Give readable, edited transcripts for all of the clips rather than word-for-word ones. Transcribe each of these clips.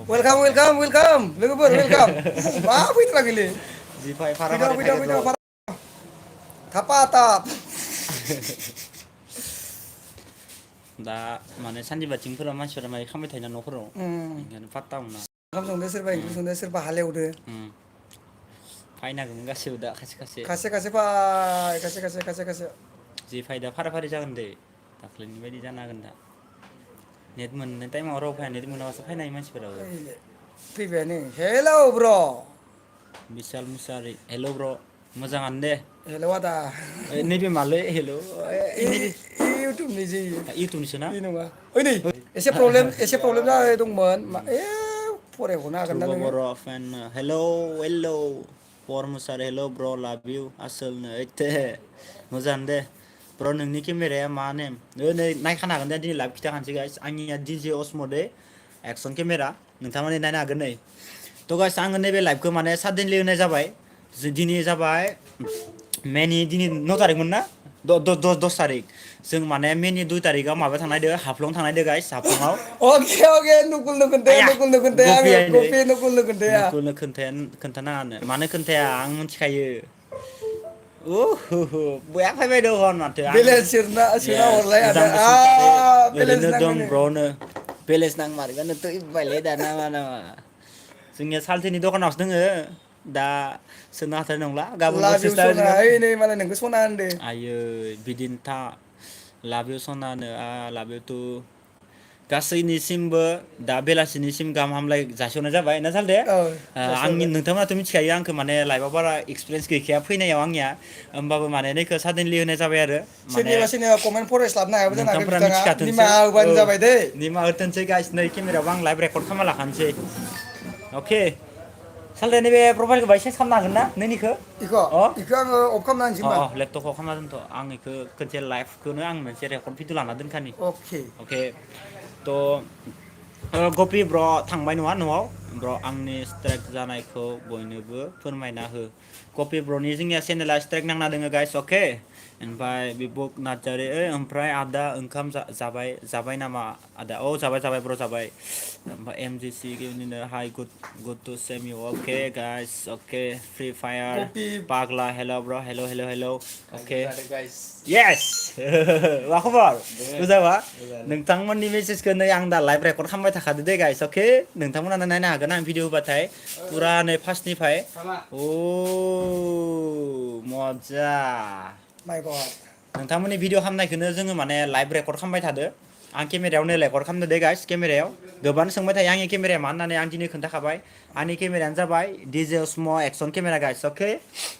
welcome लोगोफोर welcome मा फैथाराखैलै जिफाय फारा फैदो फारि फैदो थायो फैदो ब्र' थापा थाप दा माने सानजि बाथिंफोरा मानसिफोरा माय खालामबाय थायोना न'फोराव ओंखायनो पात्ता मोना ओंखाम संदो सोरबा ओंख्रि संदो सोरबा हालेवदो फायनांगौमोन गासैबो दा खायसे खासे फै खासे जि फायदा फारा फारि जागोन दे दाख्लैनि बायदि जानो हागोन दा नेट मोननाय टाइमाव राव फाया नेट मोनाबासो फायनो हायो मानसिफोराबो फैबायानो हेलौ ब्र बिसाल मुसाहारि हेलौ ब्र मोजाङानो दे हेलौ आदा नैबे मालै हेलौ नैबे इउटुबनि जे इउटुबनिसो ना बे नङा ओइ नै एसे प्रब्लेम जाबाय दंमोन फरायहरनो हागोन ना ध्रुब नोङो बर' फेन हेलौ पर मुसाहारि हेलौ ब्र लाभ इउ आसोलनो ओइथे मोजाङानो दे ब्र नोंनि केमेराया मा नेम नै नायखानो हागोन दे दिनै लाइभ खिथाखानोसै गाइस आंनिया डिजे अस्म'दे एक्सन केमेरा नोंथांमोना नायनो हागोन नै थ' गाइस आङो नैबे लाइभखौ माने साडेनलि होनाय जाबाय दिनै जाबाय मेनि दिनै 9 तारिखमोन ना 10 तारिख जों माने मेनि 2 तारिखआव माबायाव थांनायदो हाफ्लं थांनायदो गाइस हाफ्लङाव अके नुकुलनो आया खोन्थाया आङो गफि नुकुलनो खोन्थाया नुकुलनो खोन्थानाङानो मानो खोन्थाया आं मिथिखायो बया फैबाय दं माथो आं बेलेन्स सोना हरलाय उदां आदा बसुमतारी बेलेन्स ओरैनो दं नाङोनो ब्र'नो बेलेन्स नांमारगोन थैबायलै दाना नामा जोंनिया साल्थेनि दखानावसो दोङो दा सोनो हाथार नंला गाबोनफोर लाभिउ सेस्था सना होसिगोन ओइ नै मालाय नोंखौ सना होनदो आयै बिदिनोथा लाभ इउ सनानो लाभ इउ टु गासैनिसिमबो दा बेलासिनिसिम गाहाम हामलाय जासिहरनाय जाबाय ना सालथे औ आंनि जासिहरबाय नोंथांमोनाथ' मिथिखायो आंखौ माने लाइभआव बारा एक्सपिरियेन्स गैखाया फैनायाव आंनिया होमबाबो माने नैखौ साडेनलि होनाय जाबाय आरो माने सोरनिबा कमेन्ट फरायस्लाबनो हायाबो जानो हागौ नोंथांफोरा बिथाङा मिथिखाथोंसै निमाहा होबानो जाबाय दै निमाहा होथोंसै गाइस नै केमेरायावबो आं लाइभ रेकर्ड खालामना लाखानोसै अके सालथे नैबे प्रफाइलखौ बाहाय चेन्ज खालामनो हागोन ना नोंनिखौ इखौ आङो अफ खालामना होनोसै होमबा लेपटपआव खालामना दोनथ' आं बेखौ खनसे लाइभखौनो आं मोनसे रेकर्ड भिडिअ लाना दोनखानि अके थ' गपि ब्र थांबाय नङा न'आव ब्र आंनि स्ट्राइक जानायखौ बयनोबो फोरमायना हो कपि ब्र'नि जोंनिया चेनेला स्ट्राइक नांना दोङो गाइस अके ओमफ्राय बिबुक नार्जारि ओमफ्राय आदा ओंखाम जाबाय नामा आदा जाबाय ब्र जाबाय ओमफ्राय M G C hi good to same you okay guys okay free fire copy पाग्ला हेल' ब्र हेल' अके येस मा खबर मोजांबा नोंथांमोननि मेसेजखौ नै आं दा लाइभ रेकर्ड खालामबाय थाखादो दे गाइस अके नोंथांमोना नायनो हागोन आं भिडिअ होबाथाय फुरा नै फार्स्टनिफ्राय मजा माय गड नोंथांमोननि भिडिअ खालामनायखौनो जोङो माने लाइभ रेकर्ड खालामबाय थादो आं केमेरायावनो रेकर्ड खालामदो दे गाइस केमेरायाव गोबां सोंबाय थायो आंनि केमेराया मा होननानै आं दिनै खोन्थाखाबाय आंनि केमेरायानो जाबाय डिजे स्म एक्सन केमेरा गाइस अके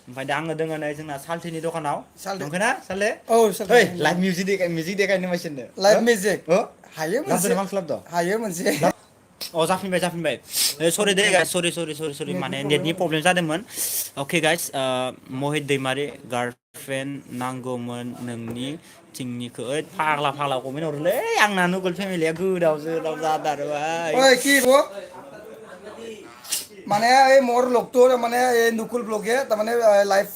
ओमफ्राय दा आङो दोङो नै जोंना साल्थेनि दखानाव नंखायना साले औ ओइ लाइभ मिउजिक देखायनो मानसिनो लाइभ मिउजिक हायो मोनसे लाबोदो मा खालामदों हायो मोनसे जाफिनबाय सरि दे गाइस सरि माने नेटनि प्रब्लेम जादोंमोन अके गाइस महित दैमारि गार्लफ्रेन्ड नांगौमोन नोंनि थिंनिखौ ओइ फाग्ला कमेन्ट हरोलै आंना नुगोल फेमिलिया गोदाव सोराव जाथारबाय ओइ কি গো মানে এই মোৰ লগটোৰ মানে এই নুকুল ব্লগে তাৰমানে লাইভ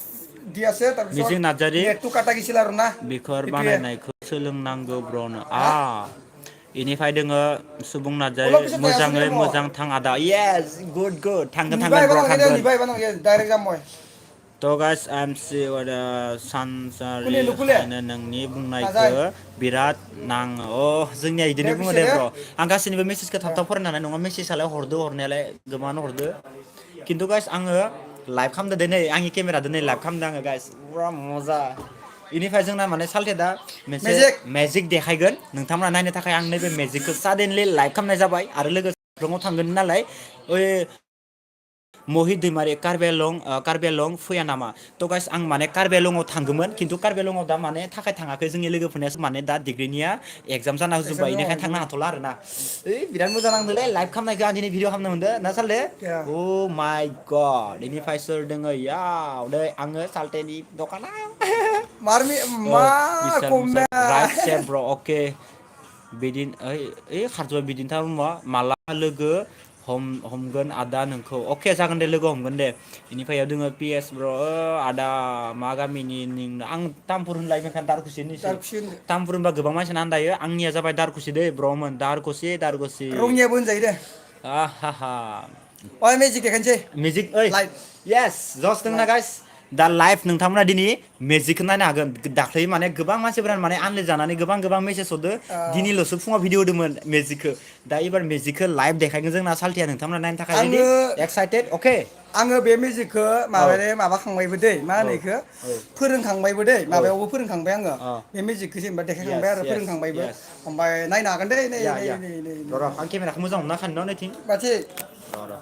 দি আছে তাৰপিছত मिजिं नार्जारि नेटটো কাটা গৈছিল আৰু ना बिखर এইটোৱে बानायनायखौ सोलोंनांगौ ब्रनो हा इनिफ्राय दोङो सुबुं नार्जारि অলপ পিছত যাই আছো দে मोजाङै মই मोजां थां आदा येस गुड নিবা थांगोन আহিব ब्र নালাগে দে थांगोन নিবা আহিব নালাগে डाइरेक्ट যাম মই थ' गाइस एम सि कुनि सानजारि नुकुले खायनो नोंनि बुंनायखौ नाजाय बिराद नाङो जोंनिया दे बिदिनो बुङो फैसै दे ब्र आं गासैनिबो मेसेजखौ थाब दे थाब फरायनो हानाय नङा मेसेजआलाय हरदो हरनायालाय गोबाङानो हरदो खिन्थु गाइस आङो लाइभ खालामदो दे नै आंनि केमेरा दिनै लाइभ खालामदो आङो गाइस पुरा मजा बेनिफ्राय जोंना माने सालथे दा मोनसे मेजिक मेजिक देखायगोन नोंथांमोना नायनो थाखाय आं नैबे मेजिकखौ साडेनलि लाइभ खालामनाय जाबाय आरो लोगोसे थांगोन नालाय ओइ महित दैमारि कार्बि आलं फैया नामा थ' गाइस आं माने कार्बि आलंआव थांगौमोन खिन्थु कार्बि आलंआव दा माने थाखाय थाङाखै जोंनि लोगोफोरनिया माने दा डिग्रिनिया एगजाम जाना होजोब्बाय एग्जाम बेनिखायनो थांनो हाथ'ला आरोना बिराद मोजां नांदोंलै लाइभ खालामनायखौ आं दिनै भिडिअ खालामनो मोनदों ना सालथे माय गड बेनिफ्राय सोर दोङो याव नै आङो साल्थेनि दखानाव मारमि मा बिसाल राइट कमेन्ट सेफ ब्र अके बिदिन खारजोब्बाय बिदिनोथा माला लोगो हमगोन आदा नोंखौ अके जागोन दे लोगो हमगोन दे बेनिफ्राय दोङो पि एस ब्र आदा मा गामिनि आं तामुलपुर होनलाय दारकुसिनिसै दारखुसि होनदो तामुलपुर होनबा गोबां मानसियानो आन्दायो आंनिया जाबाय दारकुसि दै ब्रमोन दारकुसि रङियाबो होनजायो दे आहाहा ओइ मेजिक देखायनोसै मिउजिक ओइ लाइभ यस जस दंना गाइस दा लाइभ नोंथांमोना दिनै मेजिकखौ नायनो हागोन दाख्लै माने गोबां मानसिफोरानो माने आनलाइन जानानै गोबां मेसेज हरदो दिनैल'सो फुङाव भिडिअ होदोंमोन मेजिकखौ दा एबार मेजिकखौ लाइभ देखायगोन जोंना साल्थिया नोंथांमोना नायनो थाखाय रेडि आङो एक्साइटेड अके आङो बे मेजिकखौ माबाखांबायबो दै मा औ होनो इखो औ फोरोंखांबायबो दै औ माबायावबो फोरोंखांबाय आङो अ बे मेजिकखौ जेनेबा देखायखांबाय येस आरो येस फोरोंखांबायबो येस ओमफ्राय नायनो हागोन दै नै या नै या नै नै र' र' आं केमेराखौ मोजां हमना खानो न' नैथिं बाथि र'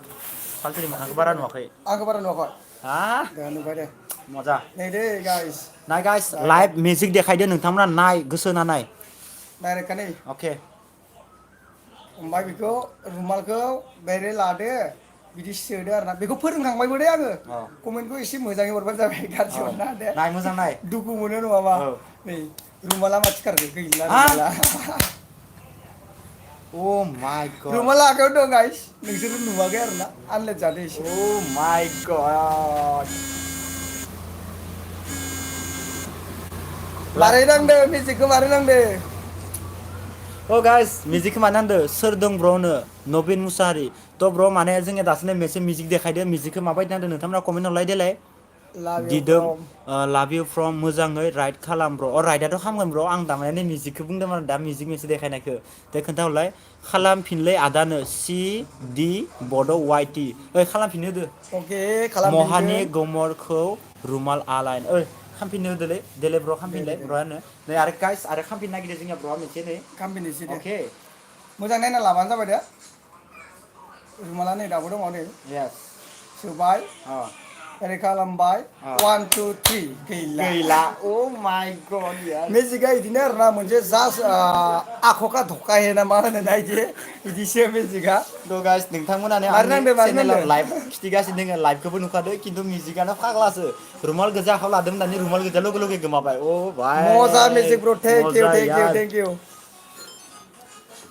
साल्थिनि मोखांखौ बारा नुवाखै आंखौ बारा नुवाखै हा दे नुबाय दे मजा नै दै गाइस नाय गाइस लाइभ डाइरेक्ट मिउजिक देखायदो नोंथांमोना नाय गोसो होना नाय डाइरेक्टखा नै अके ओमफ्राय बेखौ रुमालखौ बेरे लादो बिदि सोदो आरोना बेखौ फोरोंखांबायबो दे आङो अ कमेन्टखौ एसे मोजाङै हरबानो जाबाय गाज्रि औ हरनाङा दे नाय मोजां नाय दुखु मोनो नङाबा औ नै रुमाला माथो खारखो गैला हा रुमाला अ माइ गड रुमाला आखायाव दं गाइस नोंसोरो नुवाखै आरोना आनलाइन जादो एसे अ माइ गड मारै नांदो मेजिकखौ मारै नांदो अ गाइस मिउजिकखौ मानो होनदो सोर दं ब्र'नो नबिन मुसाहारि थ' ब्र' माने जोंनिया दासो मोनसे मिउजिक देखायदो मिउजिकखौ माबायदि नांदों नोंथांमोना कमेन्ट हरलाय देलाय लाभ इउ दिदोम फ्रम लाभ इउ फ्रम मोजाङै राइड खालाम ब्र' अ राइडआथ' खालामगोन ब्र' आं दामाने मिउजिकखौ बुंदोंमोन दा मिउजिक मोनसे देखायनायखौ दे खोन्थाहरलाय खालामफिनलै आदानो सि डि बड' वाइ टि ओइ खालामफिननो होदो अके महानि खालामफिनगोन गमरखौ रुमाल आलायन ओइ खामफिननो होदोलै देलाय ब्र' दे दे खामफिनलाय दे ब्र'आनो नै आरो गाइस आरो खामफिननो नागिरदों जोंनिया ब्र'आ मोनसे नै खालामफिननोसै दे अके मोजां नायना लाबानो जाबाय दे रुमाला नै दाबो दङ नै येस सोबाय अ ओरै खालामबाय अ 1 2 3 गैला अ माइ गड यार मेजिकआ बिदिनो आरोना मोनसे जास्ट आख'खा धक्कायै ना मा होनो ना इदि बिदिसो मेजिकआ थ' गाइस नोंथांमोनानो मारै आंनि नांदो मारै चेनेलाव नांदो लाइभ खिथिगासिनो दोङो लाइभखौबो नुखादो खिन्थु मिउजिकआनो फाग्लासो रुमाल गोजा आखायाव लादोंमोन दानि रुमाल गोजा लगे लगे गोमाबाय अ मजा भाई मेजिक ब्र थेंक इउ मजा थेंक इउ यार थेंक इउ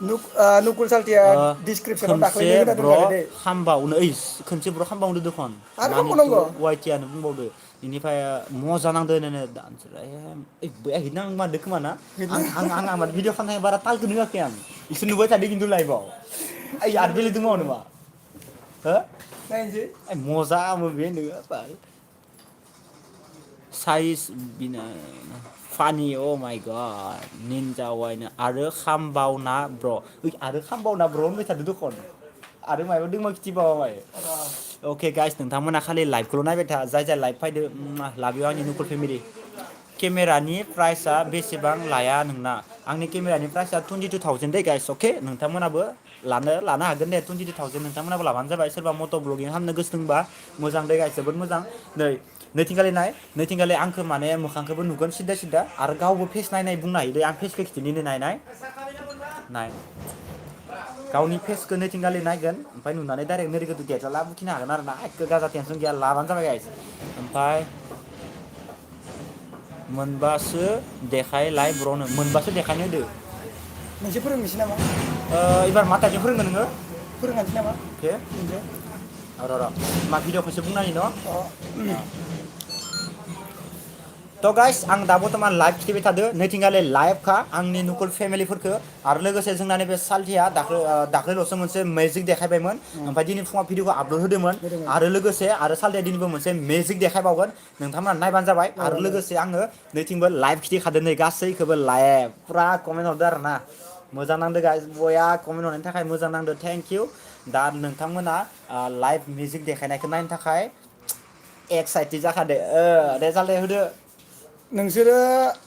नुकुल साल्टिया डिसक्रिपसनाव खोनसे दाख्लैनो होना ब्र' दोनखादो दे खामबावनो ओइ खोनसे ब्र' खामबावनो दखन आरो मानिटु खालामबावनांगौ वाइटियानो बुंबावदो बेनिफ्राय मजा नांदो नो बया हिट नांदो खोमा ना आं माने भिडिअ खालामनाय बारा तालखौनो होआखै आं इसोर नुबाय थादो खिन्थु लाइभआव ओइ आरो बेलेग दंबावो नामा हो नायनोसै मजा बे नोङो साइज बिनो फानि अ माइ गड निन्जा वाइनो आरो खामबावना ब्र' आरो खामबावना ब्र' होनबाय थादो दखन आरो मायबा दोंबा खिथिबावा अके गाइस नोंथांमोना खालि लाइभखौल' नायबाय था जाय जाय लाइभ फैदो लाभ इउ आंनि नुकुल फेमिलि केमेरानि प्राइसआ बेसेबां लाया नोंना आंनि केमेरानि प्राइसआ 22,000 दै गाइस अके नोंथांमोनाबो लानो हागोन दे 22,000 नोंथांमोनाबो लाबानो जाबाय सोरबा मट' ब्लगिं खालामनो गोसो दंबा मोजां दे गाइस जोबोद मोजां नैथिंगालि नैथिंगालि आंखौ माने मोखांखौबो नुगोन सिदा सिदा आरो गावबो फेस नायनाय बुंनो हायो दे आं फेसखौ खिथिनो नाय गावनि फेसखौ नैथिंगालि नायगोन ओमफ्राय नुनानै डाइरेक्ट नोरैगोदो देरजाला बुखिनो हागोन आरो ना एखे गाजा टेनसन गैया लाबानो जाबाय गाइस ओमफ्राय मोनबासो देखायलाय ब्र'नो मोनबासो देखायनो होदो मोनसे फोरोंनोसै नामा एबार मा टाइपजों फोरोंगोन नोङो फोरोंखानोसै नामा अके मोनसे र' मा भिडिअखौसो बुंनानै न' अ थ' गाइस आं दा बर्थमान लाइभ खिथिबाय थादो नैथिंगालि लाइभखा आंनि नुकुल फेमिलिफोरखौ आरो लोगोसे जोंना नैबे साल्थिया दाख्लैल'सो मोनसे मेजिक देखायबायमोन ओमफ्राय दिनै फुङाव भिडिअखौ आपल'ड होदोंमोन आरो लोगोसे आरो साल्थिया दिनैबो मोनसे मेजिक देखायबावगोन नोंथांमोना नायबानो जाबाय आरो नायबानो लोगोसे आङो नैथिंबो लाइभ खिथिखादो नै गासैखौबो लाइभ फुरा कमेन्ट हरदो आरो ना मोजां नांदो गाइस बया कमेन्ट हरनायनि थाखाय मोजां नांदो थेंक इउ दा नोंथांमोना लाइभ मिउजिक देखायनायखौ नायनो थाखाय एक्साइटेड जाखादो दे साल्थे होदो नोंसोरो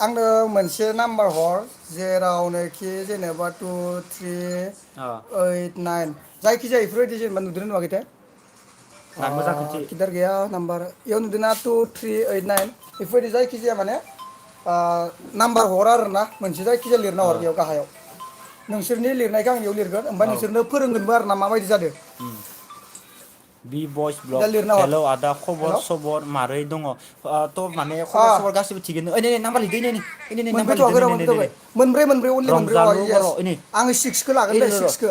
आंनो मोनसे नाम्बार हर जेरावनोखि जेनेबा 2 3 8 9 जायखिजाया बेफोरबायदि जेनेबा नुदोंना नुवाखैथाय नाय मोजां खोन्थि खिदार गैया नाम्बार इयाव नुदोंना 2 3 8 9 बेफोरबायदि जायखिजाया माने नाम्बार हर आरोना मोनसे जायखिजाया लिरना हर बेयाव गाहायाव नोंसोरनि लिरनायखौ आं बेयाव लिरगोन ओमफ्राय नोंसोरनो फोरोंगोनबो आरो ना माबायदि जादों बि भइस दा ब्लग लिरना हर हेल' आदा खबर हेल' सबर मारै दङ थ' माने खबर सबर गासिबो थिगैनो नै नाम्बार लिरदो नै नाम्बार मोनफैथ'वाखै र' लिरदो मोनफैथ'वाखै मोनब्रै मोनब्रै अनलि मोनब्रै रंजालु येस बर' आङो सिक्सखौ लागोन दे सिक्सखौ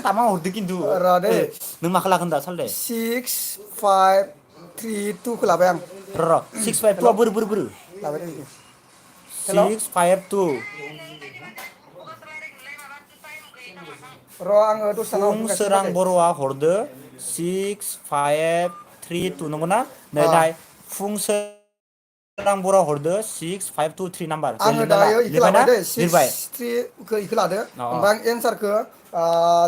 तामा हरदो खिन्थु र' दै नों माखौ लागोन दा सालथे 6 5 3 2 खौ लाबाय आं र' 652 आ बोरो लाबाय दे 652 र' आङो दसे थाना हरफिनगासिनो फुंसोरां बाजै बर'आ हरदो 6532 नंगौना नै दाय फुंसोरां बर' हरदो 6523 नाम्बार दे आङो लिरना ला दायो इखो लिरबायना लाबाय दै लिरबाय 6-3 इखो लादो अ ओमफ्राय आं एन्सारखौ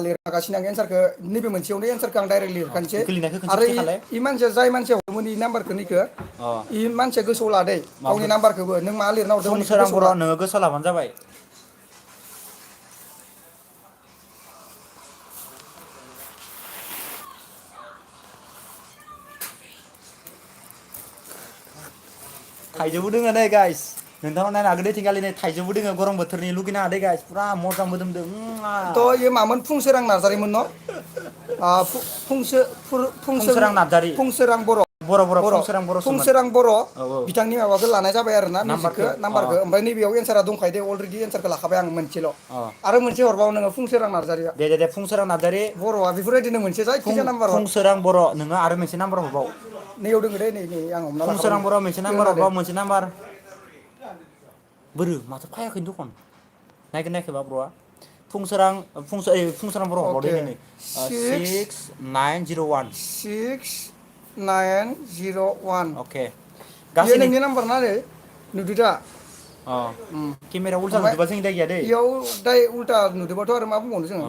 लिरगासिनो आं एन्सारखौ नैबे मोनसेयावनो एन्सारखौ आं डाइरेक्ट अ लिरखानोसै इखो लिरनायखौ खनसे आरो चेक खालाय इ मानसिया जाय मानसिया हरदोंमोन इ नाम्बारखौ निखौ अ इ मानसिया गोसोआव लादै गावनि माबाखौ नाम्बारखौबो नों मा लिरना हरदोंमोन बेखौ फुंसोरां गोसोआव बर' ला नोङो गोसोआव लाबानो जाबाय थाइजौबो दोङो नै गाइस नोंथांमोना नायनो हागोन ओइथिंगालि नै थाइजौबो दोङो गरम बोथोरनि लुगैनो हादे गाइस पुरा मजा मोदोमदों थ' इयो मामोन फुंसोरां नार्जारिमोन न' फुंसोरां नार्जारि फुंसोरां बर' बर' फुंसोरां बर'सोमोन फुंसोरां बर' औ औ बिथांनि माबाखौ लानाय जाबाय आरो ना मिउजिकखौ नाम्बारखौ अ नाम्बारखौ ओमफ्राय नैबेयाव एन्सारा दंखायो दे अलरेडि एन्सारखौ लाखाबाय आं मोनसेल' अ आरो मोनसे हरबाव नोङो फुंसोरां नार्जारिया दे फुंसोरां नार्जारि बर'आ बेफोरबायदिनो मोनसे जायखिजाया नाम्बार हर फुंसोरां बर' नोङो आरो मोनसे नाम्बार हरबाव नैयाव दोङो दे नै आं हमना लाखाबाय फुंसोरां नै बर' मोनसे इयाव नाम्बार होना दे हरबाव मोनसे नाम्बार बोरो माथो फायाखै दखन नायगोन नायाखैबा ब्र'आ फुंसोरां बर' हरबाव दे अके नै 6901 6901 अके बेयो गासैनि नोंनि नाम्बार ना नै नुदो दा अ केमेरायाव उल्था ओमफ्राय नुदोबा जोंनि दाय गैया दै इयाव दाय उल्था नुदोबाथ' आरो मा बुंबावनो औ जोङो औ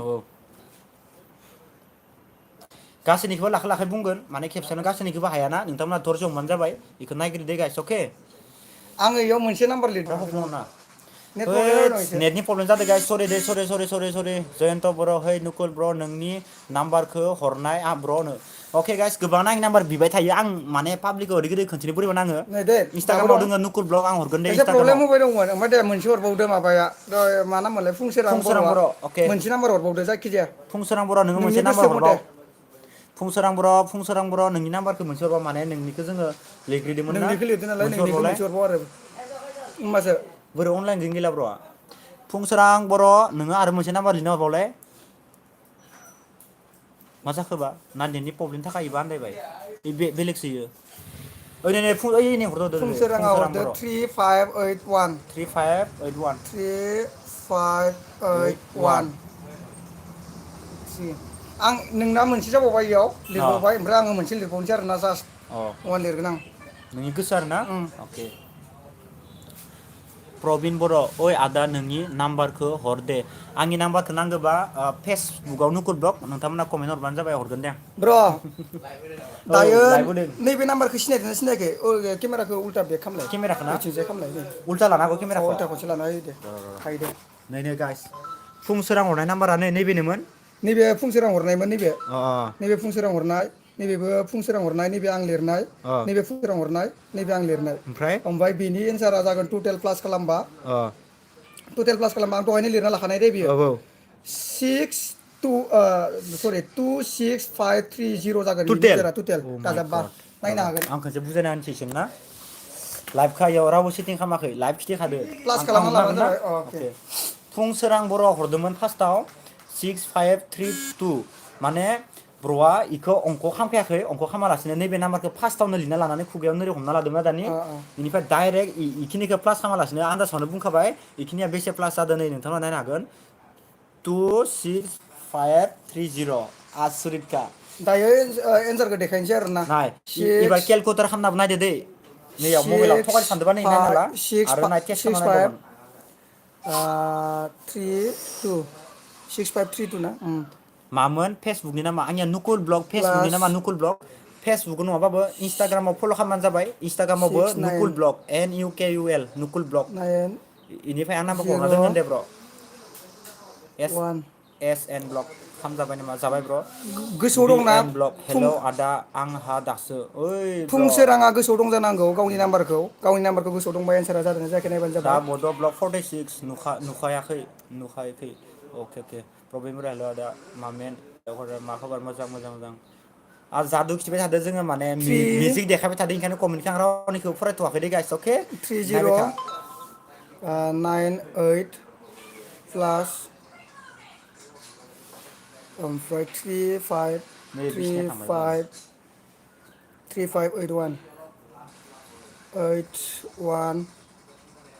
गासैनिखौबो लाखै लाखै बुंगोन माने खेबसेनो गासैनिखौबो हायाना नोंथांमोना धरज' हमबानो जाबाय बेखौ नायग्रोदो गाइस अके आङो इयाव मोनसे नाम्बार लिरनो हायाखै न' नेट प्रब्लेम जाबाय हैद दं एसे नेटनि प्रब्लेम जादों गाइस सरि दे सरि जयन्त बर' है नुकुल ब्र' नोंनि नाम्बारखौ हरनाय ब्र'नो अके गाइस गोबां आंनि नाम्बार बिबाय थायो आं माने पाब्लिकआव ओरैबायदि खोन्थिनो बोरैबा नाङो नै दे दाबो इन्स्टाग्रामाव दं दोङो नुकुल ब्लग आं हरगोन दे एसे प्रब्लेम इन्स्टाग्रामाव होबाय दंमोन ओमफ्राय दे मोनसे हरबावदो माबाया मा नाम मोनलाय फुंसोरां बर'आ बर' अके मोनसे नाम्बार हरबावदो जायखिजाया फुंसोरां बर' नोङो नोंनि मोनसे नाम्बार गोसो मथे हरबाव फुंसोरां बर' नोंनि नाम्बारखौ मोनसे हरबा माने नोंनिखौ जोङो लिरग्रोदोंमोन ना नोंनिखौ लिरदो नालाय मोनसे नोंनिखौ हरबावलाय मोनसे हरबाव आरो होमबासो बोरो अनलाइन गैला ब्र'आ फुंसोरां बर' नोङो आरो मोनसे नाम्बार लिरना हरबावलाय मा जाखोबा ना नेटनि प्रब्लेमनि थाखायबा आन्दायबाय बे बेलेगसोयो ओइ फुंसोराङा फुंसोरां हरदो बर' 3581 3581 3581 आं नोंना मोनसे जाबावबाय इयाव अ लिरबावबाय ओमफ्राय आङो मोनसे लिरबावनोसै आरोना जास्ट अ अवान लिरगोन आं नोंनि गोसो आरोना अके प्रबिन बर' ओइ आदा नोंनि नाम्बारखौ हर दे आंनि नाम्बारखौ नांगौबा फेसबुकाव नुकुल ब्लग नोंथांमोना कमेन्ट हरबानो जाबाय हरगोन दे आं ब्र' औ दायो लाइभ होदों नैबे नाम्बारखौ सिनायदोंना सिनायाखै केमेराखौ उल्था बेक खालामलाय केमेराखौ ना ओइथिंजाय खालामलाय नै उल्था लाना हागौ अ केमेराखौ उल्था खनसे लाना होयो दे हायो दे नै गाइस फुंसोरां हरनाय नाम्बारा नैबेनोमोन नैबे फुंसोरां हरनायमोन अ नैबे फुंसोरां हरनाय नैबेबो फुंसोरां हरनाय नैबे आं लिरनाय अ नैबे फुंसोरां हरनाय नैबे आं लिरनाय ओमफ्राय बिनि एन्सारा जागोन टटेल प्लास खालामबा अ टटेल प्लास खालामबा आं दहायनो लिरना लाखानाय दे बियो औ औ 2630 जागोन बेनि टुटेल एन्सारा टटेल अ माइ दाजाबबा गड नायनो हागोन आं खनसे बुजायना होनोसै ना लाइभखा इयाव रावबो सेटिं खालामाखै लाइभ खिथिखादो प्लास आं खालामना हमनो लाबानो हागोन ना जाबाय अके फुंसोरां बर' हरदोंमोन फार्स्टआव 6532 माने ब्र'आ इखौ अंख' खामखायाखै अंख' खामालासिनो नैबे नाम्बारखौ फार्स्टआवनो लिरना लानानै खुगायाव नोरै हमना लादोंमोन दानि बेनिफ्राय डाइरेक्ट इखिनिखौ प्लास खालामालासिनो आन्दासावनो बुंखाबाय इखिनिया बेसे प्लास जादों नै नोंथांमोना नायनो हागोन 26530 आसुरितखा दायो एन्सारखौ देखायनोसै आरोना नाय एबार सिक्स केलकुलेटार खालामनाबो नायदो दै नैयाव मबाइलाव सिक्स थगायनो सानदोंबा नै नायना ला सिक्स आरो नाय टेस्ट सिक्स खालामना फाइभ नायबावगोन 32 6532 ना मामोन फेसबुकनि नामा आंनिया नुकुल ब्लग फेसबुकनि प्लास नामा नुकुल ब्लग फेसबुक नङाबाबो इन्स्टाग्रामाव फल' खालामबानो जाबाय इन्स्टाग्रामावबो six nine Nukul blog NUKUL Nukul blog nine इनिफ्राय आं नाम्बारखौ हरना जिर' दोनगोन दे ब्र' वान SN ब्लग खामजाबाय नामा जाबाय ब्र' गोसोआव दंना BN ब्लग फुं हेलौ आदा आंहा दासो ओइ ब्र' फुंसोराङा गोसोआव दं जानांगौ गावनि नाम्बारखौ गोसोआव दंबा एन्सारा जादों जायाखै नायबानो दा जाबाय बड' ब्लग 46 नुखायाखै अके प्रब्लेम रायल' आदा मामेन मा खबर मोजां आरो जादु खिथिबाय थादो जोङो माने थ्रि मिउजिक देखायबाय थादों ओंखायनो कमेन्टखौ आं रावनिखौ फरायथ'वाखै दे गाइस अके 30 नायबाय था 98 प्लास ओमफ्राय 35 नै बिसिना थांबाय ब्र' 35 3581 81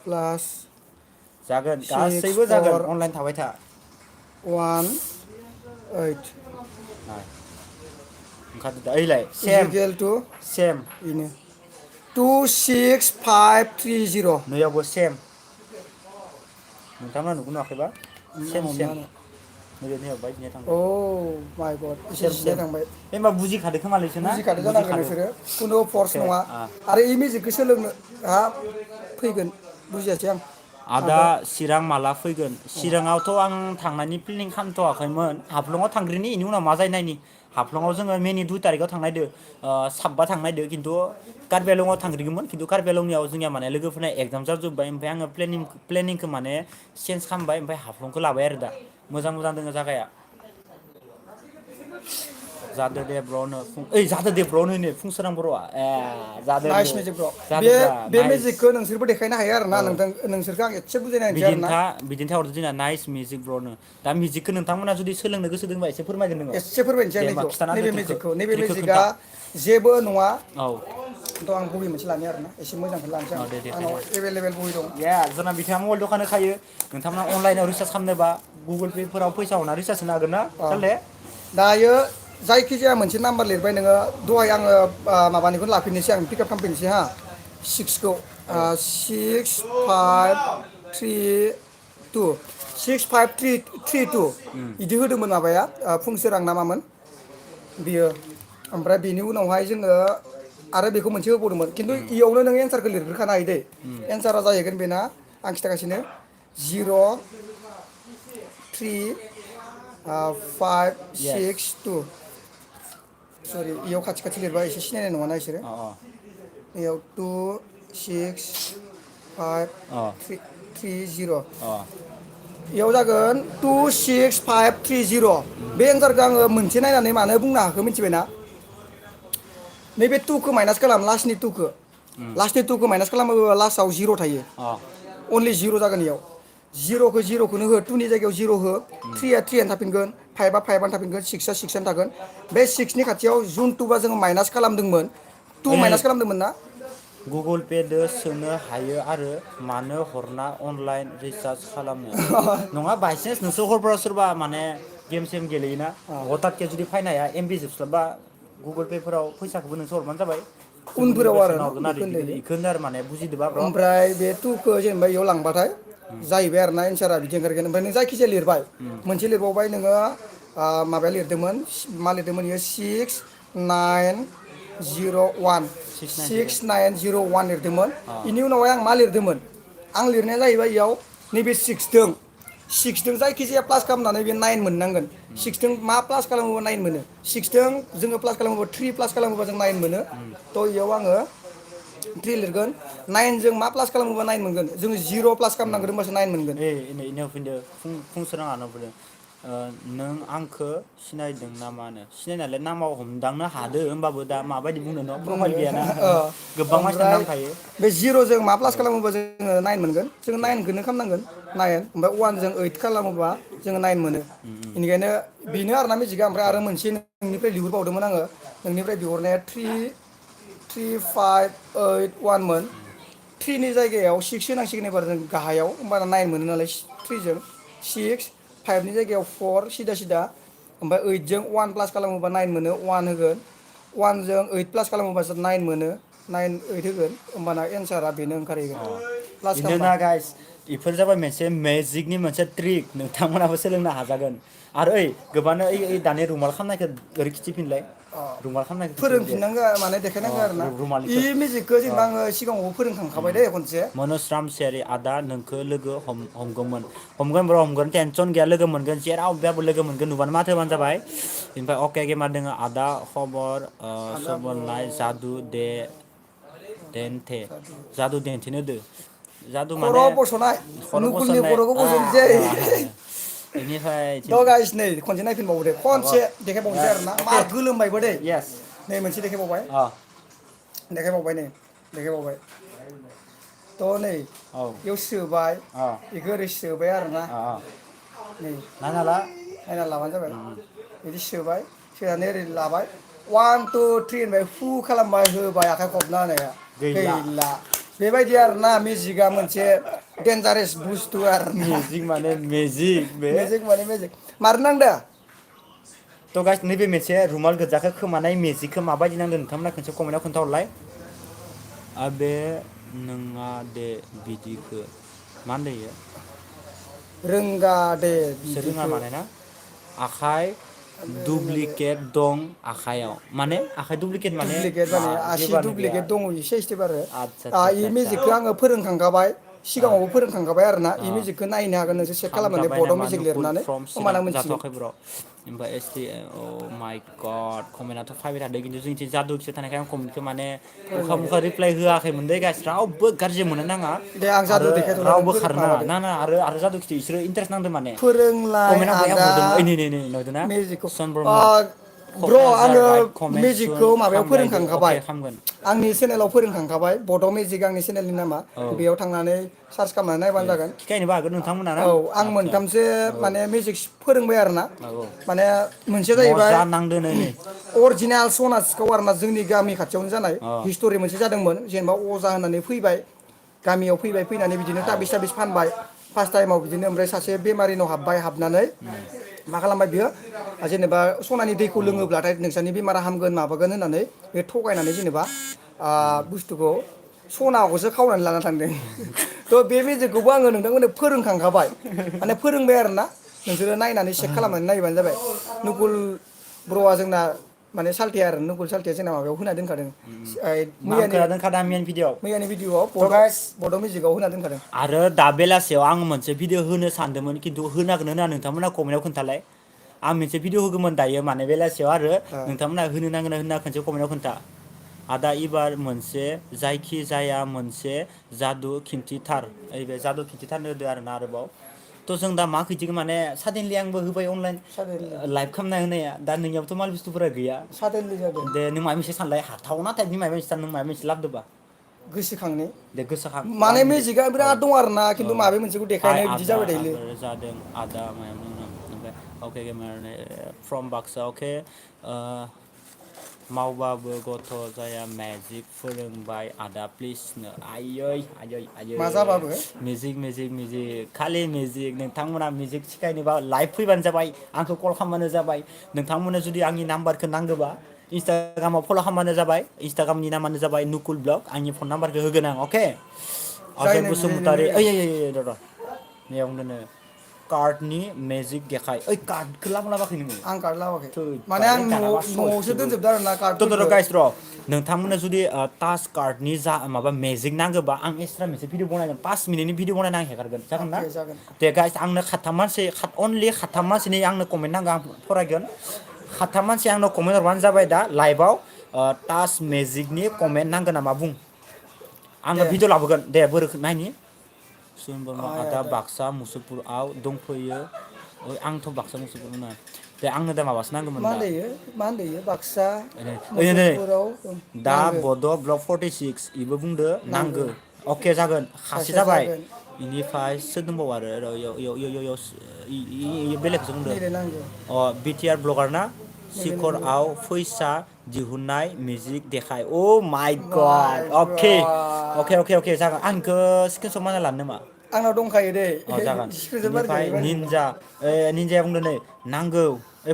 प्लास जागोन 6 गासैबो जागोन 4 अनलाइन थाबाय था 1 8 नाय ओंखारदो दा ओइलाय इज सेम इकुवेल टु सेम इनो 26530 नैयावबो सेम नोंथांमोना नुगोना नुवाखैबा आं सेमाव हमनो सेम हानो नैबे नैयाव बायदिया थांदो औ माइ गड एसे सेम जिनाय सेम थांबाय बे होनबा बुजिखादो खोमालै इसोरना बुजिखादो जानांगोन बुजिखादो नोंसोरो खुनु फर्स अके नङा आरो इ मिउजिकखौ सोलोंनो हा फैगोन बुजियासै आं आदा चिरां माला फैगोन चिराङावथ' आं थांनायनि प्लेनिं खालामथ'वाखैमोन हाफ्लंआव थांग्रोनि इनि उनाव मा जायो नायनि हाफ्लंआव जोङो मेनि 2 तारिखाव थांनायदो साबबा थांनायदो खिन्थु कार्बि आलंआव थांग्रोगौमोन खिन्थु कार्बि आलंनियाव जोंनिया माने लोगोफोरना एगजाम जाजोब्बाय ओमफ्राय आङो प्लेनिंखौ माने चेन्ज खालामबाय ओमफ्राय हाफ्लंखौ लाबाय आरो दा मोजां मोजां दोङो जागाया जादो दे ब्र'नो ओइ जादो दे ब्र'नो नै फुंसोरां बर'आ ए जादोनो नाइस मिउजिक ब्र' जादोब्रा बे नाइस मिउजिकखौ नोंसोरबो देखायनो हायो आरोना नोंसोरखौ आं एसे बुजायना होनोसै आरोना बिदिन्था हरदो जोंना नाइस मिउजिक ब्र'नो दा मिउजिकखौ नोंथांमोना जुदि सोलोंनो गोसो दंबा एसे फोरमायगोन नोङो एसे फोरमायनोसै दे आं होमबा नैखौ खिथाना होदो नैबे ट्रिकखौ मिउजिकखौ नैबे ट्रिकखौ मिउजिकआ खोन्था जेबो नङा औ थ' आं बबे मोनसे लानि आरोना एसे मोजांखौ लानोसै आं दे दे आंनाव एभेलेबेल बहि दं जोंना बिथाङा मबाइल दखान होखायो नोंथांमोना अनलाइनाव रिसार्ज खालामनोबा गुगोल पे फोराव फैसा हरना रिसार्ज होनो हागोन ना सालथे दायो जायखिजाया मोनसे नाम्बार लिरबाय नोङो दहाय आङो माबानिखौ लाफिननोसै आं पिकआप खालामफिननोसै हा 6खौ औ 6532 6532 बिदि होदोंमोन माबाया फुंसोरां ना मामोन बियो ओमफ्राय बेनि उनावहाय जोङो आरो बेखौ मोनसे होबावदोंमोन खिन्थु इयावनो नों एन्सारखौ लिरग्रोखानो हायो दै एन्सारा जाहैगोन बेना आं खिन्थागासिनो येस 03662 सरि इयाव खाथि खाथि लिरबा एसे सिनायनाय नङाना इसोरो अ इयाव 26530 अ इयाव जागोन 26530 बे एन्सारखौ आङो मोनसे नायनानै मानो बुंनो हाखो मिथिबायना नैबे 2खौ माइनास खालाम लास्टनि 2खौ लास्टनि 2खौ माइनास खालामोबा लास्टआव 0 थायो अ अनलि 0 जागोन इयाव 0खौनो हो 2नि जायगायाव 0 हो 3आ 3 आनो थाफिनगोन 5आ 5आनो थाफिनगोन 6आ 6आनो थागोन बे 6नि खाथियाव जुनथुबा जोङो माइनास खालामदोंमोन 2 ओइ माइनास खालामदोंमोन ना गुगोल पे दो सोनो हायो आरो मानो हरना अनलाइन रिसार्ज खालामनो नङा बायसान्स नोंसोर हरफोराव सोरबा माने गेम सेम गेलेयोना हथातके जुदि फायनो हाया एमबि जोबस्लाबा गुगोल पे फोराव फैसाखौबो नोंसोर हरबानो जाबाय जोंबो उनफोराव नैबे सोना आरोना हरगोन आरो बेखौ बिदिखौ होनदों इखो होनदों आरो माने बुजिदोबा ब्र' ओमफ्राय बे 2खौ जेनेबा इयाव लांबाथाय जाहैबाय आरोना एन्सारा बिदि ओंखारगोन ओमफ्राय नों जायखिजाया लिरबाय मोनसे लिरबावबाय नोङो माबाया लिरदोंमोन मा लिरदोंमोन इयो 6901 690 6901 लिरदोंमोन अ बेनि उनावहाय आं मा लिरदोंमोन आं लिरनाया जाहैबाय इयाव नैबे 6दों जायखिजाया प्लास खालामनानै बे 9 मोननांगोन 6दों मा प्लास खालामोबा 9 मोनो 6दों जोङो प्लास खालामोबा 3 प्लास खालामोबा जों 9 मोनो थ' इयाव आङो 3 लिरगोन 9 जों मा प्लास खालामोबा 9 मोनगोन जोङो 0 प्लास खालामनांगोन होनबासो 9 मोनगोन इनियाव फैदो फुंसोराङानो फैदों नों आंखौ सिनायदों ना मानो सिनायनायालाय नामाव हमदांनो हादो होमबाबो दा माबायदि बुंनो न' प्रफाइल गैयाना गोबां मानसिनाव ओमफ्राय नाम थायो बे 0जों मा प्लास खालामोबा जोङो 9 मोनगोन जोङो 9खौनो खालामनांगोन 9 ओमफ्राय 1जों 8 खालामोबा जोङो 9 मोनो बेनिखायनो बेनो आरोना मिउजिकआ ओमफ्राय अके आरो मोनसे नोंनिफ्राय बिहरबावदोंमोन आङो नोंनिफ्राय बिहरनाया 33581मोन 3नि जायगायाव 6 होनांसिगोन एबार जों गाहायाव होमबाना 9 मोनो नालाय 3जों 6 5नि जायगायाव 4 सिदा सिदा ओमफ्राय 8जों 1 प्लास खालामोबा 9 मोनो 1 होगोन 1जों 8 प्लास खालामोबासो 9 मोनो 9 8 होगोन होमबाना एन्सारा बेनो ओंखारहैगोन प्लास खालामबा बिनोना गाइस बेफोर जाबाय मोनसे मेजिकनि मोनसे ट्रिक नोंथांमोनहाबो सोलोंनो हाजागोन आरो ओइ गोबानो ओइ दानि रुमाल खालामनायखौ ओरै खिथिफिनलाय रुमाल खालामनायखौ खिथिफिन दे फोरोंफिननांगौ माने देखायनांगौ आरो ना इ रुमालिखौ मिउजिकखौ जेनेबा आङो सिगाङावबो फोरोंखांखाबाय दै खनसे मनज रामसियारि आदा नोंखौ लोगो हमगौमोन ब्र हमगोन टेनसन गैया लोगो मोनगोन जेरावबो लोगो मोनगोन नुबानो माथो होबानो जाबाय ओमफ्राय अके गेमा दोङो आदा खबर आदा सबरनाय बर' जादु देन्थे जादु देन्थेनो होदो जादु खर' माने बस'नाय खर' नुकुलनि बसरनाय खर'खौ बस'नोसै बेनिफ्राय द' गाइस नै खनसे नायफिनबावो दे खनसे देखायबावनोसै आरो ना अके मार गोलोमबायबो दै येस नै मोनसे देखायबावबाय अ देखायबावबाय थ' नै औ बेयाव सोबाय अ बेखौ ओरै सोबाय आरोना अ अ नै नायना ला नायना लाबानो जाबाय बिदि सोबाय सोनानै ओरै लाबाय 1 2 3 होनबाय हु खालामबाय होबाय आखाइ खबना होनाया गैला बेबायदि आरोना मिउजिकआ मोनसे देन्जारेस बुस्थु आरोना मेजिक माने मेजिक बे मेजिक माने मेजिक मारनो नांदो थ' गाइस नैबे मोनसे रुमाल गोजाखौ खोमानाय मेजिकखौ माबायदि नांदों नोंथांमोना खनसे कमेन्टआव खोन्थाहरलाय बे नोंङा दे बिदिखो मा होनदों इयो रोंगा दे सोर रोङा बिदिखो माने ना आखाइ दुप्लिकेट दं आखाइयाव माने आखाइ दुप्लिकेट माने आसि जेबोआनो गैया दुप्लिकेट दङ इसे स्टेप आरो आदसा आदसा इ आदसा मेजिकखौ आङो फोरोंखांखाबाय सिगाङावबो फोरोंखांखाबाय आरोना इ आदसा मेजिकखौ नायनो हागोन नोंसोर सेक खालामनानै हामजाबाय बर्डआव नामा मेजिक नुकुल लिरनानै फ्रम चिरां होमबाना मोनसिगोन जाथ'वाखै ब्र' ओमफ्राय एसटि अ माइ गड कमेन्टआथ' फायबाय थादों खिन्थु जोंनिथिं जादु खिसो थानायखाय आं कमेन्टखौ माने अखा मुखा रिप्लाय होआखैमोन दे गाइस रावबो गाज्रि मोननो नाङा दे आं जादु आरो देखायथ'ला नों रावबो खारनो नाङा माबादो ना आरो जादु खिथु इसोरो इन्टारेस्ट नांदों माने फोरोंलाय कमेन्टआव बया आदा हरदों ओइ नै नुदों ना मेजिकखौ सन ब्रह्म ब्र' क'क्राझार आङो राइट कमेन्ट सुन मेजिकखौ माबायाव खामलायदो फोरोंखांखाबाय अके खामगोन आंनि चेनेलाव फोरोंखांखाबाय बड'आव मेजिक आंनि चेनेलनि नामा औ बेयाव थांनानै सार्च खालामनानै नायबानो जागोन खिखायनोबो हागोन नोंथांमोना ना औ आं आदसा मोनथामसो औ माने मेजिक फोरोंबाय आरोना औ माने मोनसेया जाहैबाय मजा नांदो नै अरिजिनेल सना सिखाव आरोना जोंनि गामि खाथियावनो जानाय अ हिस्ट'रि मोनसे जादोंमोन जेनेबा अजा होननानै फैबाय गामियाव फैनानै बिदिनो औ ताबिस थाबिस फानबाय फार्स्ट टाइमाव बिदिनो ओमफ्राय सासे बेमारिनाव हाबनानै मा खालामबाय बियो जेनेबा सनानि दैखौ लोङोब्लाथाय नोंसोरनि बेमारा हामगोन माबागोन होननानै बे थगायनानै जेनेबा बुस्थुखौ सनाखौसो खावनानै लाना थांदों थ' बे मेजिकखौबो आङो नोंथांमोननो फोरोंखांखाबाय माने फोरोंबाय आरोना नोंसोरो नायनानै चेक खालामनानै नायबानो जाबाय नुकुल ब्र'आ जोंना माने साल्थिया आरो नुकुल साल्थिया जोंना माबायाव होना दोनखादों आं खोनादों खादा मैयानि भिडिअ मैयानि भिडिअआव थ' गाइस बड' मेजिकआव होना दोनखादों आरो दा बेलासेयाव आं मोनसे भिडिअ होनो सानदोंमोन खिन्थु होनागोन होना नोंथांमोना कमेन्टआव खोन्थालाय आं मोनसे भिडिअ होगौमोन दायो माने बेलासियाव आरो नोंथांमोना होनो नांगोन होनना खनसे कमेन्टआव खोन्था आदा इबार मोनसे जायखि जाया मोनसे जादु खिन्थिथार ओइ बे जादु खिन्थिथारनो होदो आरोना आरोबाव थ' जों दा मा खिन्थिगोन माने साडेनलि आंबो होबाय अनलाइन लाइभ खालामना होनाया दा नोंनियावथ' माल बुस्थुफोरा गैया साडेनलि जादों दे नों माबा मोनसे सानलाय हाथावना टाइपनि माबा मोनसे नों माबा मोनसे लाबोदोबा गोसोखांनि दे गोसोखां माने वान मिनिट मेजिकआ औ बिराद दं आरोना औ खिन्थु माबे मोनसेखौ हाय देखायनो बिदि आदा जाबाय थायोलै आगोल जादों आदा मायाव ओमफ्राय अके केमेरा फ्रम बाक्सा अके मावबाबो गथ' जाया मेजिक फोरोंबाय आदा प्लिजनो आयै मा जाबाबो मिजिक खालि मिजिक नोंथांमोना मिजिक सिखायनोबा लाइभ फैबानो जाबाय आंखौ कल खालामबानो जाबाय नोंथांमोना जुदि आंनि नाम्बारखौ नांगौबा इन्सटाग्रामाव फल' खालामबानो जाबाय इन्सटाग्रामनि नामानो जाबाय नुकुल ब्लग आंनि फन नाम्बारखौ होगोन आं अके अजय जायनो बिहैनोनो बसुमतारी होगोन र' बेयावनो कार्डनि मेजिक देखाय ओइ कार्डखौ लाबोखै नोङो आं कार्ड लाबोआखै थै माने आं बाय दानाबा न'आवसो सयथिबो दोनजोबदों आरोना थ' कार्डफोरखौ गाइस र' नोंथांमोना जुदि टाच कार्डनि जा माबा मेजिक नांगौबा आं एक्सट्रा मोनसे भिडिअ बनायगोन 5 मिनिटनि भिडिअ बनायना आं हेगारगोन जागोन ना अके जागोन दे गाइस आंनो अनलि खाथाम मानसिनि आंनो कमेन्ट नांगौ आं फरायगोन खाथाम मानसि आंनो कमेन्ट हरबानो जाबाय दा लाइभआव टाच मेजिकनि कमेन्ट नांगौ नामा बुं आङो दे भिडिअ लाबोगोन दे बोरो नायनि सुन बोरमा आइ आदा बाक्सा मुसुलपुराव दंफैयो आंथ' बाक्सा मुसुलपुर होना दे आंनो दा माबासो नांगौमोन दा मा होनदो इयो बाक्सा नै मुसलपुराव दा नांगो बड' ब्लक 46 बेबो बुंदो नांगो अके जागोन खासे सासेया जाबाय जागोन बेनिफ्राय सोर दंबावो आरो बेलेगसो बुंदो नैबे नांगौ बिटिआर ब्लगार ना नैबे नैबे सिखरआव फैसा दिहुननाय मिउजिक देखाय अ माइ माइ गड अके जागोन आं इखौ स्क्रिनसट मारिना लानो नामा आंनाव दंखायो दै अ जागोन स्क्रिनसट बेनिफ्राय मारिजायो मारिजायो निन्जाया बुंदों नै नांगौ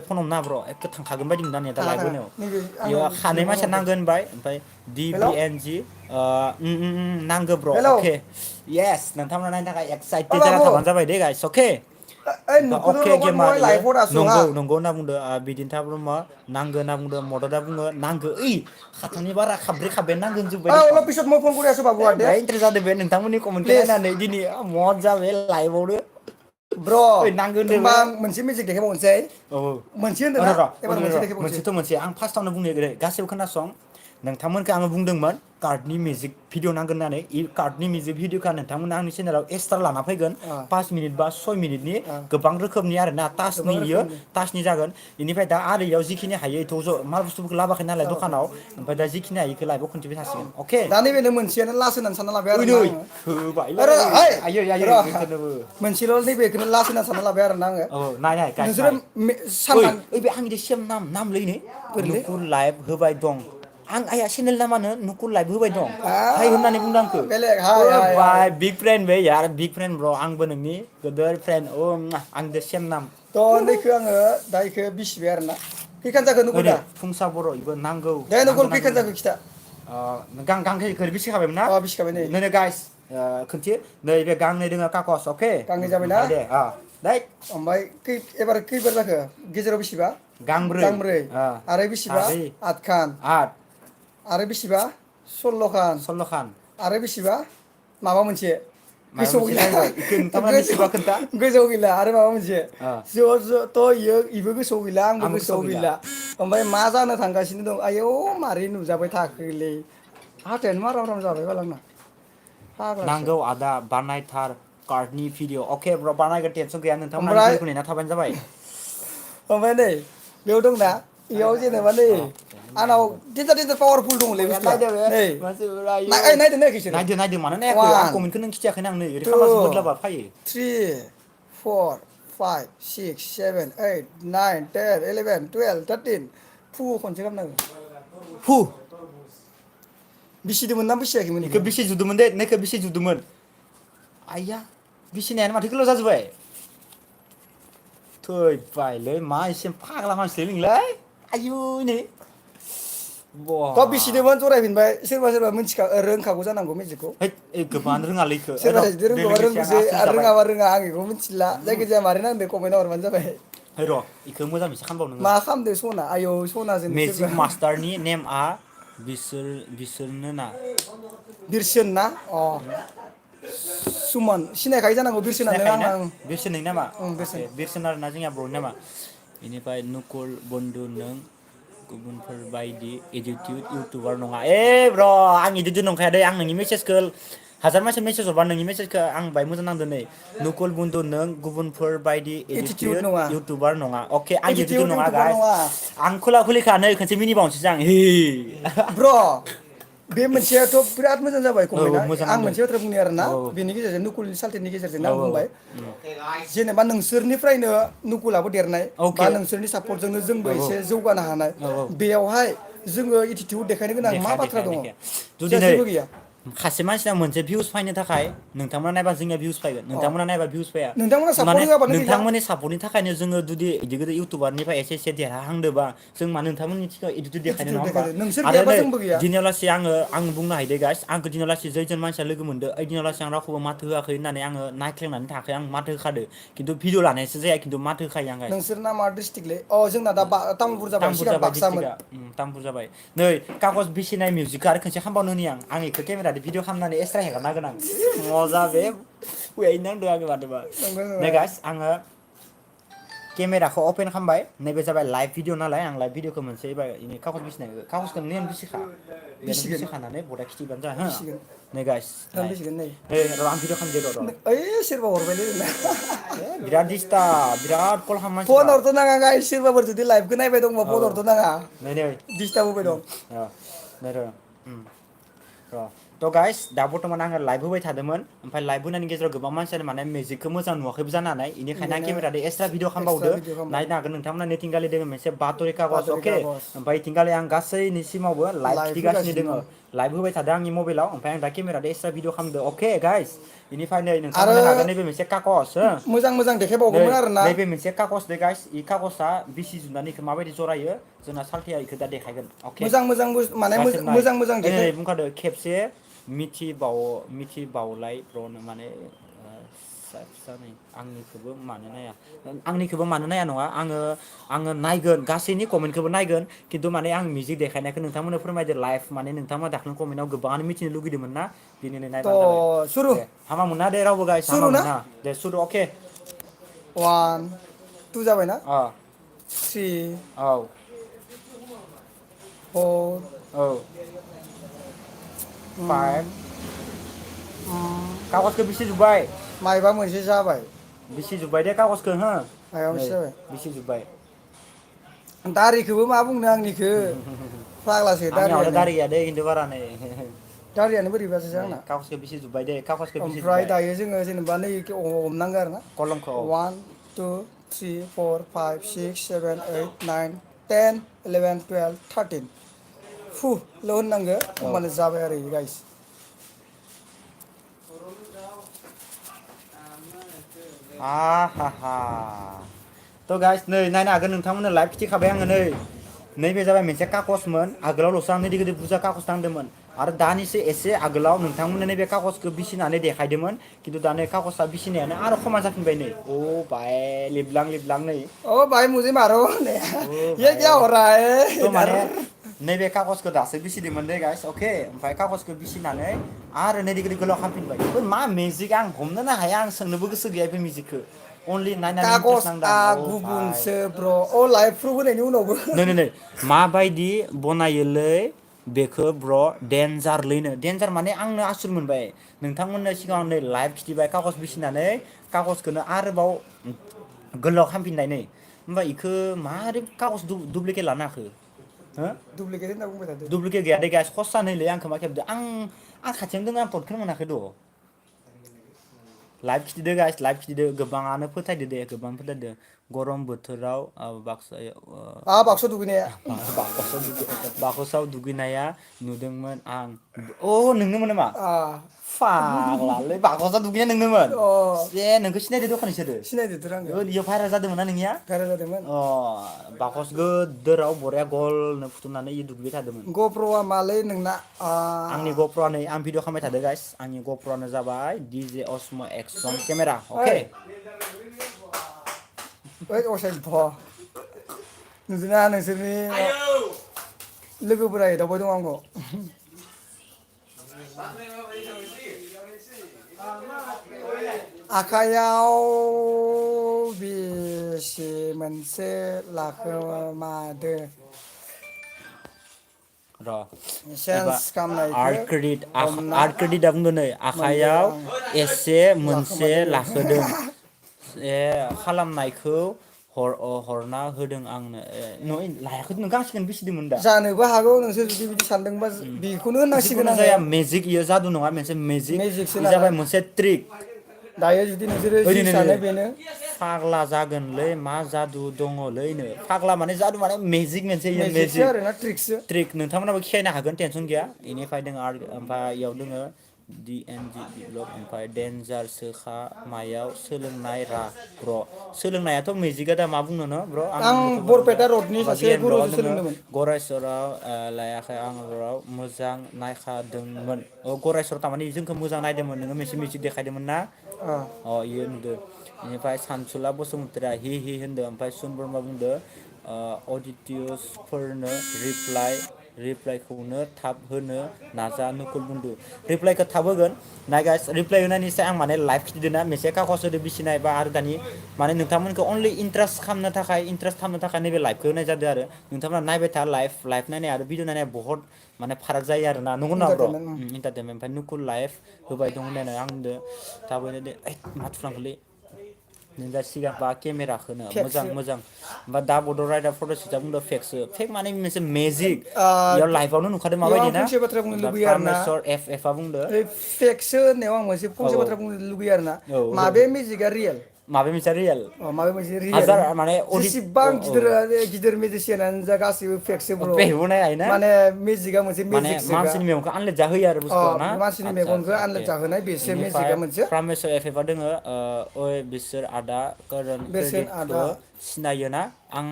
फन हमना ब्र' एखे थांखागोन बायदि मोनदों आंनिया दा थाङा लाइभ थाङा होनायाव नैबे बेयो आंनाव खानै ग्रुपाव मानसिया दंखायो नांगौ होनबाय ओमफ्राय हेलौ DBNG नांगौ ब्र' हेलौ अके येस नोंथांमोना नायनो थाखाय ओइ एक्साइटेड जाना बाबु थाबानो जाबाय दे गाइस अके ओइ ओमफ्राय नुकुल अके लगत गेमार মই इयो लाइभत आছো हा नंगौ होनना बुंदो बिदिन्था ब्रह्म नांगौ होनना बुंदो मददा बुङो नांगौ ओइ खाथामनि बारा खाब्रै खाबायानो नांगौ होनजोब्बाय অলপ दखन পিছত মই ফোন কৰি আছো বাবু ए দে बाय इन्टारेस्ट जादों बे नोंथांमोननि कमेन्टखौ प्लिज नायनानै दिनै मजा बे लाइभआवनो ब्र' ओइ नांगौ होनदो होमबा बे आं मोनसे मिउजिक देखायबावनोसै औ मोनसे होनदों ना एबार मोनसे र' देखायबावनोसै मोनसेथ' मोनसे आं फार्स्टआवनो बुंनो गासैबो खोनासं नोंथांमोनखौ आङो बुंदोंमोन कार्डनि मिउजिक भिडिअ नांगोन होननानै इ कार्डनि मिउजिक भिडिअखौ नोंथांमोना आंनि चेनेलाव एक्सट्रा लाना फैगोन 5 मिनिट बा 6 मिनिटनि गोबां रोखोमनि आरोना गोबां टाचनि इयो रोखोमनि टाचनि जागोन बेनिफ्राय दा आरो इयाव जिखिनि हायो एथ' माल बुस्थुफोरखौ लाबोआखै नालाय जाबाय दखानाव ओमफ्राय दा जिखिनि हायो बेखौ लाइभआव खोन्थिबाय थासिगोन अके दा नैबेनो मोनसेयानो लास होननानै सानना लाबाय ओइ आरोना नै आङो होबायलै आरो ओइ आयै र' नोंसोरनोबो मोनसेल' नैबेखौनो लास होनना सानना लाबाय आरोना आङो औ नाय गाइस नोंसोरो नाय सानखां ओइ बे आंनि सेम नामलै नै बोरैलै नुकुल लाइभ होबाय दं आं आइया चेनेल नामानो नुकुल लाइभ होबाय दं हाय होननानै बुंदों आंखौ बेलेग हाय हाय हाय बाय बिग फ्रेन्ड बे यार बिग फ्रेन्ड ब्र' आंबो नोंनि गोदोर फ्रेन्ड आंजों सेम नाम थ' नैखौ आङो दा इखौ बिसिबाय आरोना खैखान जाखो नुकुल दा फुंसा बर' इबो नांगौ दे नुकुल खैखान जाखो खिथा गांखौ बिसिखाबायमोन ना बिसिखाबाय नै नै गाइस खोनसे नैबे गांनै दोङो काकस अके गांनै जाबायना ओमफ्राय दे दै ओमफ्राय एबार खैबार जाखो गेजेराव बेसेबा गांब्रै आरो बेसेबा साब्रै आठखान आठ आरो बेसेबा सल्ल'खान आरो बेसेबा माबा मोनसे माबा गोसोआव मोनसे गैला जाहैबाय इखो नोंथांमोना मिथिबा खोन्था गोजौआव गैला आरो माबा मोनसे ओ ज' इबो गोसोआव गैला आंबो गोसोआव गैला ओमफ्राय मा जानो थांगासिनो दं आयौ मारै नुजाबाय थाखोलै हाथायानो माराम राम जाबाय बाल आंना फाग्लासो नांगौ आदा बानायथार कार्डनि भिडिअ अके ब्र बानायगोन टेनसन गैया नोंथांमोना आंनि ओमफ्राय भिडिअखौ नेना थाबानो जाबाय ओमफ्राय नै बेयाव दंना बेयाव जेनेबा नै आंनाव देन्जार पावारफुल दङलै बुस्थुआ नायदो बे नै मानसिफोरा आयौ नायदों नायाखै बिसोरो नायदो मानो नायाखै आं वान कमेन्टखौ नों खिथियाखै आंनो ओरै टु खालामनासो बोदलाबा फैयो 3 4 5 6 7 8 9 10 11 12 13 फु खनसे खालामनांगौ फु बिसिदोंमोन ना बिसियाखैमोन इखौ इखो बेसे जुदोंमोन दे नैखौ बेसे जुदोंमोन आइया बिसिनायानो माथो गोलाव जाजोब्बाय थैबायलै मा एसे फाग्ला मानसिलै नोंलाय आयु नै थ' बिसिदोंमोन जरायफिनबाय सोरबा रोंखागौ जानांगौ मेजिकखौ हैद गोबाङानो रोङालै इखो सोरबा र' सासे दे रोंगौबा लोगोसे आं रोंगौसै आसुरिस आरो जाबाय रोङाबा रोङा आं बेखौ मिथिला जायखिजाया मारै नांदो कमेन्टआव हरबानो जाबाय है र' इखौ मोजां मोनसे खामबाव नोङो मा खालामदो सना आयौ सनाजोंनो सोरबा मेजिक मास्टारनि नेमआ बिसोरनो ना बिरसोन ना अ सुमन सिनायखायो जानांगौ बिरसोनानो सिनायखायोना आंना बिरसोन नोंनि नामा बिरसोन बिरसोन आरोना जोंनिया बर'नि नामा बेनिफ्राय नुकुल बन्धु नों गुबुनफोर बायदि इडिटिउड इउटुबार नङा ब्र आं इदिटद नंखाया दै आं नोंनि मेसेजखौ हाजार मानसि मेसेज हरबा नोंनि मेसेजखौ आं बाहाय मोजां नांदों नै नुकुल बन्धु नों गुबुनफोर बायदि एटिटिउड इडिटिउड नङा इउटुबार नङा अके आं इडिटिउड एटिटिउड नङा इउटुबार गाइस नङा आं खुला खुलिखानो खनसे मिनिबावनोसै आं ब्र' बे मोनसेयाथ' बिराद मोजां जाबाय औ कमेन्टआ मोजां आं नांदों मोनसे बाथ्रा बुंनि आरोना औ बेनि गेजेरजों नुकुलनि साल्टिनि गेजेरजोंनो औ आं बुंबाय जेनेबा नोंसोरनिफ्रायनो नुकुलाबो देरनाय बा अके नोंसोरनि सापर्टजोंनो जोंबो औ एसे जौगानो हानाय औ औ बेयावहाय जोङो एटिटिउड देखायनो गोनां मा देखाया बाथ्रा देखाया दङ देखाया जुदि जोंहा नै जेबो गैया खासे मानसिना मोनसे भिउस फैनो थाखाय नोंथांमोना नायबा जोंनिया भिउस फैगोन अ नोंथांमोना नायबा भिउस फैया नोंथांमोना सापर्ट माने होआबानो गैला नोंथांमोननि सापर्टनि थाखायनो जोङो जुदि इदि गिदिर इउटुबारनिफ्राय एसे देरहाहांदोंबा जों मा नोंथांमोननि इदिटुद देखायनो नङा एटिटिउड होमबा देखायदो नोंसोर आरो गैयाबा नै जोंबो गैया दिनाव लासै आं बुंनो हायो गाइस आंखौ दिनाव लासै जैजोन मानसिया लोगो मोनदो ओइ दिनाव लासै आं रावखौबो माथो होआखै होननानै आङो नायख्लेंनानै थायाखै आं माथो होखादो खिन्थु भिडिअ लानायसो जाया खिन्थु माथो होखायो आं गाइस नोंसोरना मा डिस्ट्रिक्टलै अ जोंना दा तामुलपुर जाबाय तामुलपुर सिगां जाबाय बाक्सामोन डिस्ट्रिक्टआ तामुलपुर जाबाय नै कागज बिसिनाय मिउजिकखौ आरो खनसे खालामबावनो होनि आं इखौ केमेराजों भिडिअ खालामनानै एक्सट्रा हेगारना होगोन आं मजा बे फुयैनो नांदों आङो मानोबा नंगौ नै नङा गाइस आङो केमेराखौ अपेन खालामबाय नैबे जाबाय लाइभ भिडिअ नालाय आं लाइभ भिडिअखौ मोनसे कागज बिसिनायखौ कागजखौ नों बिसिखा बेनो बिसिगोन बिसिखानानै बदा खिथिबानो जाबाय हो बिसिगोन नै गाइस दानो नाय बिसिगोन नै र' आं भिडिअ खालामदो र' ओइ सोरबा हरबायलै नोंना बिराद दिसटार्ब बिराद कल खालामो फन मानसिफ्रा हरथ' नाङा गाइस सोरबाफोर जुदि लाइभखौ नायबाय दंबा औ फन हरथ' नाङा नै नै दिस्टार्ब होबाय दं नै र' थ' गाइस दा बर्थमान आङो लाइभ होबाय थादोंमोन ओमफ्राय लाइभ होनायनि गेजेराव गोबां मानसियानो माने मिउजिकखौ मोजां नुवाखैबो जानो हानाय बेनिखायनो आं ओंखायनो केमेराजों एक्सट्रा भिडिअ एक्सट्रा खालामबावदो भिडिअ खालामबाय नायनो हागोन नोंथांमोना नैथिंगालि दोङो मोनसे बातरि कागज बातरि अके कागज ओमफ्राय इथिंगालि आं गासैनिसिमावबो लाइभ खिथिगासिनो होगासिनो दोङो दं लाइभ होबाय थादों आंनि मबाइलाव ओमफ्राय आं दा केमेराजों एक्सट्रा भिडिअ खालामदो अके गाइस बेनिफ्राय नै नोंथां आरो नायनो हागोन नैबे मोनसे कागज हो मोजां मोजां नै देखायबावगौमोन आरोना नैबे मोनसे कागज दे गाइस इ कागजआ बिसि जुनानै इखौ माबायदि जरायो जोंना सालथेया इखौ दा देखायगोन अके मोजां मोजां माने गासिबो नाय मोजां मोजां ओइ देखाय नै बुंखादो खेबसे मिथिबावलाय ब्र'नो माने फिसा फिसा नै आंनिखौबो मानो नाया नङा आङो नायगोन गासैनि कमेन्टखौबो नायगोन खिन्थु माने आं मिउजिक देखायनायखौ नोंथांमोननो फोरमायदो लाइभ माने नोंथांमोना दाखालै कमेन्टआव गोबाङानो मिथिनो लुगैदोंमोन ना दिनै नायबानो जाबाय थ' सुरु दे हामा मोनना दे रावबो गाइस हामा सुरु ना मोननाङा दे सुदु अके 1 2 जाबायना अ 3 औ 4 औ 5 कागजखौ बिसि जोब्बाय माइबा मोनसे जाबाय बिसि जोब्बाय दे कागजखौ हो माइबा नै मोनसे जाबाय बिसि जोब्बाय दारिखौबो मा बुंनो आंनिखौ फाग्लासो आंनियावलाय दारियानो दारि गैया दे खिन्थु बारा नै दारियानो बोरैबासो नै आंना कागजखौ बेसे जोब्बाय दे कागजखौ बेसे ओमफ्राय जोब्बाय दायो जोङो जेनेबा नै हमनांगौ आरो ना कलमखौ 1 2 3 4 5 6 7 8 9 10 11 12 13 ल' होननांगो औ होमबानो जाबाय आरो गाइस हा थ' गाइस नै नायनो हागोन नोंथांमोननो लाइभ खिथिखाबाय आङो नै नैबे जाबाय मोनसे कागजमोन आगोलावल'सो आं नैदि गिदिर बुरजा कागज नांदोंमोन आरो दानिसो एसे आगोलाव नोंथांमोननो नैबे कागजखौ बिसिनानै देखायदोंमोन खिन्थु दानो कागजआ बिसिनायानो आरो खमान जाफिनबाय नै ओ भाई लिबलां नै ओ भाई मुझे मारो ओ ये भाई क्या हो रहा है थ' इधर माने नैबे कागजखौ दासो बिसिदोंमोन दे गाइस अके ओमफ्राय कागजखौ बिसिनानै आरो नैदि गिदिर गोलाव खालामफिनबाय बेफोर मा मेजिक आं हमनोनो हाया आं सोंनोबो गोसो गैया बे मेजिकखौ अनलि नायनानै इन्टारेस्ट नांदों कागजआ आं ओ भाई गुबुनसो ब्र' अ लाइभ प्रुफ होनायनि उनावबो नै माबायदि बनायोलै बेखौ ब्र' डेन्जारलैनो डेन्जार माने आंनो आसुर मोनबाय नोंथांमोननो सिगाङाव नै लाइभ खिथिबाय कागज बिसिनानै कागजखौनो आरोबाव गोलाव खालामफिननानै होमबा इखौ मारै कागज दुप्लिकेट लानो हाखो हो दुप्लिकेट होनना बुंबाय थादो दुप्लिकेट गैया दे गाइस खस्सानैलै आंखौ मा खेबदो आं खाथियावनो दङ आं थटखौनो मोनाखै द' लाइभ खिथिदो गाइस लाइभ खिथिदो गोबाङानो फोथायदो दे गोबां फोथायदो गरम बोथोराव बाक्सायाव बाक्सा दुगैनाया बाकसाव दुगैनाया नुदोंमोन आं अ नोंनोमोन नामा फाग्लालै बाकसाव दुगैनाया नोंनोमोन अ ए नोंखौ सिनायदो दखान इसोरो सिनायदोथ' आङो इयाव भाइरेल जादोंमोन ना नोंनिया भाइरेल जादोंमोन अ बाकस गोदोराव बरिया गलनो फुथुमनानै इयो दुगैबाय थादोंमोन गप्र'आ मालै नोंना आंनि गप्र'आ नै आं भिडिअ खालामबाय थादों गाइस आंनि गप्र'आनो जाबाय डिजे अस्म एक्सन केमेरा ओइ अके ओइ असायथ' नुदोंना नोंसोरनि लोगोफोरा एदावबाय दं आंखौ आखाइयाव बेसे मोनसे लाखोमादो र' एबा सेन्स खालामनायखौ हमना आर्ट क्रेडिटआ बुंदों नै मोनदो आखाइयाव आं एसे मोनसे लाखोमादों लाखोदों खालामनायखौ हरना होदों आंनो लायाखैथ' नों गांसेखौनो बिसिदोंमोन दा जानोबो हागौ नोंसोर जुदि बिदि सानदोंबा बेखौनो होननांसिगोन जिखुनु आङो जाया मेजिक इयो जादु नङा मोनसे मेजिक मेजिकसो इ नालाय जाबाय मोनसे ट्रिक दायो जुदि नोंसोरो ओइ जि नै सानो बेनो फाग्ला जागोनलै मा जादु दङलैनो फाग्ला माने जादु माने मेजिक मोनसे इयो मेजिकसो मेजिक आरोना ट्रिकसो ट्रिक नोंथांमोनाबो खियानो हागोन टेनसन गैया बेनिफ्राय दङ आरो ओमफ्राय इयाव दोङो डि एन जि डेभलप ओमफ्राय डेन्जार सोखा मायाव सोलोंनाय र' सोलोंनायाथ' मेजिकआ दा मा बुंनो न ब्र' आं आंबोथ' मोजां मोनथिया बरपेटा रडनि ओमफ्राय बि सासे एन ब्लगाव गुरुजों दोङो सोलोंदोंमोन गरेस्वराव लायाखै आं राव मोजां नायखादोंमोन गरेस्वर थारमाने जोंखौ मोजां नायदोंमोन नोङो मोनसे मिउजिक देखायदोंमोन ना इयो नुदो बेनिफ्राय सानसुला बसुमतारिया हि होनदो ओमफ्राय सुनबरमा बुंदो अडिटियसफोरनो रिप्लाइखौनो थाब होनो नाजा नुकुल बुंदो रिप्लाइखौ थाब होगोन नाय गाइस रिप्लाइ होनायनिसाय आं माने लाइभ खिथिदों ना मोनसे कागज होदो बिसिनाय बा आरो दानि माने नोंथांमोनखौ अनलि इन्टारेस्ट खालामनो थाखाय नैबे लाइभखौ होनाय जादों आरो नोंथांमोना नायबाय था लाइभ नायनाय आरो भिडिअ नायनाया बहुत माने फाराग जायो आरो ना नंगौ ना ब्र' इन्टारटेनमेन्ट इन्टारटेनमेन्ट ओमफ्राय नुकुल लाइभ होबाय दं होननानै आं होनदो थाबैनो दे मा थुलांखोलै नों दा सिगां बा केमेराखौनो मोजां फेक्सो ओमफ्राय दा बड' राइडार फट' सिटा बुंदों फेक माने मोनसे मेजिक इयाव लाइभआवनो नुखादों बेयाव माबायदि आं ना फंसे बाथ्रा बुंनो ओमफ्राय लुबैयो आरोना प्रामेस्वर एफआ बुंदो फेक्सो होननायाव आं मोनसे औ फंसे बाथ्रा बुंनो लुबैयो आरोना औ माबे मेजिकआ रियेल माबे मोनसेया रियेल माबे मोनसे रियेल हाजार माने अडिट जेसेबां गिदिर मेजिसियानानो जा गासैबो फेक्सो ब्र' बेबोनाय ना माने मेजिकआ मोनसे माने मेजिकसोखा मानसिनि मेगनखौ आनलाइट जाहोयो आरो बुस्थुआ ना मानसिनि आदसा मेगनखौ आदसा आनलाइट अके जाहोनाय बेसो बेनिफ्राय मेजिकआ मोनसे प्रामेस्वर एफआ दोङो बिसोर आदा करण बेसेन क्रेडिटखौ आदा सिनायोना आं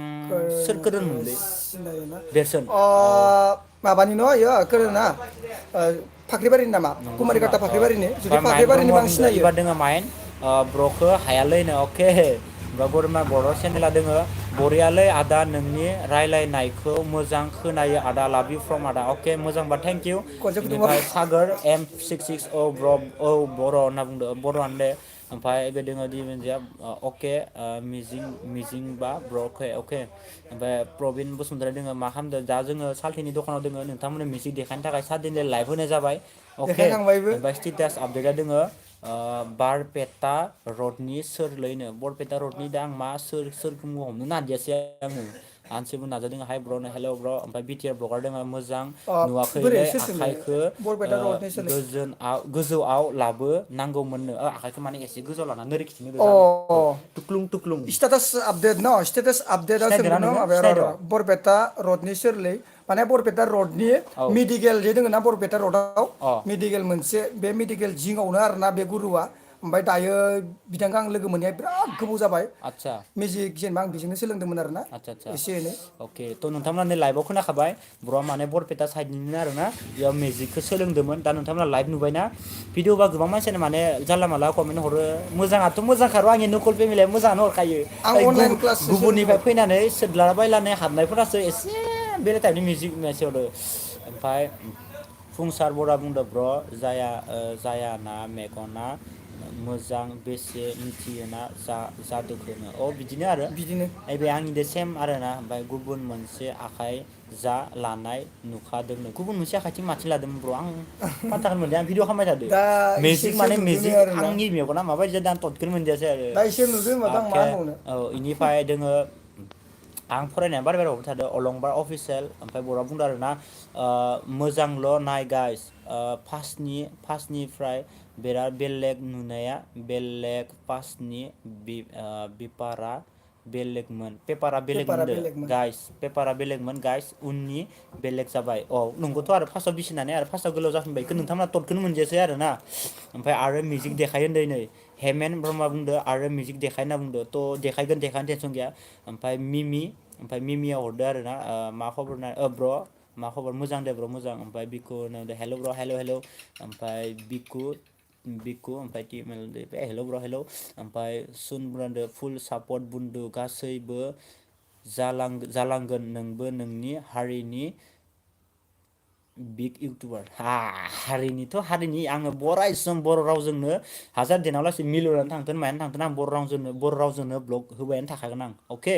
सोर करणमोनलै सिनायोना बेरसोन माबानि न' इयो कोरोना फाख्रिबारिनि नामा नंगौ कुमारि खोमा घाटा फाख्रिबारिनि जुदि ओमफ्राय मायेन फाख्रिबारिनिबा ब्रह्मआ आं बुंदो सिनायो इबार दोङो मायेन ब्र'खौ हायालैनो अके ओमफ्राय गरमा बर' चेनेला दोङो बरियालै आदा नोंनि रायलायनायखौ मोजां खोनायो आदा लाभ इउ फ्रम आदा अके मोजांबा थेंक इउ खनसे फुदुंबा बेनिफ्राय सागोर M66 औ ब्र' औ बर' होनना बुंदो बर'आनो दे ओमफ्राय बे दोङो दि मोनसेया अके मिजिं बा ब्र'के अके ओमफ्राय प्रबिन बसुमतारी दोङो मा खालामदो दा जोङो साल्थिनि दखानाव दोङो नोंथांमोननो मिउजिक देखायनो थाखाय सादिनलि लाइभ होनाय जाबाय अके देखायखांबायबो ओमफ्राय स्टेटास आपडेटआ दोङो बारपेटा रडनि सोरलैनो बरपेटा रडनि दा आं मा सोरखौ मुं हमनो नागिरासै आङो आनसेबो नाजादों हाय ब्र'नो हेल' ब्र' ओमफ्राय बिटिआर ब्लगार दोङो मोजां बोरै नुवाखैलै सोरसोलै आखाइखौ बरपेटा रडनि सोलै गोजौआव लाबो नांगौमोननो आखाइखौ माने एसे गोजौआव लाना नोरै खिथिनो अ जानोखौ टुक्लुं स्टेटास आपडेट न स्टेटास आपडेटआव सिनायदोंना सोंदों न नोङो माबाया सिनायद' बरपेटा रडनि सोरलै माने बरपेटा रडनि औ मेडिकेल जे दोङो ना बरपेटा रडआव अ मेडिकेल मोनसे बे मेडिकेल जिङावनो आरोना बे गुरुआ ओमफ्राय दायो बिथांखौ आं लोगो मोननाया बिराद गोबाव जाबाय आदसा मिउजिक जेनेबा आं बेजोंनो सोलोंदोंमोन आरोना आदसा एसे एनै अके थ' नोंथांमोना लाइभआव खोनाखाबाय ब्र'आ माने बरपेटा साइडनिनो आरोना बेयाव मिउजिकखौ सोलोंदोंमोन दा नोंथांमोना लाइभ नुबायना भिडिअ'बा गोबां मानसियानो माने जानला मानला कमेन्ट हरो मोजाङाथ' मोजांखार' आंनि नुकुल फेमिलिया मोजाङानो हरखायो आं अनलाइन क्लाससो गुबुननिफ्राय सोलोंदोंमोन फैनानै सोद्लाबायलानाय हाबनायफोरासो एसे बेलेग टाइपनि मिउजिक मेसेज हरो ओमफ्राय फुंसार बरा बुंदों ब्र' जायाना मेगना मोजां बेसे मिथियोना जादोखोनो बिदिनो आरो बिदिनो बे आंनिदो सेम आरोना ओमफ्राय गुबुन मोनसे आखाइ जा लानाय नुखादोंनो गुबुन मोनसे आखाइथिं माथो लादोंमोन ब्र' आं पात्ताखौनो मोनदिया आं भिडिअ खालामबाय थादों दा मेजिक इसोरसो माने नुदोंनो मेजिक आरोना आंनि मेगना माबायदि जादों आं टटखौनो मोनदियासै आरो दा इसोर नुदों होनबाथ' आं मा अके होनबावनो इनिफ्राय दोङो आं फरायनाया बार बार हरबाय थादों अलंबार अफिसियेल ओमफ्राय बर'आ बुंदों आरोना मोजांल' नाय गाइस फार्स्टनिफ्राय बिराद बेलेग नुनाया बेलेग फार्स्टनि पेपारा बेलेगमोन होनदो बेलेगमोन गाइस पेपारा बेलेगमोन गाइस उननि बेलेग जाबाय नंगौथ' आरो फार्स्टआव बिसिनानै आरो फार्स्टआव गोलाव जाफिनबाय बेखौ नोंथांमोना टटखौनो मोनजायासै आरोना ओमफ्राय आरो मिउजिक देखायो होनदों नै हेमेन ब्रह्मा बुंदो आरो मिउजिक देखाय होनना बुंदो थ' देखायगोन टेनसन गैया ओमफ्राय मिमिया हरदो आरोना मा खबर ब्र' मा खबर मोजां दे ब्र' मोजां ओमफ्राय बिखु हेल' ब्र' हेल' ओमफ्राय बिकु ओमफ्राय हेल' ब्र' हेल' ओमफ्राय सुन बुंदो फुल सापर्ट बुन्दु गासैबो जालांगोन नोंबो नोंनि हारिनि बिग इउटुबार हारिनि आङो बर' रावजोंनो हाजार दिनाव लासै मिलौनानै थांथों मायानो थांथों आं बर' रावजोंनो ब्लग होबायानो थाखागोन आं अके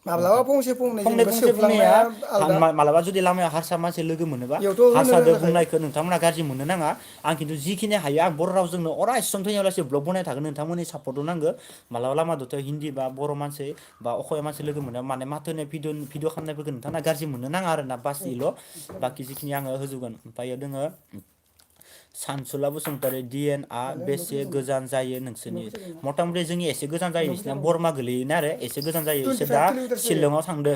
माब्लाबा फंसे फंनै फंनै जेनेबा फंसे बुंनाया सोबलांनाया आलदा मालाबा जुदि लामायाव हारसा मानसि लोगो मोनोबा इयावथ' होनो हारसादो रोंखागोन बुंनायखौ नोंथांमोना गाज्रि मोननो नाङा आं खिन्थु जिखिनि हायो आं बर' रावजोंनो अराय सम थैनायावलासे ब्लग बनायबाय थागोन नोंथांमोननि सापर्टआव नांगो मालाबा लामादोथ' हिन्दी बा बर' मानसि बा असमिया मानसि लोगो मोनो माने माथो होनाय भिडिअ खालामनायफोरखौ नोंथांमोना गाज्रि मोननो नाङा आरोना बास इल' बाखि जिखिनि आङो होजोबगोन ओमफ्राय दोङो सानसुला बसुमतारी डिएनआ बेसे गोजान जायो नोंसोरनि मथा मथि जोंनि एसे गोजान जायो नोंसिना बरमा गोलैयोना आरो एसे गोजान जायो इसोर दा 25 किल'मिटारसो जायो शिलंआव थांदो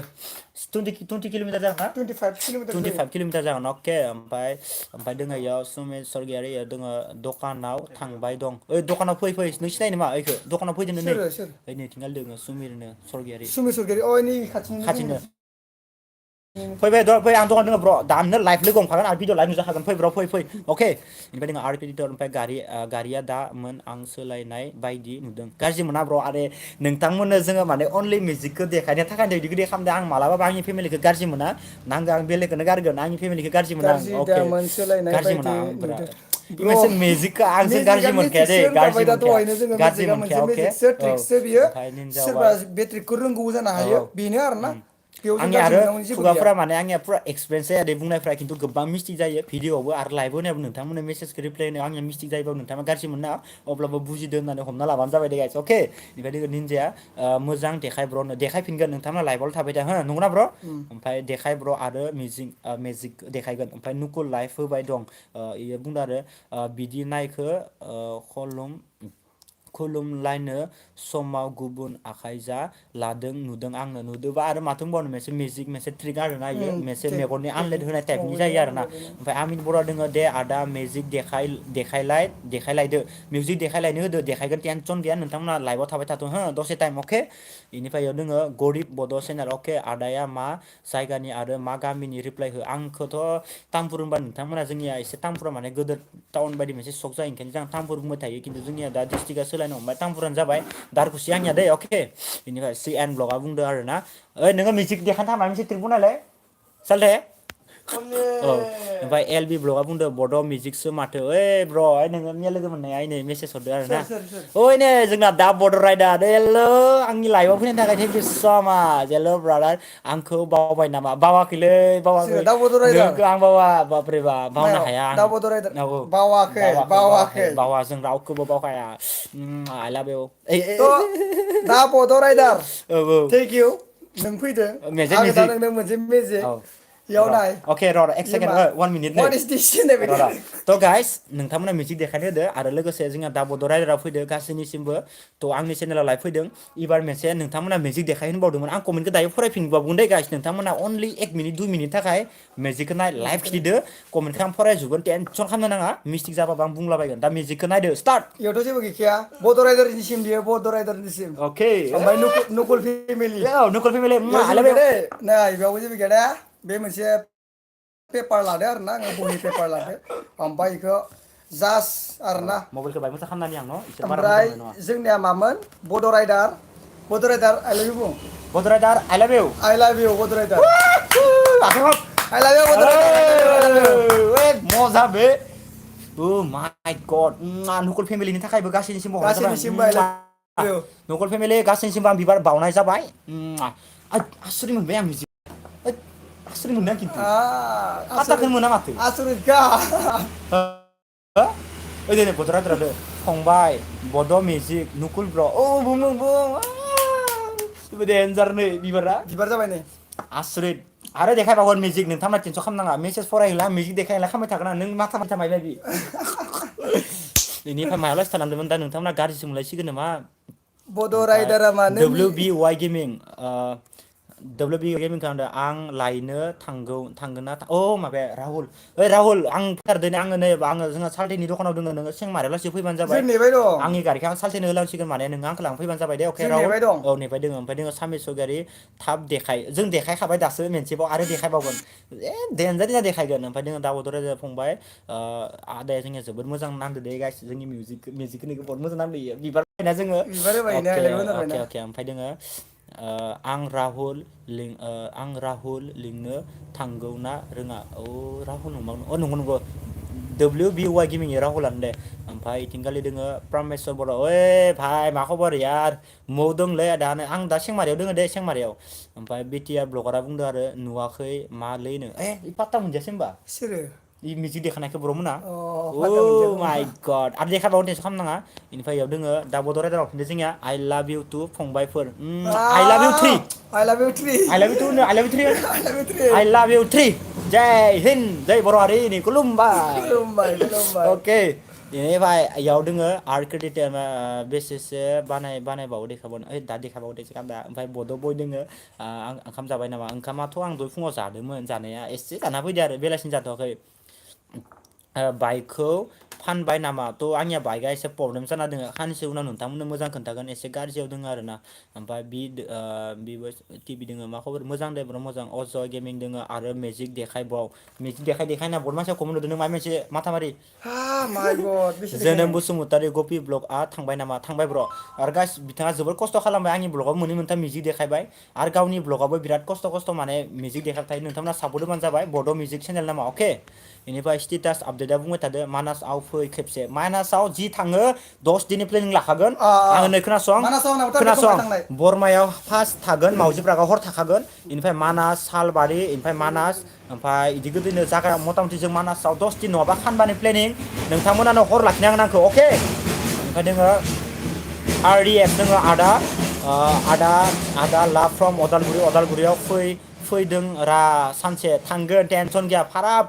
20 किल'मिटार जागोन ना 25 किल'मिटारसो जायो 25 किल'मिटार जागोन अके ओमफ्राय दोङो इयाव सुमित सरगियारि दोङो दखानाव थांबाय दं दखानाव फै नों सिनायो नामा ओइखो दखानाव फैदोनो नै सोर नैथिंगाल दोङो सुमिरनो सरगियारि सुमे सरगियारि नै खाथिनिनो खाथिनो जोंनि फै आं दखान दङ ब्र' दानो लाइभ लोगो हमखागोन आरो भिडिअ लाइभ नुजाखागोन फै ब्र' फै अके ओमफ्राय दोङो आर्ट इडिटर ओमफ्राय गारिया दामोन आं सोलायनाय बायदि नुदों गाज्रि मोना ब्र' आरो नोंथांमोननो जोङो माने अनलि मिउजिकखौ देखायनो थाखाय बिदि खालामदों आं मालाबाबो आंनि फेमिलिखौ गाज्रि मोना नांगौ आं बेलेगखौनो गारगोन आंनि फेमिलिखौ गाज्रि मोना आं अके दामोन सोलायनाय गाज्रि मोना बायदि आं नुदों बिराद इ ब्र' मोनसे मेजिकखौ आंसो मेजिकआ गाज्रि मोनखाया दे मेजिकसो होनखाबाय गाज्रि दा मोनखाया दहायनो जोङो गाज्रि मेजिकआ मोनखाया मोनसे अके मेजिकसो औ ट्रिक्सो बियो ओमफ्राय सोरबा निनजाबाय बेट्रिकखौ रोंगौ जानो हायो बेनो आरोना बेयाव जों आंनि गाज्रि आरो मोननांगौनि जेबो गैया खुगाफोरा माने आंनिया फुरा एक्सपिरियेन्स जाया दे बुंनायफ्रा खिन्थु गोबां मिस्टेक जायो भिडिअआवबो आरो लाइभ होनायावो नोंथांमोननो मेसेजखौ रिप्लाय होनायाव आंनिया मिस्टेक जायोबाबो नोंथाङा गाज्रि मोननो नाङा अब्लाबो बुजिदों होननानै हमना लाबानो जाबाय दे गाइस अके ओमफ्राय निनजाया मोजां देखाय ब्र'नो देखायफिनगोन नोंथांमोना लाइभआवल' थाबाय था हो नंगौना ब्र' ओमफ्राय देखाय ब्र' आरो मेजिक देखायगोन ओमफ्राय नुकुल लाइभ होबाय दं इयो बुंदों आरो बिदि नायखो खुलुमलायनो समाव गुबुन आखाइजा लादों नुदों आङो नुदोंबा आरो माथो बुंबावनो मोनसे मेजिक मोनसे ट्रिक आरोना इयो मोनसे मेगननि आनलेट होनाय टाइपनि जायो आरोना ओमफ्राय आमिन बर' दोङो दे आदा मेजिक देखायलायदो मिउजिक देखायलायनो होदो देखायगोन टेनसन गैया नोंथांमोना लाइभआव थाबाय थाथ' हो दसे टाइम अके बेनिफ्राय इयाव दोङो गरिब बड' चेनेल अके आदाया मा जायगानि आरो मा गामिनि रिप्लाय हो आंखौथ' तामुलपुर होनबा नोंथांमोना जोंनिया एसे तामुलपुरा माने गोदोर टाउन बायदि मोनसे सक जायो ओंखायनो जों तामुलपुर बुंबाय थायो खिन्थु जोंनिया दा डिस्ट्रिक्टआ सोलायनो हमबाय तामुलपुरानो जाबाय दारकुसि आंनिया दै अके बेनिफ्राय सि एन ब्लगआ बुंदो आरोना नोङो मिउजिक देखायनो थांना मोनसे ट्रिक बनायलाय सालथे ओमफ्राय एल बि ब्लगआ बुंदों बड' मिउजिकसो माथो ओइ ब्र' नोङो मैया लोगो मोननाया नै मेसेज हरदो आरोना सोर ओइ नै जोंना दा बड' राइडार हेल' आंनि लाइभआव फैनायनि थाखाय थेंक इउ स' माच हेल' ब्रादार आंखौ बावबाय नामा बावाखैलै बावाखै सोर दा बड' राइडार नोंखौ आं बावा बाब्रेबा बावनो मायाव हाया आं दा बड' राइडार औ बावाखै बावा जों रावखौबो बावखाया आइ लाभ इउ थ' दा बड' राइडार औ थेंक इउ नों फैदों मेजिक आङो दा मेजिक नोंनो मोनसे मेजिक औ इयाव नाय अके र' एक सेकेन्ड 1 मिनिट नै What is this होननाय बायदि थ' गाइस नोंथांमोना मिउजिक देखायनो होदो आरो लोगोसे जोंहा दा बड' राइडारा फैदो गासैनिसिमबो थ' आंनि चेनेलाव लाइभ फैदों एबार मोनसे नोंथांमोना मिउजिक देखायनो होनबावदोंमोन आं कमेन्टखौ दायो फरायफिनबावगोन दे गाइस नोंथांमोना अनलि 1 मिनिट 2 मिनिट थाखाय मिउजिकखौ नाय लाइभ खिथिदो कमेन्टखौ आं फरायजोबगोन टेनसन खालामनो नाङा मिस्टेक जाबाबो आं बुंलाबायगोन दा मिउजिकखौ नायदो स्टार्ट इयावथ' जेबो गैखाया बड' राइडारनिसिम बियो बड' राइडारनिसिम अके ओमफ्राय नुकुल फेमिलि नुकुल फेमिलि बेयाव जेबो आलाय गैया दै नै बेयावबो जेबो गैया दे बे मोनसे पेपार लादो आरोना आङो बहि पेपार लादो ओमफ्राय बेखौ जास्ट आरोना मबाइलखौ बाय मोजां खालामनानै आं न' एसे बारा मोजां ओमफ्राय मोननाय नङा जोंनिया मामोन बड' राइडार आइ लाभ इउ बुं बड' राइडार आइ लाभ इउ आइ लाभ इउ बड' राइडार आखाइ आइ लाभ इउ बड' राइडार मजा बे माय गड नुकुल फेमिलिनि थाखायबो गासैनिसिमबो हरनाय गासैनिसिमबो आइ लाभ जाबाय इउ नुकुल फेमिलि गासैनिसिमबो आं बिबार बावनाय जाबाय आसुरि मोनबाय आं मिउजिक आसुरि मोनदों आं खिन्थु पात्ताखौनो मोना माथो आसरितखा ओइ दे बड' राइडार फंबाय बड' मिउजिक नुकुल ब्र' बुं देन्जार नै बिबारा बिबार जाबाय नै आसरित आरो देखायबावगोन मिउजिक नोंथांमोना टेनसन खालामनाङा मेसेज फरायहैला मिउजिक देखायहैला खालामबाय थागोन नों माथा मायबा बि बेनिफ्राय मायावलासो थालांदोंमोन दा नोंथांमोना गाज्रिसो मोनलायसिगोन नामा बड' राइडारा मानो WBY गेमिं WBY गेमिंखौ होनदों आं लायनो थांगोन ना माबाया राहुल ओइ राहुल आं फैथारदों आङो नै आङो जोंहा साल्टेनि दखानाव दङ नोङो सेंमारायावलासि फैबानो जाबाय जों नेबाय दं आंनि गारिखौ आं साल्टेनो होलांसिगोन माने नोङो आंखौ लांफैबानो जाबाय दे अके जों राहुल नेबाय दं औ नेबाय दोङो ओमफ्राय दोङो सामिर सौगारि थाब जों देखायखाबाय दासो मोनसेबाव आरो देखायबावगोन देन्जार देखायगोन ओमफ्राय दोङो दा बड' राइडार फंबाय आदाया जोंनिया जोबोद मोजां नांदो दे गाइस जोंनि मिउजिकखौ बहुत मोजां नांदो बिबार बायना जोङो बिबार होबाय अके आइ लाभ इउ अके ओमफ्राय दोङो आं राहुल लिंनो थांगौ ना रोङा राहुल नंगौ WBY गेमिंनि राहुलानो दे ओमफ्राय इथिंगालि दोङो प्रमेस्वर बर' ओइ भाइ मा खबर यार मौ दंलै आदानो आं दा सेंमारियाव दोङो दे सेंमारियाव ओमफ्राय बिटिआर ब्लगारा बुंदों आरो नुवाखै मालैनो पात्ता मोनजायासै होमबा सोरो मिउजिक देखायनायखौ ब्र'मोना पात्ता मोनजायाखै माय गड आरो देखायबावनो टेनसन खालामनाङा बेनिफ्राय इयाव दोङो दा बड' राइडाराव फैदो जोंनिया आइ लाभ इउ टु फंबायफोर आइ लाभ इउ थ्रि आइ लाभ इउ थ्रि आइ लाभ इउ टु होनो आइ लाभ इउ थ्रि आइ लाभ इउ थ्रि आइ लाभ इउ थ्रि जय हिन्द जय बर' हारिनि खुलुमबाय खुलुमबाय अके बेनिफ्राय इयाव दोङो आर्ट क्रेडिट बेसेसो बानायबावो देखायबावनो दा देखायबावो दे दा ओमफ्राय बड' बय दोङो आं ओंखाम जाबाय नामा ओंखामाथ' आं दहाय फुङाव जादोंमोन जानाया एसे जाना फैदो आरो बेलासिनि जाथ'वाखै बाइकखौ फानबाय नामा थ' आंनिया बाइकआ एसे प्रब्लेम जाना दङ सानसे उनाव नोंथांमोननो मोजां खोन्थागोन एसे गाज्रियाव दङ आरो ना ओमफ्राय बिबो टिभि दङ मा खबर मोजां दे ब्र मोजां अजय गेमिं दङ आरो मिउजिक देखायना बहुत मानसिया कमेन्ट होदों नों माबा मोनसे माथामारि माय गड बेसे जोनोम देखायनाय बसुमतारी गपि ब्लगआ थांबाय नामा थांबाय ब्र' आरो गाइस बिथाङा जोबोर खस्थ' खालामबाय आंनि ब्लगाव मोननै मोनथाम मिउजिक देखायबाय आरो गावनि ब्लगावबो बिराद खस्थ' माने मिउजिक देखायबाय थायो नोंथांमोना सापर्ट होबानो जाबाय बड' मिउजिक चेनेल नामा अके बेनिफ्राय स्टेटास आपडेटआ बुंबाय थादो मानासआव फै खेबसे मानासआव जि थाङो 10 दिननि प्लेनिं लाखागोन आङो नै मानासाव आंनाबो टारगेट दंखायो खोनासं थांनाय बरमायाव फार्स्ट थागोन मावजि पार्कआव हर थाखागोन बेनिफ्राय मानास सालबारि ओमफ्राय मानास ओमफ्राय बिदि गोदोनो जागा मथा मथि जों मानासआव 10 दिन नङाबा खानबानि प्लेनिं नोंथांमोनानो हर लाखिनांगोन आंखौ अके ओमफ्राय दोङो RDF दोङो आदा लाभ फ्रम अदालगुरियाव फैदों रा सानसे थांगोन टेनसन गैया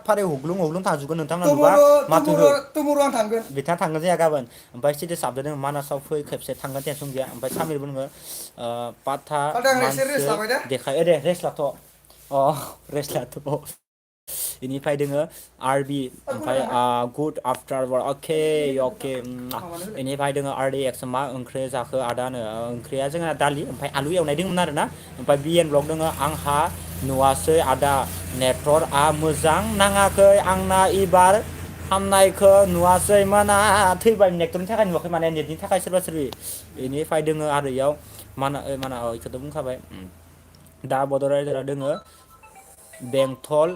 फारि हुग्लुं थांजोबगोन नोंथांमोना नुबा माथो हो टुमर' आं थांगोन बिथाङा थांगोन जोंहा गाबोन ओमफ्राय सिटि साबदेरदों मानासाव फै खेबसे थांगोन टेनसन गैया ओमफ्राय सामिरबो नोङो पाथा आं एसे रेस्ट मानसो लाबाय दे देखाय दे रेस्ट लाथ' रेस्ट लाथ' बेनिफ्राय दोङो RB ओमफ्राय गुड आफ्टार अके बेनिफ्राय दोङो RDX मा ओंख्रि जाखो आदानो ओंख्रिया जोंहा दालि ओमफ्राय आलु एवनाय दंमोन आरोना ओमफ्राय BN ब्लग दोङो आंहा नुवासै आदा नेटवर्कआ मोजां नाङाखै आंना इबार हामनायखौ नुवासै माना थैबाय नेटवर्कनि थाखाय नुवाखै माने नेटनि थाखाय सोरबा बेनिफ्राय दोङो आरो इयाव माना बेखौथ' बुंखाबाय दा बड' राइडारा दोङो बेंथल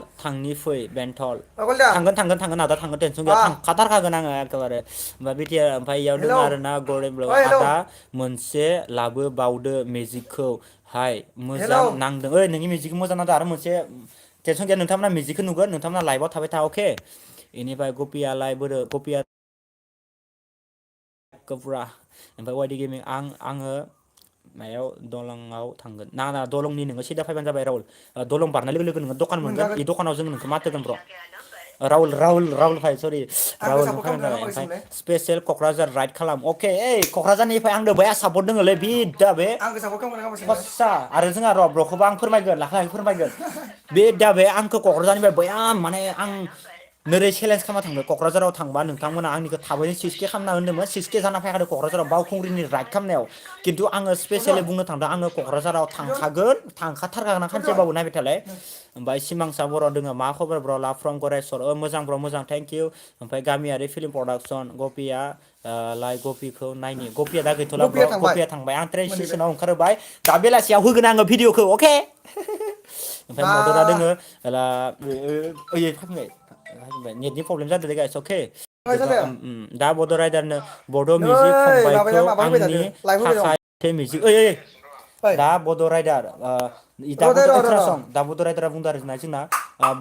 फै बेंथल अगलदा थांगोन आदा थांगोन टेनसन गैया थांखाथारखागोन आङो एखेबारे ओमफ्राय इयाव दोङो हेलौ आरोना गरे ब्लग हेलौ आदा मोनसे लाबोबावदो मिउजिकखौ हाय मोजां हेलौ नांदों नोंनि मिउजिकखौ मोजां नांदों आरो मोनसे टेनसन गैया नोंथांमोना मिउजिकखौ नुगोन नोंथांमोना लाइभआव थाबाय था अके बेनिफ्राय गपिया ओमफ्राय वाइडि गेमिं आङो मायाव दलंआव थांगोन ना दलंनि नोङो सिदा फैबानो जाबाय राहुल दलं बारनाय लोगो लोगो नोङो दखान मोनगोन मोनखागोन बे दखानाव जों नोंखौ माथोगोन ब्र' राहुल भाइ सरि आंखौ राहुल नों सापर्ट फैबानो खालामग्रा जाबाय नाम्बारखौ ओमफ्राय सोंलाय स्पेसियेल क'क्राझार राइड खालाम अके ओइ क'क्राझारनिफ्राय आंनो बया सापर्ट दोङोलै दा बे आंखौ सापर्ट खालामग्रा नाम्बार सोंलाय खस्सा आरो जोंहा र' ब्र'खौबो आं फोरमायगोन लाखाय फोरमायगोन बे दा बे आंखौ क'क्राझारनिफ्राय बया माने आं नोरै चेलेन्ज खालामना थांदों क'क्राझाराव थांबा नोंथांमोना आंनिखौ थाबैनो 6K खालामना होनदोंमोन 6K जाना फैखादों क'क्राझाराव बावखुंग्रिनि राइड खालामनायाव खिन्थु आङो स्पेसियेलि बुंनो थांदों आङो क'क्राझाराव थांखाथारखागोन खानसेबाबो नायबाय थालाय ओमफ्राय सिमांसा बर' दोङो मा खबर ब्र' लाभ फ्रम गरेस्वर मोजां ब्र' मोजां थेंक इउ ओमफ्राय गामियारि फिल्म प्रडाक्सन गपिया लाइ गपिखौ नायनि गपिया दा गैथ'ला ब्र' गपिया थांबाय आं ट्रेन मोनहैबाय स्टेसनाव ओंखारबाय दा बेलासियाव होगोन आङो भिडिअखौ अके ओमफ्राय बा मददा दोङो ओइ फैबाय नेटनि प्रब्लेम जादों गाइस अके जाबाय दा बड' राइडारनो बड' नै मिउजिक माबाया फंबायखौ माबा होबाय आंनि थादों लाइभ होबाय दं थाखाय मिउजिक ओइ फै दा बड' राइडार दा र' दे बड' र' खोनासं दा बड' राइडारा बुंदों आरो जोंना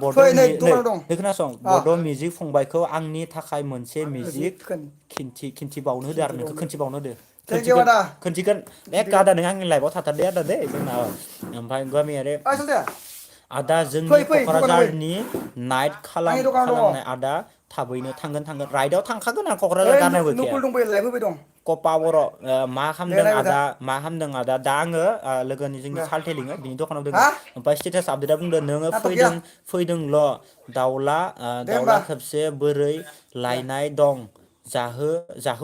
बड' फै नै नै दखानाव दं खोनासं अ बड' मिउजिक फंबायखौ आंनि थाखाय मोनसे जि मिउजिक खिन्थिबावनो होदो आरो नोंखौ खिन्थिबावनो खिन्थिबावनो होदो थेंक इउ आदा खोनथिगोन एक खिन्थिगोन आदा नों आंनि लाइफआव थाथारदे आदा दे जोंना ओमफ्राय गामियारि आसलथे आदा जोंनि फै फै दखानाव फै क'क्राझारनि नाइट आंनि दखानाव दङ खालामनाय आदा थाबैनो थांगोन राइडआव थांखागोन आं क'क्राझार ओइ गारनायाव गैखाया नुकुल दंफैयो लाइभ होबाय दं कपा बर' मा दे खालामदों नायबाय था आदा मा खालामदों आदा दा आङो लोगोनि जोंनि दे साल्थे लिङो बिनि दखानाव दोङो हा ओमफ्राय स्टेटास आपडेटआ बुंदों नोङो नाटक गैया फैदोंल' दाउला दे होमबा दाउला खेबसे बोरै दे लायनाय दं जाहो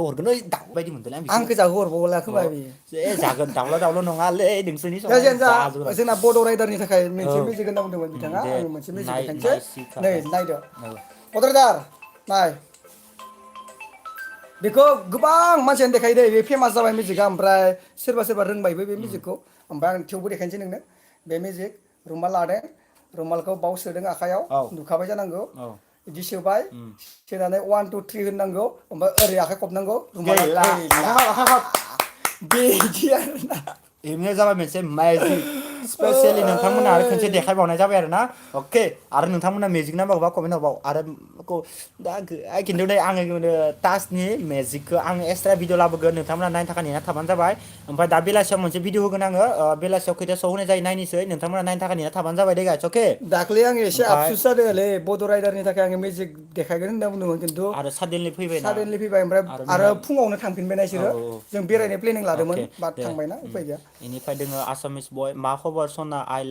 हरगोन ओइ दाउ बायदि मोनदोंलै आं बेखौ आंखौ जाहो हरबावला खोमा बियो जागोन दाउला नङालै नोंसोरनि दा संनाय जियानो जा जाजोबगोन जोंना बड' राइडारनि थाखाय औ मोनसे मिउजिक होनना बुंदोंमोन बिथाङा दे आङो मोनसे मिउजिक देखायनोसै नै नायसिखागोन नायदो औ बड' राइडार नाय बेखौ गोबां मानसियानो देखायो दै बे फेमास जाबाय मिउजिकआ ओमफ्राय सोरबा रोंबायबो बे मिउजिकखौ ओमफ्राय आं थेवबो देखायनोसै नोंनो बे मिउजिक रुमाल लादों रुमालखौ बाव सोदों आखाइयाव औ नुखाबाय जानांगौ औ बिदि सोबाय सोनानै 1 2 3 होननांगौ ओमफ्राय ओरै आखाइ खबनांगौ रुमाला गैला आखाइ खब बिदि आरोना बेनो जाबाय मोनसे मेजिक स्पेसियेलि नोंथांमोना आरो खनसे देखायबावनाय जाबाय आरो ना अके आरो नोंथांमोना मेजिक नांबावगौबा कमेन्ट हरबाव आरो दा खिन्थु नै आङो टाचनि मेजिकखौ आं एक्सट्रा भिडिअ लाबोगोन नोंथांमोना नायनो थाखाय नेना थाबानो जाबाय ओमफ्राय दा बेलासियाव मोनसे भिडिअ होगोन आङो बेलासियाव खैथा सौ होनाय जायो नायनोसै नोंथांमोना नायनो थाखाय नेना थाबानो जाबाय दे गाइस अके दाख्लै आङो एसे ओमफ्राय आफसुस जादोंलै बड' राइडारनि थाखाय आङो मेजिक देखायगोन होनना बुंदोंमोन खिन्थु आरो साडेनलि फैबायना सादेनलि फैबाय ओमफ्राय आरो फुङावनो थांफिनबायना औ बिसोरो जों दे बेरायनो प्लेनिं लादोंमोन अके बाट दे थांबायना उफाय गैया बेनिफ्राय दोङो आसामिस बय मा खबर सना आइ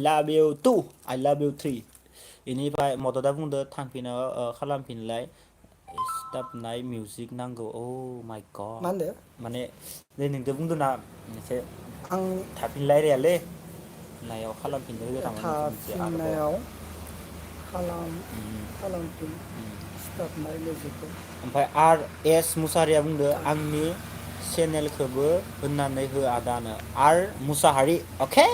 लाभ इउ टु आइ लाभ इउ थ्रि बेनिफ्राय मददा बुंदो थांफिनो खालामफिनलाय सिथाबनाय मिउजिक नांगौ औ माइ मा गड होनदो माने नै नोंजों बुंदों ना एसे आं थाफिनलाय रायालै नायाव खालामफिननो होदो नामा नोंखौ मोनसे आरोबाव थाफिननायाव खालामफिन सिथाबनाय मिउजिकखौ ओमफ्राय आर एस मुसाहारिया बुंदो आंनि चेनेलखौबो होननानै हो आदानो आर मुसाहारि अके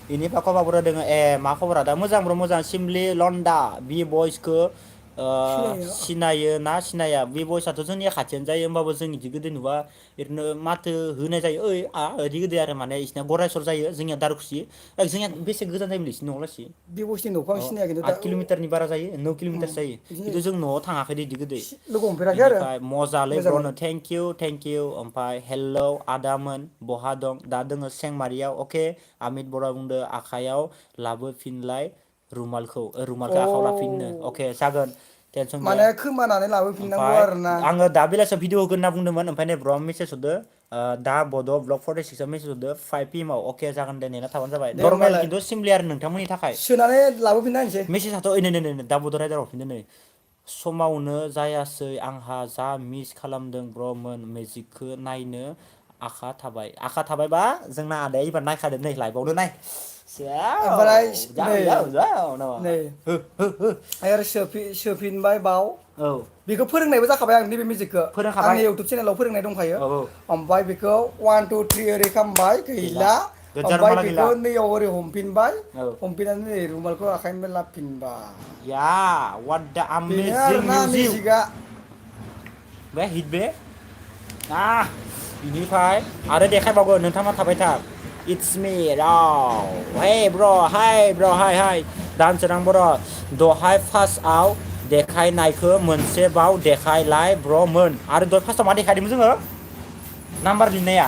बेनिफ्राय खबरफोरा दोङो मा खबरा दा मोजां ब्र मोजां सिमलि लन्डा बि बयसखौ सिनायो सिनायो ना सिनाया बे बयसआथ' जोंनिया खाथियानो जायो होमबाबो जों इदि गोदो नुबा ओरैनो माथो होनाय जायो ओइ ओरै गोदो आरो माने इसनिया गरायसर जायो जोंनिया दारखुसि जोंनिया बेसे गोजान जायोमोन इसोरनि न'आव लासि बे बयसनि न'खौ आं सिनाया खिन्थु दा 8 किल'मिटारनि बारा जायो 9 किल'मिटारसो जायो बिदिनो खिन्थु जों न'आव थाङाखै इदि गोदै लोगो हमफेराखै आरो बेनिफ्राय मजालै मोजाङै ब्रनो थेंक इउ ओमफ्राय हेल्ल' आदामोन बहा दं दा दोङो सेंमारियाव अके आमित बरा बुंदो आखायाव लाबोफिनलाय रुमालखौ अ आखायाव लाफिननो अके जागोन टेनसन गैया माने खोमानानै लाबोफिननांगौ ओमफ्राय आरोना आङो दा बेलासियाव भिडिअ होगोन होनना बुंदोंमोन ओमफ्राय नै ब्र मेसेज हरदो दा बड' ब्लग 46आव मेसेज हरदो 5 PM आव अके जागोन दे नेना थाबानो जाबाय दे नर्मेल होमबालाय खिन्थु सिमलि आरो नोंथांमोननि थाखाय सोनानै लाबोफिनना होनोसै मेसेजाथ' ओइ नै दा बड' राइडार हरफिनदो नै समावनो जायासै आंहा जा मिस खालामदों ब्रमोन मेजिकखौ नायनो आखा थाबायबा जोंना आदाया एबार नायखादो नै लाइभआवनो नाय ओमफ्राय नै नै हो आरो सोफिनबाय बाव औ बेखौ फोरोंनायबो जाखाबाय आं नैबे मिउजिकखौ फोरोंखाबाय आंनि इउटुब चेनेलाव फोरोंनाय दंखायो औ ओमफ्राय बेखौ 1 2 3 ओरै खालामबाय गैला गोज्जा ओमफ्राय रुमाला बेखौ गैला नैयाव ओरै हमफिनबाय औ हमफिननानै नै रुमालखौ आखाइनिफ्राय लाबोफिनबाय या व्हाट दा बेनो आमेजिं आरोना मिउजिक मिउजिकआ बे हिट बे बिनिफ्राय आरो देखायबावगोन नोंथाङा थाबाय था इट्स मी हे ब्र हाय दानसोरां बर' दहाय फार्स्टआव देखायनायखौ मोनसे बाव देखायलाय ब्रमोन आरो दहाय फार्स्टआव मा देखायदोंमोन जोङो नाम्बार लिरनाया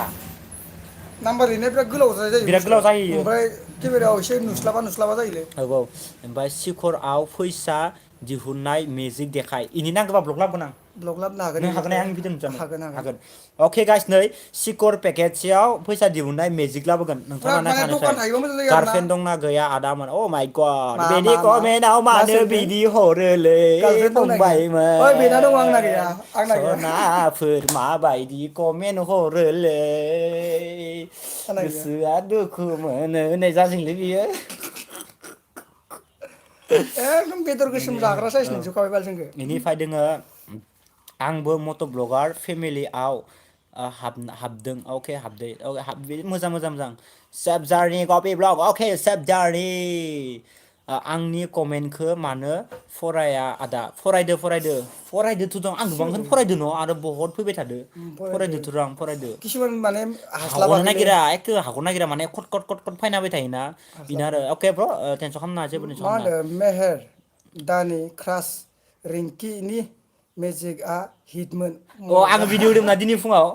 नाम्बार लिरनाया बिराद गोलाव जायो बिराद गोलाव बुस्थुआ जाहैयो ओमफ्राय केमेरायाव एसे नुस्लाबा जायोलै औ ओमफ्राय सिकरआव फैसा दिहुननाय मेजिक देखाय इनि नांगौबा ब्लग लाबोगोन आं ब्लग लाबोनो हागोन नों हागोन बेनिफ्राय आंनि भिडिअ नुजानो हागोन अके गाइस नै सिकर पेकेटसेयाव फैसा दिहुननाय मेजिक लाबोगोन फुरा नोंथांमोना माने नायखानोसै दखान थायोबा मोजां जायो आरो ना गारफ्रेन्ड दंना गैया आदामोन अ माइ गड मा बेनि मा मा कमेन्टआव मा मानो सोंदों बिदि हरोलै गार्लफ्रेन्ड दंना गैया ओइ बेना दङ आंना गैया फंबायमोन आंना गैया सनाफोर माबायदि कमेन्ट हरोलै आंना गैया गोसोआ दुखु मोनो होननाय जादोंलै बियो एकदम बेदर गोसोम जाग्रा साइस औ नुजोबखाबाय बाल जोंखो बेनिफ्राय दोङो आंबो मट' ब्लगार फेमिलिआव हाबदों अके हाबदो मोजां सेफ जार्नि कपि ब्लग अके सेफ जार्नि आंनि कमेन्टखौ मानो फराया आदा फरायदोथ' दं आं गोबांखौनो सोर फरायदो न' आरो बहुद फैबाय थादो फरायदो फरायदोथ' र' आं फरायदो किसुमान माने हाग'नो हास्लाबाखैलै नागिरा एखे हाग'नो नागिरा माने खट खट फैना होबाय थायोना बेनो आरो हास्लाबाखै अके ब्र' टेनसन खालामनाङा जेबो टेनसन मा खालामनाङा होनो मेहेर दानि क्रास रिंकिनि मेजिकआ हिटमोन अ आङो मजा भिडिअ होदोंमोन ना दिनै फुङाव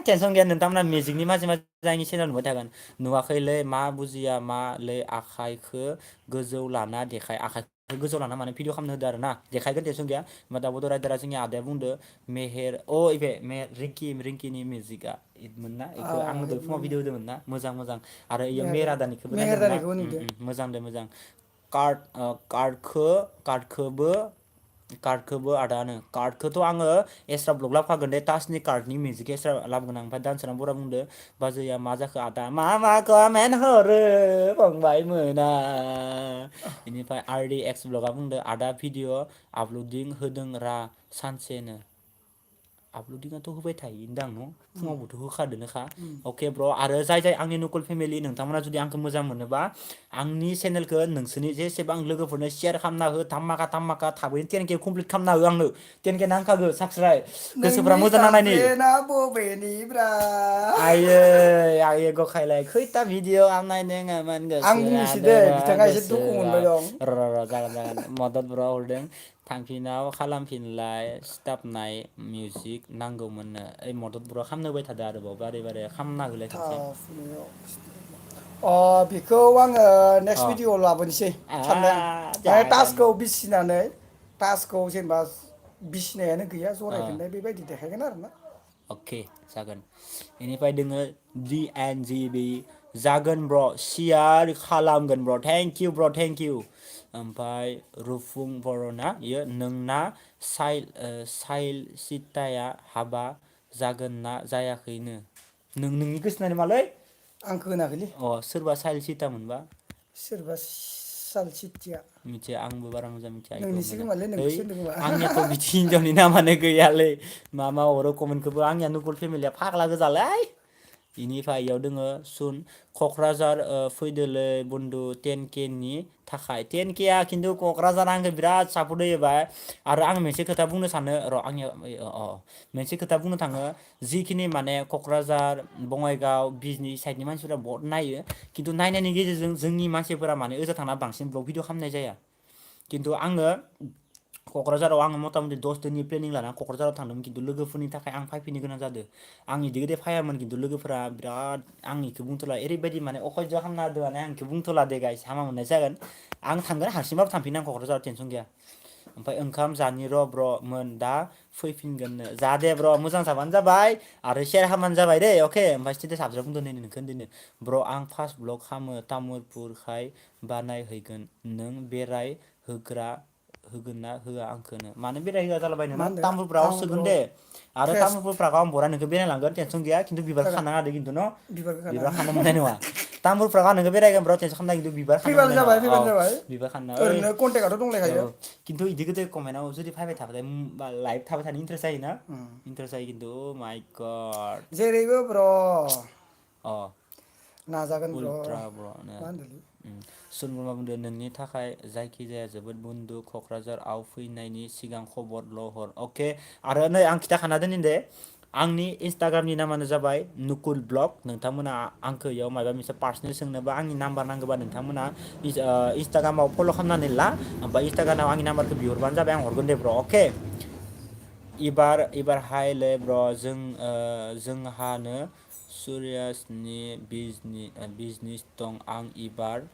टेनसन गैया नोंथांमोना मेजिकनि माजे आंनि चेनेल नुबाय थागोन नुवाखैलै मा बुजिया मालै आखाइखौ गोजौ लाना देखाय आखाइखौ गोजौ लाना माने भिडिअ खालामनो होदो आरो ना देखायगोन टेनसन गैया होमबा दाबोद रायदारा जोंनि आदाया बुंदो मेहेर रिंकिनि मेजिकआ हिटमोन ना बेखौ आंनो दहाय फुङाव हिटमोन भिडिअ होदोंमोन ना मोजां आरो इयाव मेहेर मेरादानिखौबो मेहेर नायदोंमोन ना दानिखौबो नुदो मोजां कार्डखौबो आदानो कार्डखौथ' आङो एक्सट्रा ब्लग लाबोफागोन दे टाचनि कार्डनि मिउजिक एक्सट्रा लाबोगोन आं ओमफ्राय दानसोरां बरा बुंदो बाजैया मा जाखो आदा मा कमेन्ट हरो फंबाय मोना बेनिफ्राय आरडि एक्स ब्लगआ बुंदो आदा भिडिअ आपल'डिं होदों रा सानसेनो आपल'डिंआथ' होबाय थायोदां न' फुङावबोथ' होखादोनोखा अके ब्र' आरो जाय आंनि नुकुल फेमिलि नोंथांमोना जुदि आंखौ मोजां मोनोबा आंनि चेनेलखौ नोंसोरनि जेसेबां लोगोफोरनो शेयार खालामना हो धामाका थाबैनो 10K कमप्लिट खालामना हो आंनो 10K नांखागो साबस्क्राइब गोसोफ्रा नोंनि मोजां नांनायनि गार्लफ्रेन्डआ बबेनिब्रा आयै गखायलाय खैथा भिडिअ आं नायदोंमोन आं गोसोआ बुंनोसै दे दरा बिथाङा एसे दुखु गोसोआ मोनबाय दं जागोन मदद ब्र हरदों थांफिनाव खालामफिनलाय सिथाबनाय मिउजिक नांगौमोननो ओइ मदद बर' खालामनो होबाय थादों आरोबाव बारे खालामना होलाय खनसे बेखौ आङो नेक्स्ट अ भिडिअ'आव लाबोनोसै सानदों आं माने जागोन टास्कखौ बिसिनानै टास्कखौ जेनेबा बिसिनायानो गैया अ जरायफिननाय बेबायदि देखायगोन आरोना अके जागोन बेनिफ्राय दोङो DNGB जागोन ब्र' सियार खालामगोन ब्र' थेंक इउ ओमफ्राय रुफुं बर'ना इयो नोंना साइल सिताया हाबा जागोन ना जायाखैनो नोंनि गोसोनालाय मालै आंखौ होनाखैलै सोरबा साइल सिता मोनबा सोरबा साल सिथिया मिथिया आंबो बारा मोजां मिथिया बेखौ नोंनिसो मोजां खोमालै है नोंखौसो होनदों खोमा आंनियाथ' बिदि हिनजावनि नामानो गैयालै मा हरो कमेन्टखौबो आंनिया नुकुल फेमिलिया फाग्ला गोजालै बेनिफ्राय इयाव दोङो सुन क'क्राझार फैदोलै बन्दु 10K नि थाखाय 10K खिन्थु क'क्राझार आंखौ बिराद सापर्ट होयोबाय आरो आं मोनसे खोथा बुंनो सानो र' आंनिया मोनसे खोथा बुंनो थाङो जिखिनि माने क'क्राझार बङाइगाव बिजनि साइडनि मानसिफोरा बहुत नायो खिन्थु नायनायनि गेजेरजों जोंनि मानसिफोरा माने ओजा थांना बांसिन ब्लग भिडिअ खालामनाय जाया खिन्थु आङो क'क्राझाराव आङो मथा मथि 10 दिननि प्लेनिं लानानै क'क्राझाराव थांदोंमोन खिन्थु लोगोफोरनि थाखाय आं फैफिननो गोनां जादों आं इदि फायामोन खिन्थु लोगोफोरा बिराद आं इखौ बुंथ'ला ओरैबायदि माने अखयज' खालामना होदों माने आं इखौ बुंथ'ला दे गाइस हामा मोननाय जागोन आं थांगोन हारसिंबाबो थांफिनगोन आं क'क्राझाराव टेनसन गैया ओमफ्राय ओंखाम जानि र' ब्र'मोन दा फैफिनगोननो जा दे ब्र' मोजां जाबानो जाबाय आरो सेयार खालामबानो जाबाय दै अके ओमफ्राय स्टेटास आपलोड बुंदो नै नोंखौ होनदोनो ब्र' आं फार्स्ट ब्लग खालामो तामुलपुरखाय बानायहैगोन नों बेराय होगोन ना होआ आंखौनो मानो बेराय होआ जालाबायनो मा न' होनदों तामुलपुराव आं सोगोन र' दे आरो फ्रेस तामुलपुर फ्रागाव आं बरा नोंखौ बेरायलांगोन टेनसन गैया खिन्थु बिबार जागोन खानाङा दे खिन्थु न' बिबारखौ खाना बिबार खानो मोननाय नङा तामुलफ्राव आं नोङो बेरायगोन ब्र' टेनसन खालामनाङा खिन्थु बिबार खानो फैबानो मोननाय नङा जाबाय फैबानो जाबाय बिबार खानो ओरैनो कन्टेक्टआथ' दंलायखायो खिन्थु इदि गोदो कमेन्टआव जुदि फैबाय थाबाथाय लाइभ थाबाय थानो इन्टारेस्ट जायोना इन्टारेस्ट जायो खिन्थु माइ गड जेरैबो ब्र' अ नाजागोन ब्र' उल्ट्रा ब्र'नो मा होनदोंलै सुनबुङा बुंदों नोंनि थाखाय जायखिजाया जोबोद बन्दु क'क्राझारआव फैनायनि सिगां खबरल' हर अके आरो नै आं खिथाखाना दोननि दे आंनि इन्सटाग्रामनि नामानो जाबाय नुकुल ब्लग नोंथांमोना आंखौ इयाव माबा मोनसे पार्सनेल सोंनोबा आंनि नाम्बार नांगौबा नोंथांमोना इन्सटाग्रामाव फल' खालामनानै ला ओमफ्राय इन्सटाग्रामाव आंनि नाम्बारखौ बिहरबानो जाबाय आं हरगोन दे ब्र' अके एबार हाय ले ब्र' जोंहानो सुरियासनि बिजनेस दं आं इबार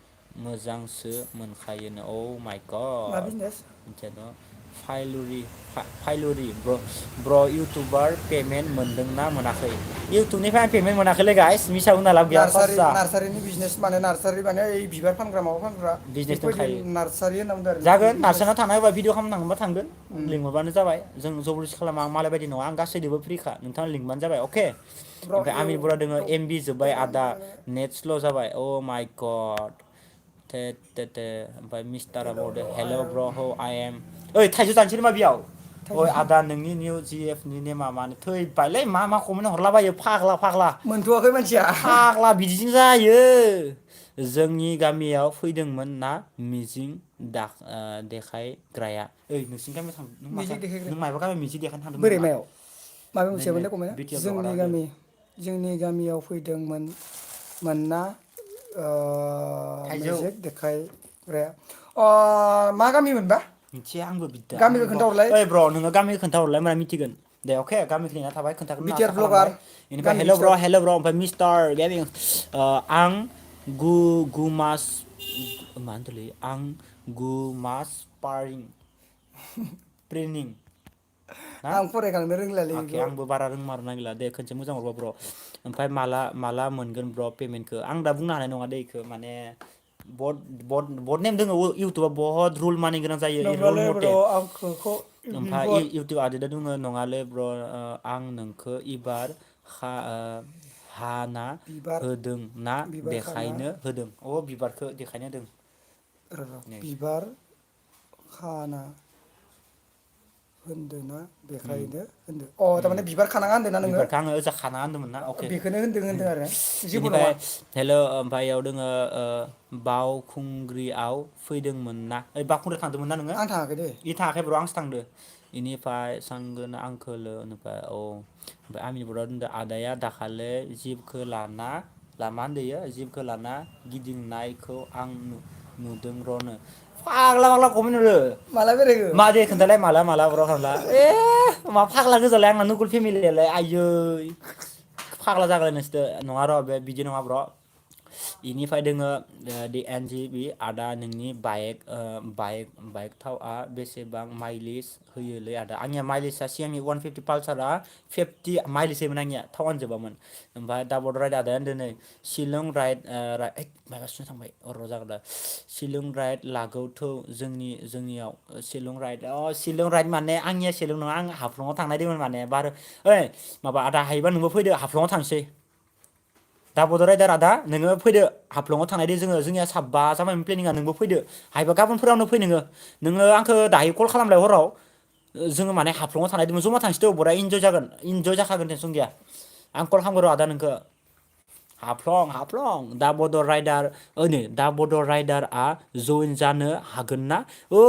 मोजांसो मोनखायोनो अ माय मा गड बिजनेस मिथियाथ' फाइलुरि ब्र इउटुबार पेमेन्ट मोनदोंना मोनाखै इउटुबनिफ्राय आं पेमेन्ट मोनाखैलै गाइस मिसा बुंना लाब गैया सच्चा नार्सारिनि बिजनेस माने नार्सारि माने ओइ बिबार फानग्रा माबा फानग्रा बिजनेस बेफोरबायदि दंखायो नार्सारि होनना बुंदों आरो जागोन बिजनेस नार्सानाव थांना होबा भिडिअ खालामनो थांबा थांगोन लिंहरबानो जाबाय जों जबरदस्ति खालामा आं मालाय बायदि नङा आं गासैनोबो फ्रिखा नोंथाङा लिंबानो जाबाय अके ब्र' ओमफ्राय आमिर बरा दोङो एमबि जोब्बाय आदा नेट स्ल' जाबाय अ माय गड थे ओमफ्राय मिस्टारा बावदो हेल' ब्र हौ आइ एम ओइ थाइजौ जानोसै नामा बेयाव ओइ आदा नोंनि निउ जिएफनि नेमा मानो थैबायलै मा कमेन्ट हरलाबायो फाग्ला मोनथ'वाखै मानसिया फाग्ला बिदिजों जायो जोंनि गामियाव फैदोंमोन ना मिजिं देखायग्राया ओइ नोंसिनि गामियाव थांदों मिउजिक देखायग्रा नों मायबा गामियाव मिजिं देखायनो थांदोंमोन बोरै नामा मायाव माबा नै मोनसे नै मोनदे कमेन्टआ बिटिआर ब्लगारा होदो जोंनि गामियाव फैदोंमोन मोनना थाइजौ मिउजिक देखायग्राया मा गामि मोनबा मिथिया आंबो बिदा गामिखौ खोन्थाहरलाय ओइ ब्र नोङो गामिखौ खोन्थाहरलाय होमबाना मिथिगोन दे अके गामिखौ लिंना थाबाय खोन्थागोन बिटिआर आसा ब्लगार खालामबाय बेनिफ्राय गामि हेल' खिथाहर ब्र' ओमफ्राय मिस्टार गेमिं आं गुमास मा होनदोंलै आं गुमास ट्रेनिं ना आं फरायखांनो रोंलालै अके बेखौ आंबो बारा रोंमारनो नागिरला दे खनसे मोजां हरबा ब्र' ओमफ्राय माला मोनगोन ब्र' पेमेन्टखौ आं दा बुंनो हानाय नङा दै इखौ माने बहुद नेम दङ इउटुबाव बहुत रुल मानि गोनां जायो रुल नङालै मथे ब्र' आंखौ ओमफ्राय बिहर इउटुब आदेदा दङो नङालै ब्र आं नोंखौ इबार हाना बिबार होदों ना बिबार खाना देखायनो होदों अ बिबारखौ देखायनो होदों नै बिबार खाना होनदो ना बेखायनो होनदो थारमाने बिबार खानाङा होनदों ना नोङो बिबारखौ आङो ओजा खाना होनदोंमोन ना अके बेखौनो होनदों आरो जेबो बेनिफ्राय नङा हेल' ओमफ्राय इयाव दोङो बावखुंग्रियाव फैदोंमोन ना ओइ बावखुंग्रियाव थांदोंमोन ना नोङो आं थाङाखै दे इ थाङाखै ब्र आंसो थांदो बेनिफ्राय सानगोन आंखौलो बेनिफ्राय ओमफ्राय आंनि बर' होनदों आदाया दाखालि जिबखौ मा होनदों जिबखौ लाना गिदिंनायखौ आं नुदों र'नो फाग्ला कमेन्ट हरो माला बेरायखो मा दे खोन्थालाय माला ब्र खोन्था मा फाग्ला गोजालाय आंना नकुल फेमिलियालाय आयै फाग्ला जागोन नोंसोरथ नङा र' बे बिदि नङा ब्र' बेनिफ्राय दोङो दि एन जि बि आदा नोंनि बाइक थावआ बेसेबां माइलेज होयोलै आदा आंनिया माइलेजआ सिगांनि 150 पालसारा 50 माइलेज होयोमोन आंनिया थावानो जोबामोन ओमफ्राय दाबल राइड आदाया होनदों नै शिलं राइड माबासो थांबाय जागोन दा शिलं राइड लागौथौ जोंनियाव शिलं राइड माने आंनिया शिलं नङा आं हाफ्लङाव थांनायदोंमोन माने ओइ माबा आदा हायोबा नोंबो फैदो हाफ्लङाव थांसै दा बड' राइडार आदा नोङो फैदो हाफ्लङाव थांनायदो जोंनिया साबा जाबायमोन प्लेनिङा नोंबो फैदो हायोबा गाबोनफोरावनो फै नोङो आंखौ दाहाय कल खालामलाय हराव जोङो माने हाफ्लङाव थांनायदोंमोन जमा थांसै थ बरिया इन्जय जाखागोन टेनसन गैया आं कल खालामगोन र' आदा नोंखौ हाफ्लं दा बड' राइडारआ जइन जानो हागोन ना औ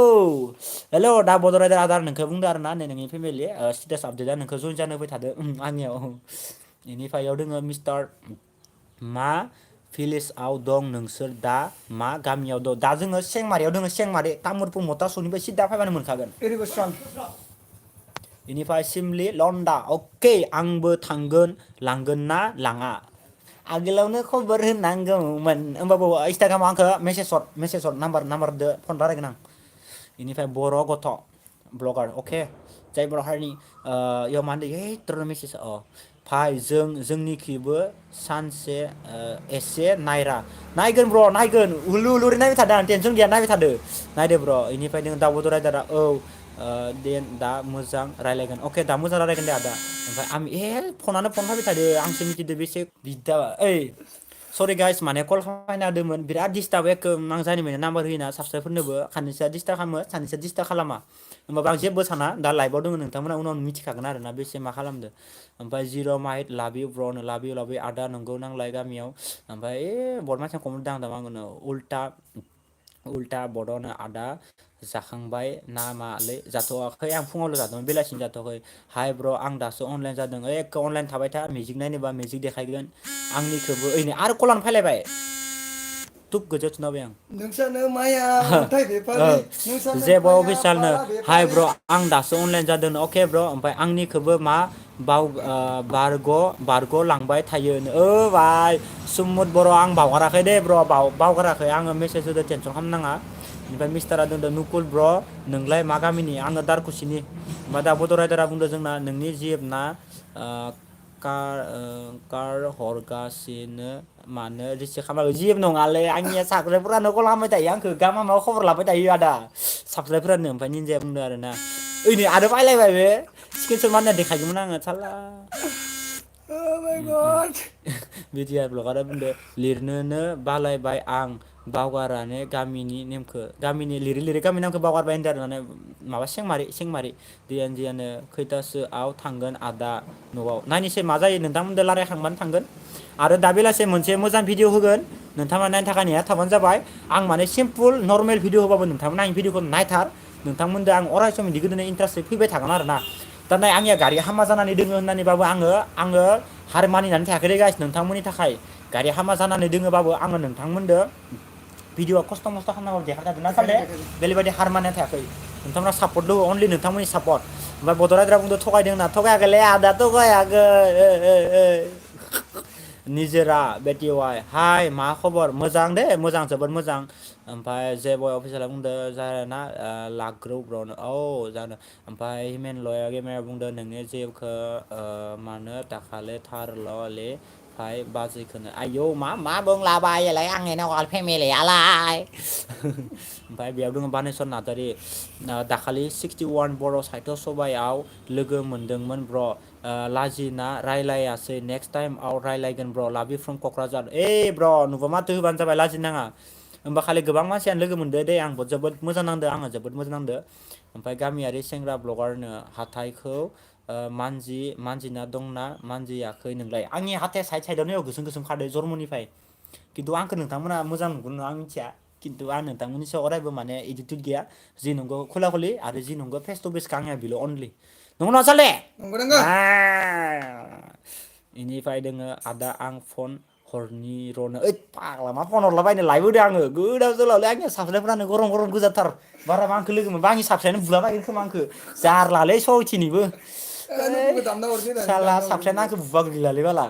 हेल' दा बड' राइडार आदा नोंखौ बुंदो आरो ना नै नोंनि फेमिलि स्टेटास आपडेटआ नोंखौ जइन जानो होबाय थादो आंनियाव बेनिफ्राय इयाव दोङो मिस्टार मा भिलेजआव दं नोंसोर दा मा गामियाव दं दा जोङो सेंमारियाव दङ सेंमारि तामुलपुर मतासुनिफ्राय सिदा फैबानो मोनखागोन इरिगेसन बेनिफ्राय सिमलि लन्डा अके आंबो थांगोन लांगोन ना लाङा आगोलावनो खबर होनांगौमोन होमबाबो इन्सटाग्रामाव आंखौ मेसेज हर नाम्बारदो फन रायलायगोन आं बेनिफ्राय बर' गथ' ब्लगार अके जाय बर' हारिनि इयाव मा होनदों मेसेज फाय जोंनिखिबो सानसे एसे नायगोन ब्र नायगोन उलु उलुरि नायबाय थादों आं टेनसन गैया नायबाय थादो नायदो ब्र बेनिफ्राय नों दाबद रायदारा दे दा मोजां रायलायगोन अके दा मोजां रायलायगोन दे आदा ओमफ्राय आं फनानो फन फैबाय थादो आंसो मिथिदो बेसे बिदा ओइ सरि गाइस माने कल खालामनो होदोंमोन बिराद डिस्टार्ब आं जानि माने नाम्बार होयोना साबसक्राइबफोरनोबो खाननैसोआ डिस्टार्ब खालामो साननैसोआ डिस्टार्ब खालामा होमबाबो आं जेबो साना दा लाइभआव दङ नोंथांमोना उनाव मिथिखागोन आरोना बेसे मा खालामदो ओमफ्राय जिर' माइट लाभ इउ ब्र'नो लाभ इउ आदा नंगौ नांलाय गामियाव ओमफ्राय बद मानसिया कमेन्ट दांदां आंनो उल्टा बड'नो आदा जाखांबाय नामालै जाथ'वाखै आं फुङावल' जादोंमोन बेलासिनो जाथ'वाखै हाय ब्र' आं दासो अनलाइन जादों अनलाइन थाबाय था मिउजिक नायनोबा मिउजिक देखायगोन आंनिखौबो ओइनै आरो कलानो फैलायबाय तुब गोजौ थुनाबाय आं नोंसानो माया अन्थाइ बेफारि नोंसानो जेबो माया अफिसियेलनो पारा हाय बेफारि ब्र आं दासो अनलाइन जादों अके ब्र ओमफ्राय आंनिखौबो मा बारग' लांबाय थायो भाइ सुमुद बर' आं बावगाराखै दे ब्र बावगाराखै आङो मेसेज होदो टेनसन खालामनाङा ओमफ्राय मिस्टारा बुंदों नुकुल ब्र नोंलाय मा गामिनि आङो दारकुसिनि ओमफ्राय दा बड' राइडारा बुंदों जोंना नोंनि जिएपना कार हरगासिनो मानो रिसिभ खालामाखै जिएप नङालै आंनिया साबस्क्राइबारानो कल खालामबाय थायो आंखौ गामा माबा खबर लाबाय थायो आदा साबस्क्राइबारानो ओमफ्राय निन्जाया बुंदों आरो ना ओइनै आरो बायलायबाय बे स्क्रिनसट मारना देखायदोंमोन आङो साला Oh my god बिटिआर ब्लगारा बुंदो लिरनोनो बालायबाय आं बावगारानो गामिनि नेमखौ गामिनि लिरै गामिनि नामखौ बावगारबाय होनदों आरो माने माबा सेंमारि दियानो खैथासोआव थांगोन आदा न'आव नायनोसै मा जायो नोंथांमोनजों रायलायखांबानो थांगोन आरो दा बेलासे मोनसे मोजां भिडिअ होगोन नोंथाङा नायनो थाखाय नेना थाबानो जाबाय आं माने सिम्पोल नर्मेल भिडिअ होबाबो नोंथांमोना आंनि भिडिअखौ नायथार नोंथांमोनजों आं अराय सम बिदि गोदोनो इन्टारेस्ट फैबाय थागोन आरो ना दा नाय आंनिया गारि हामा जानानै दोङो होननानैबाबो आङो हार मानिनानै थायाखै दे गाइस नोंथांमोननि थाखाय गारि हामा जानानै दोङोबाबो आङो नोंथांमोनदो भिडिअ खस्थ' खालामनाबाबो देखायखादों ना साले बेबायदि हार मानिना थायाखै नोंथांमोना सापर्ट दङ अनलि नोंथांमोननि सापर्ट ओमफ्राय बड' राइडारा बुंदों थगायदों होनना थगायाखैलै आदा थगायाखै निजोरा बेटिवाइ हाय मा खबर मोजां दे मोजां जोबोद मोजां ओमफ्राय जे बय अफिसारा बुंदों जाना लाग्रौ ब्रनो जानो ओमफ्राय हिमेन लया गेमेरा बुंदों नोंनि जेबखौ मानो दाखालि थारल'ले फाय बाजैखौनो आयौ मा बुंलाबायोलाय आंनि न'आव फेमिलियालाय ओमफ्राय बेयाव दङ बानेस्वर नार्जारि दाखालि 61 बर' साहित्य सभायाव लोगो मोनदोंमोन ब्र लाजिना रायलायासै नेक्स्ट टाइमआव रायलायगोन ब्र लाभि फ्रम क'क्राझार ब्र नुबा माथो होबानो जाबाय लाजिनाङा होमबा खालि गोबां मानसियानो लोगो मोनदो दे आंबो जोबोद मोजां नांदो आङो जोबोद मोजां नांदो ओमफ्राय गामियारि सेंग्रा ब्लगारनो हाथाइखौ मानजिना दंना मानजियाखै नोंलाय आंनि हाथाया साइडआवनो गोसोम खारदो जर्मनिफ्राय खिन्थु आंखौ नोंथांमोना मोजां नुगोन नङा आं मिथिया खिन्थु आं नोंथांमोननि सायाव अरायबो माने एटिटिउड गैया जि नंगौ खुला खुलि आरो जि नंगौ फेस टु फेस आंनिया बेल' अनलि नंगौ नङा साले नंगौ इनिफ्राय दोङो आदा आं फन हरनि रनो फाग्ला मा फन हरलाबायनो लाइभ होदो आङो गोदाव सोरावलै आंनिया साबस्क्राइबारानो गरम गोजाथार बाराबा आंखौ लोगो मोनबा आंनि साबस्क्राइबारानो बुलाबायगोन खोमा आंखौ जारलालै सयथिनिबो नुकुलखौ दामना हरसै होननानै साला दामना साबस्क्राइबानो हरसै आंखौ बुबा गैलालै बाला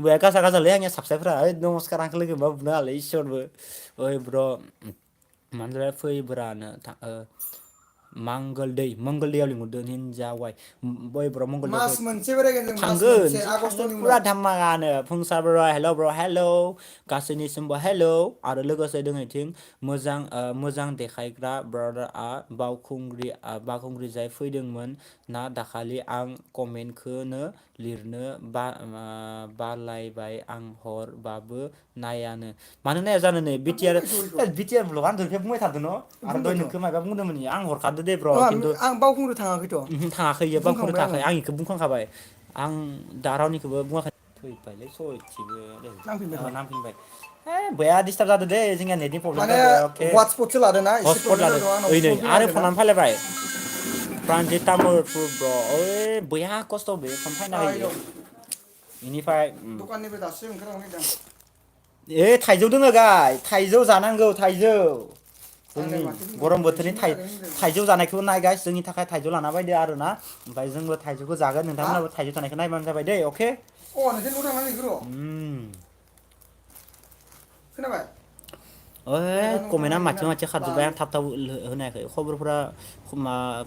बुया गाजा आंनिया साबस्क्राइबारफ्रा नमस्कार आंखौ लोगो मोनबा बुनो हालै इसोरबो ओइ ब्र मानोलाय फैब्रानो मंगलदैयाव लिंहरदों निनजा वाइ ब्र मंगलदैयाव मास मोनसे बेरायगोन जों मास थांगोन मोनसे जि थांगोन आगस्ट'नि पुरा उनाव धामाकानो फुंसार ब्र हेल' गासैनिसिमबो हेल' आरो लोगोसे दोङो इथिं मोजां देखायग्रा ब्रादारआ बावखुंग्रि जाय फैदोंमोन ना दाखालि आं कमेन्टखौनो लिरनो बालायबाय आं हरबाबो नायानो मानो नाया जानो नै बिटिआर ब्लगानो नोंखौ बुंबाय थादों न' आरो दहाय बुंबायथ' नोंखौ माबा बुंदोंमोन आं हरखादो दे ब्र खिन्थु आं बावखुंग्रि थाङाखैथ' थाङाखै इयो बावखुंग्रि बुंखांबाय थाङाखै आङो आं इखौ बुंखांखाबाय आं दा रावनिखौबो बुङाखै थैबायलै सयथिबो नांफिनबाय बया डिस्टार्ब जादों दे जोंनिया नेटनि प्रब्लेम माने जादों अके हटस्पटसो लादोंना एसे हटस्पट प्रब्लेम लादों जादों आंनाव ओइ नै फन फैना आरो होदोंना फनानो फैलायबाय प्रानजित तामुलपुर ब्र ओइ बया खस्थ' बे फन फायना होयो बेनिफ्राय दखाननिफ्राय दासो ओंखारलांनायदां थाइजौ दोङो थाइजौ जानांगौ थाइजौ जोंनि आंलाय माथो बुंबावनो गरम बोथोरनि रैसुमै जादों होनदों थाइजौ जानायखौ नाय गाइस जोंनि थाखाय थाइजौ लाना बायदो आरो ना ओमफ्राय जोंबो थाइजौखौ जागोन हा नोंथांमोनाबो थाइजौ जानायखौ नायबानो जाबाय दै अके नोंसोर न' थांनानै र' खोनाबाय दा न'आव कमेन्टआ थांनांगोन माथो खारजोब्बाय आं बाल थाब होनायाखै खबरफोरा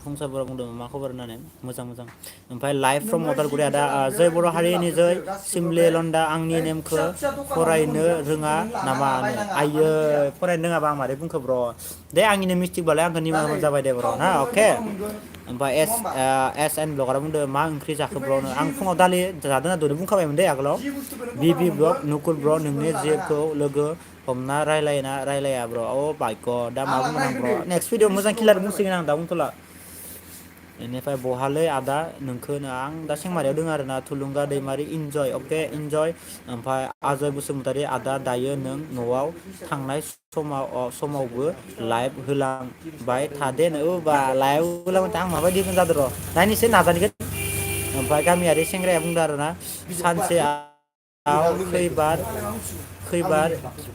फंसारफोरा बुंदों मा खबर होननानै मोजां ओमफ्राय लाइभ फ्रम नोङो जि अदालगुरि आदा फैसा लाबोदो जै बर' बिदिनो हारिनि जै लाबोजोबदो गासिबो सिमले बे लन्डा आंनि ओइ नेमखौ फिसा फिसा दखानावनो फरायनो मोनगोन रोङा नों लानाङा नामानो बायनाङा आइयो मानो मिथिया फरायनो रोङाबा आं मारै बुंखो ब्र दे आंनिनो मिस्टेकबालाय आंखौ दा निमाहा नै होबानो जाबाय दे ब्र थाव ना मोनगोन अके दखानाव मोनगोन ओमफ्राय नङा होमबा एस एन ब्लगारा बुंदों मा ओंख्रि जाखो बेफोर ब्र जि आं फुङाव बुस्थु दालि जादों ना दहायनो बुंखाबायमोन दे आगोलाव जि बुस्थुखौ नों बि दखानाव ब्लग मोनगोन नुकुल बे ब्र बुस्थुखौ नोंनि नों लानाङा जेबखौ लोगो हमना रायलाया ब्र बाय गड दा मा लांना बुंगोन आं हैगोन ब्र दे नेक्स्ट नों भिडिअ मोजां लिस्टखौ क्लियार हरबानो जाबाय बुंसिगोन आं दा बुंथ'ला बेनिफ्राय बहालै आदा नोंखौनो आं दा सेंमारियाव दङ आरोना थुलुंगा दैमारि इन्जय अके इन्जय ओमफ्राय आजय बसुमतारी आदा दायो नों न'आव थांनाय समावबो लाइभ होलांबाय थादो बा लाइभ होलांबाय आं माबायदि होगोन जादों र' नायनोसै नाजानगोन ओमफ्राय गामियारि सेंग्राया बुंदों आरोना सानसे खैबार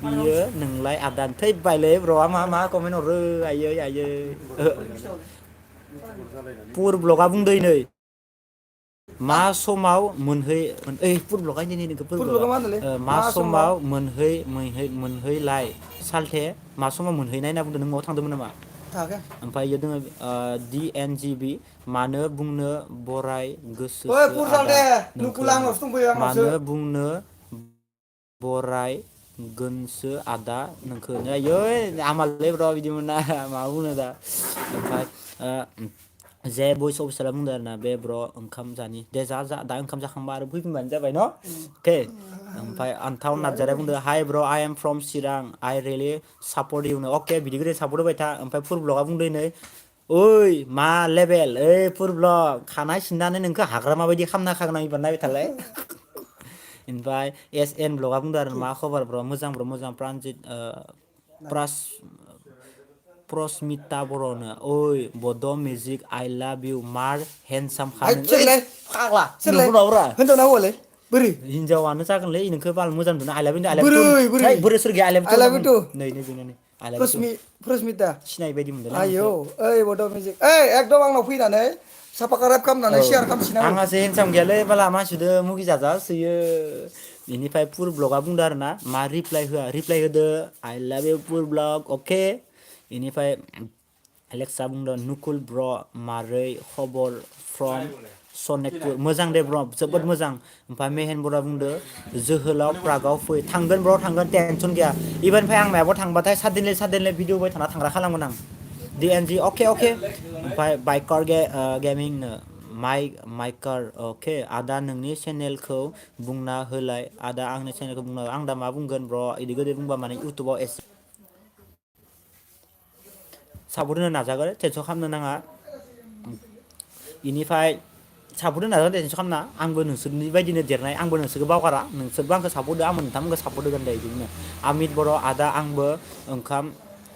बियो नोंलाय आदान थैबायलै ब्र'आ मा कमेन्ट हरो आयै पुर ब्लगा बुंदै नै मा समाव पुर ब्लगा पुर ब्लगा मा होनदोंलै मा समाव मोनहैलाय सालथे मा समाव मोनहैनाय होनना बुंदों नों न'आव थांदोंमोन नामा थाङाखै ओमफ्राय इयो दोङो DNGB मानो बुंनो बराय ओइ गोसोसो पुरसाल आदा दे नोंखो नुकुला आंनावसो दंफैयो आंनावसो मानो बुंनो बराय गोनसो आदा नोंखो आयै हामालै ब्र' बिदि मोना मा बुंनो दा ओमफ्राय जे भइस अफिसारा बुंदों आरोना बे ब्र' ओंखाम जानि दे जा दा ओंखाम जाखांबा आरो फैफिनबानो जाबाय न' अके ओमफ्राय आन्थाव नार्जारिया बुंदों hi bro' I am from Chirang I really support you okay बिदि गोदै सापर्ट होबाय था ओमफ्राय फुर ब्लगा बुंदों नै ओइ मा लेभेल ओइ फुर ब्लग खानाय सिननानै नोंखौ हाग्रामा बायदि खामना खागोन आं एबार नायबाय थालाय ओमफ्राय SN ब्लगा बुंदों आरो मा खबर ब्र' मोजां प्रान्जित प्रसमिता बर'नो ओइ बड' मिउजिक आइ लाभ इउ मार हेन्डसाम खा नों सोरलै फाग्ला सोरलै नंगौना हिनजाव ना हौवालै बोरै हिनजावानो जागोनलै नोंखौ बाल मोजां नुना आइ लाभ बोरै बोरै सोर गैया आइ लाभ आइ इउ लाभ होनना इउ बुं टु नै आइ लाभ इउ प्रसमिता सिनाय बायदि मोनदोंलै आं आयौ नोंखौ ओइ बड' मिउजिक ओइ एकदम आंनाव फैनानै साफाकाराब खालामनानै शेयार खालामसिनांगौ आंहासो हेन्डसाम गैयालै बाला मानसिदो मुगि जाजासोयो बेनिफ्राय पुर ब्लगा बुंदो आरो ना मा रिप्लाय होदो आइ लाभ इउ पुर ब्लग अके बेनिफ्राय एलेक्सा बुंदों नुकुल ब्र' मारै खबर फ्रम सनितपुर मोजां दे ब्र' जोबोद मोजां ओमफ्राय मेहेन बरा बुंदो जोहोलाव प्रागआव फै थांगोन ब्र' थांगोन टेनसन गैया इबारनिफ्राय आं मायावबा थांबाथाय सादेनलि भिडिअ बाय थाना थांग्रा खालामगोन आं DNG अके ओमफ्राय बाइकार गेमिंनो माइकार अके आदा नोंनि चेनेलखौ बुंना होलाय आदा आंनि चेनेलखौ बुंना आं दा मा बुंगोन ब्र' इदि गोदै बुंबा माने इउटुबाव एसे सापर्ट होनो नाजागोन टेनसन खालामनो नाङा बेनिफ्राय सापर्ट होनो नाजागोन टेनसन खालामना आंबो नोंसोरनि बायदिनो देरनाय आंबो नोंसोरखौ बावगारा नोंसोरबो आंखौ सापर्ट होदो आंबो नोंथांमोनखौ सापर्ट होगोन दे बिदिनो आमित बर' आदा आंबो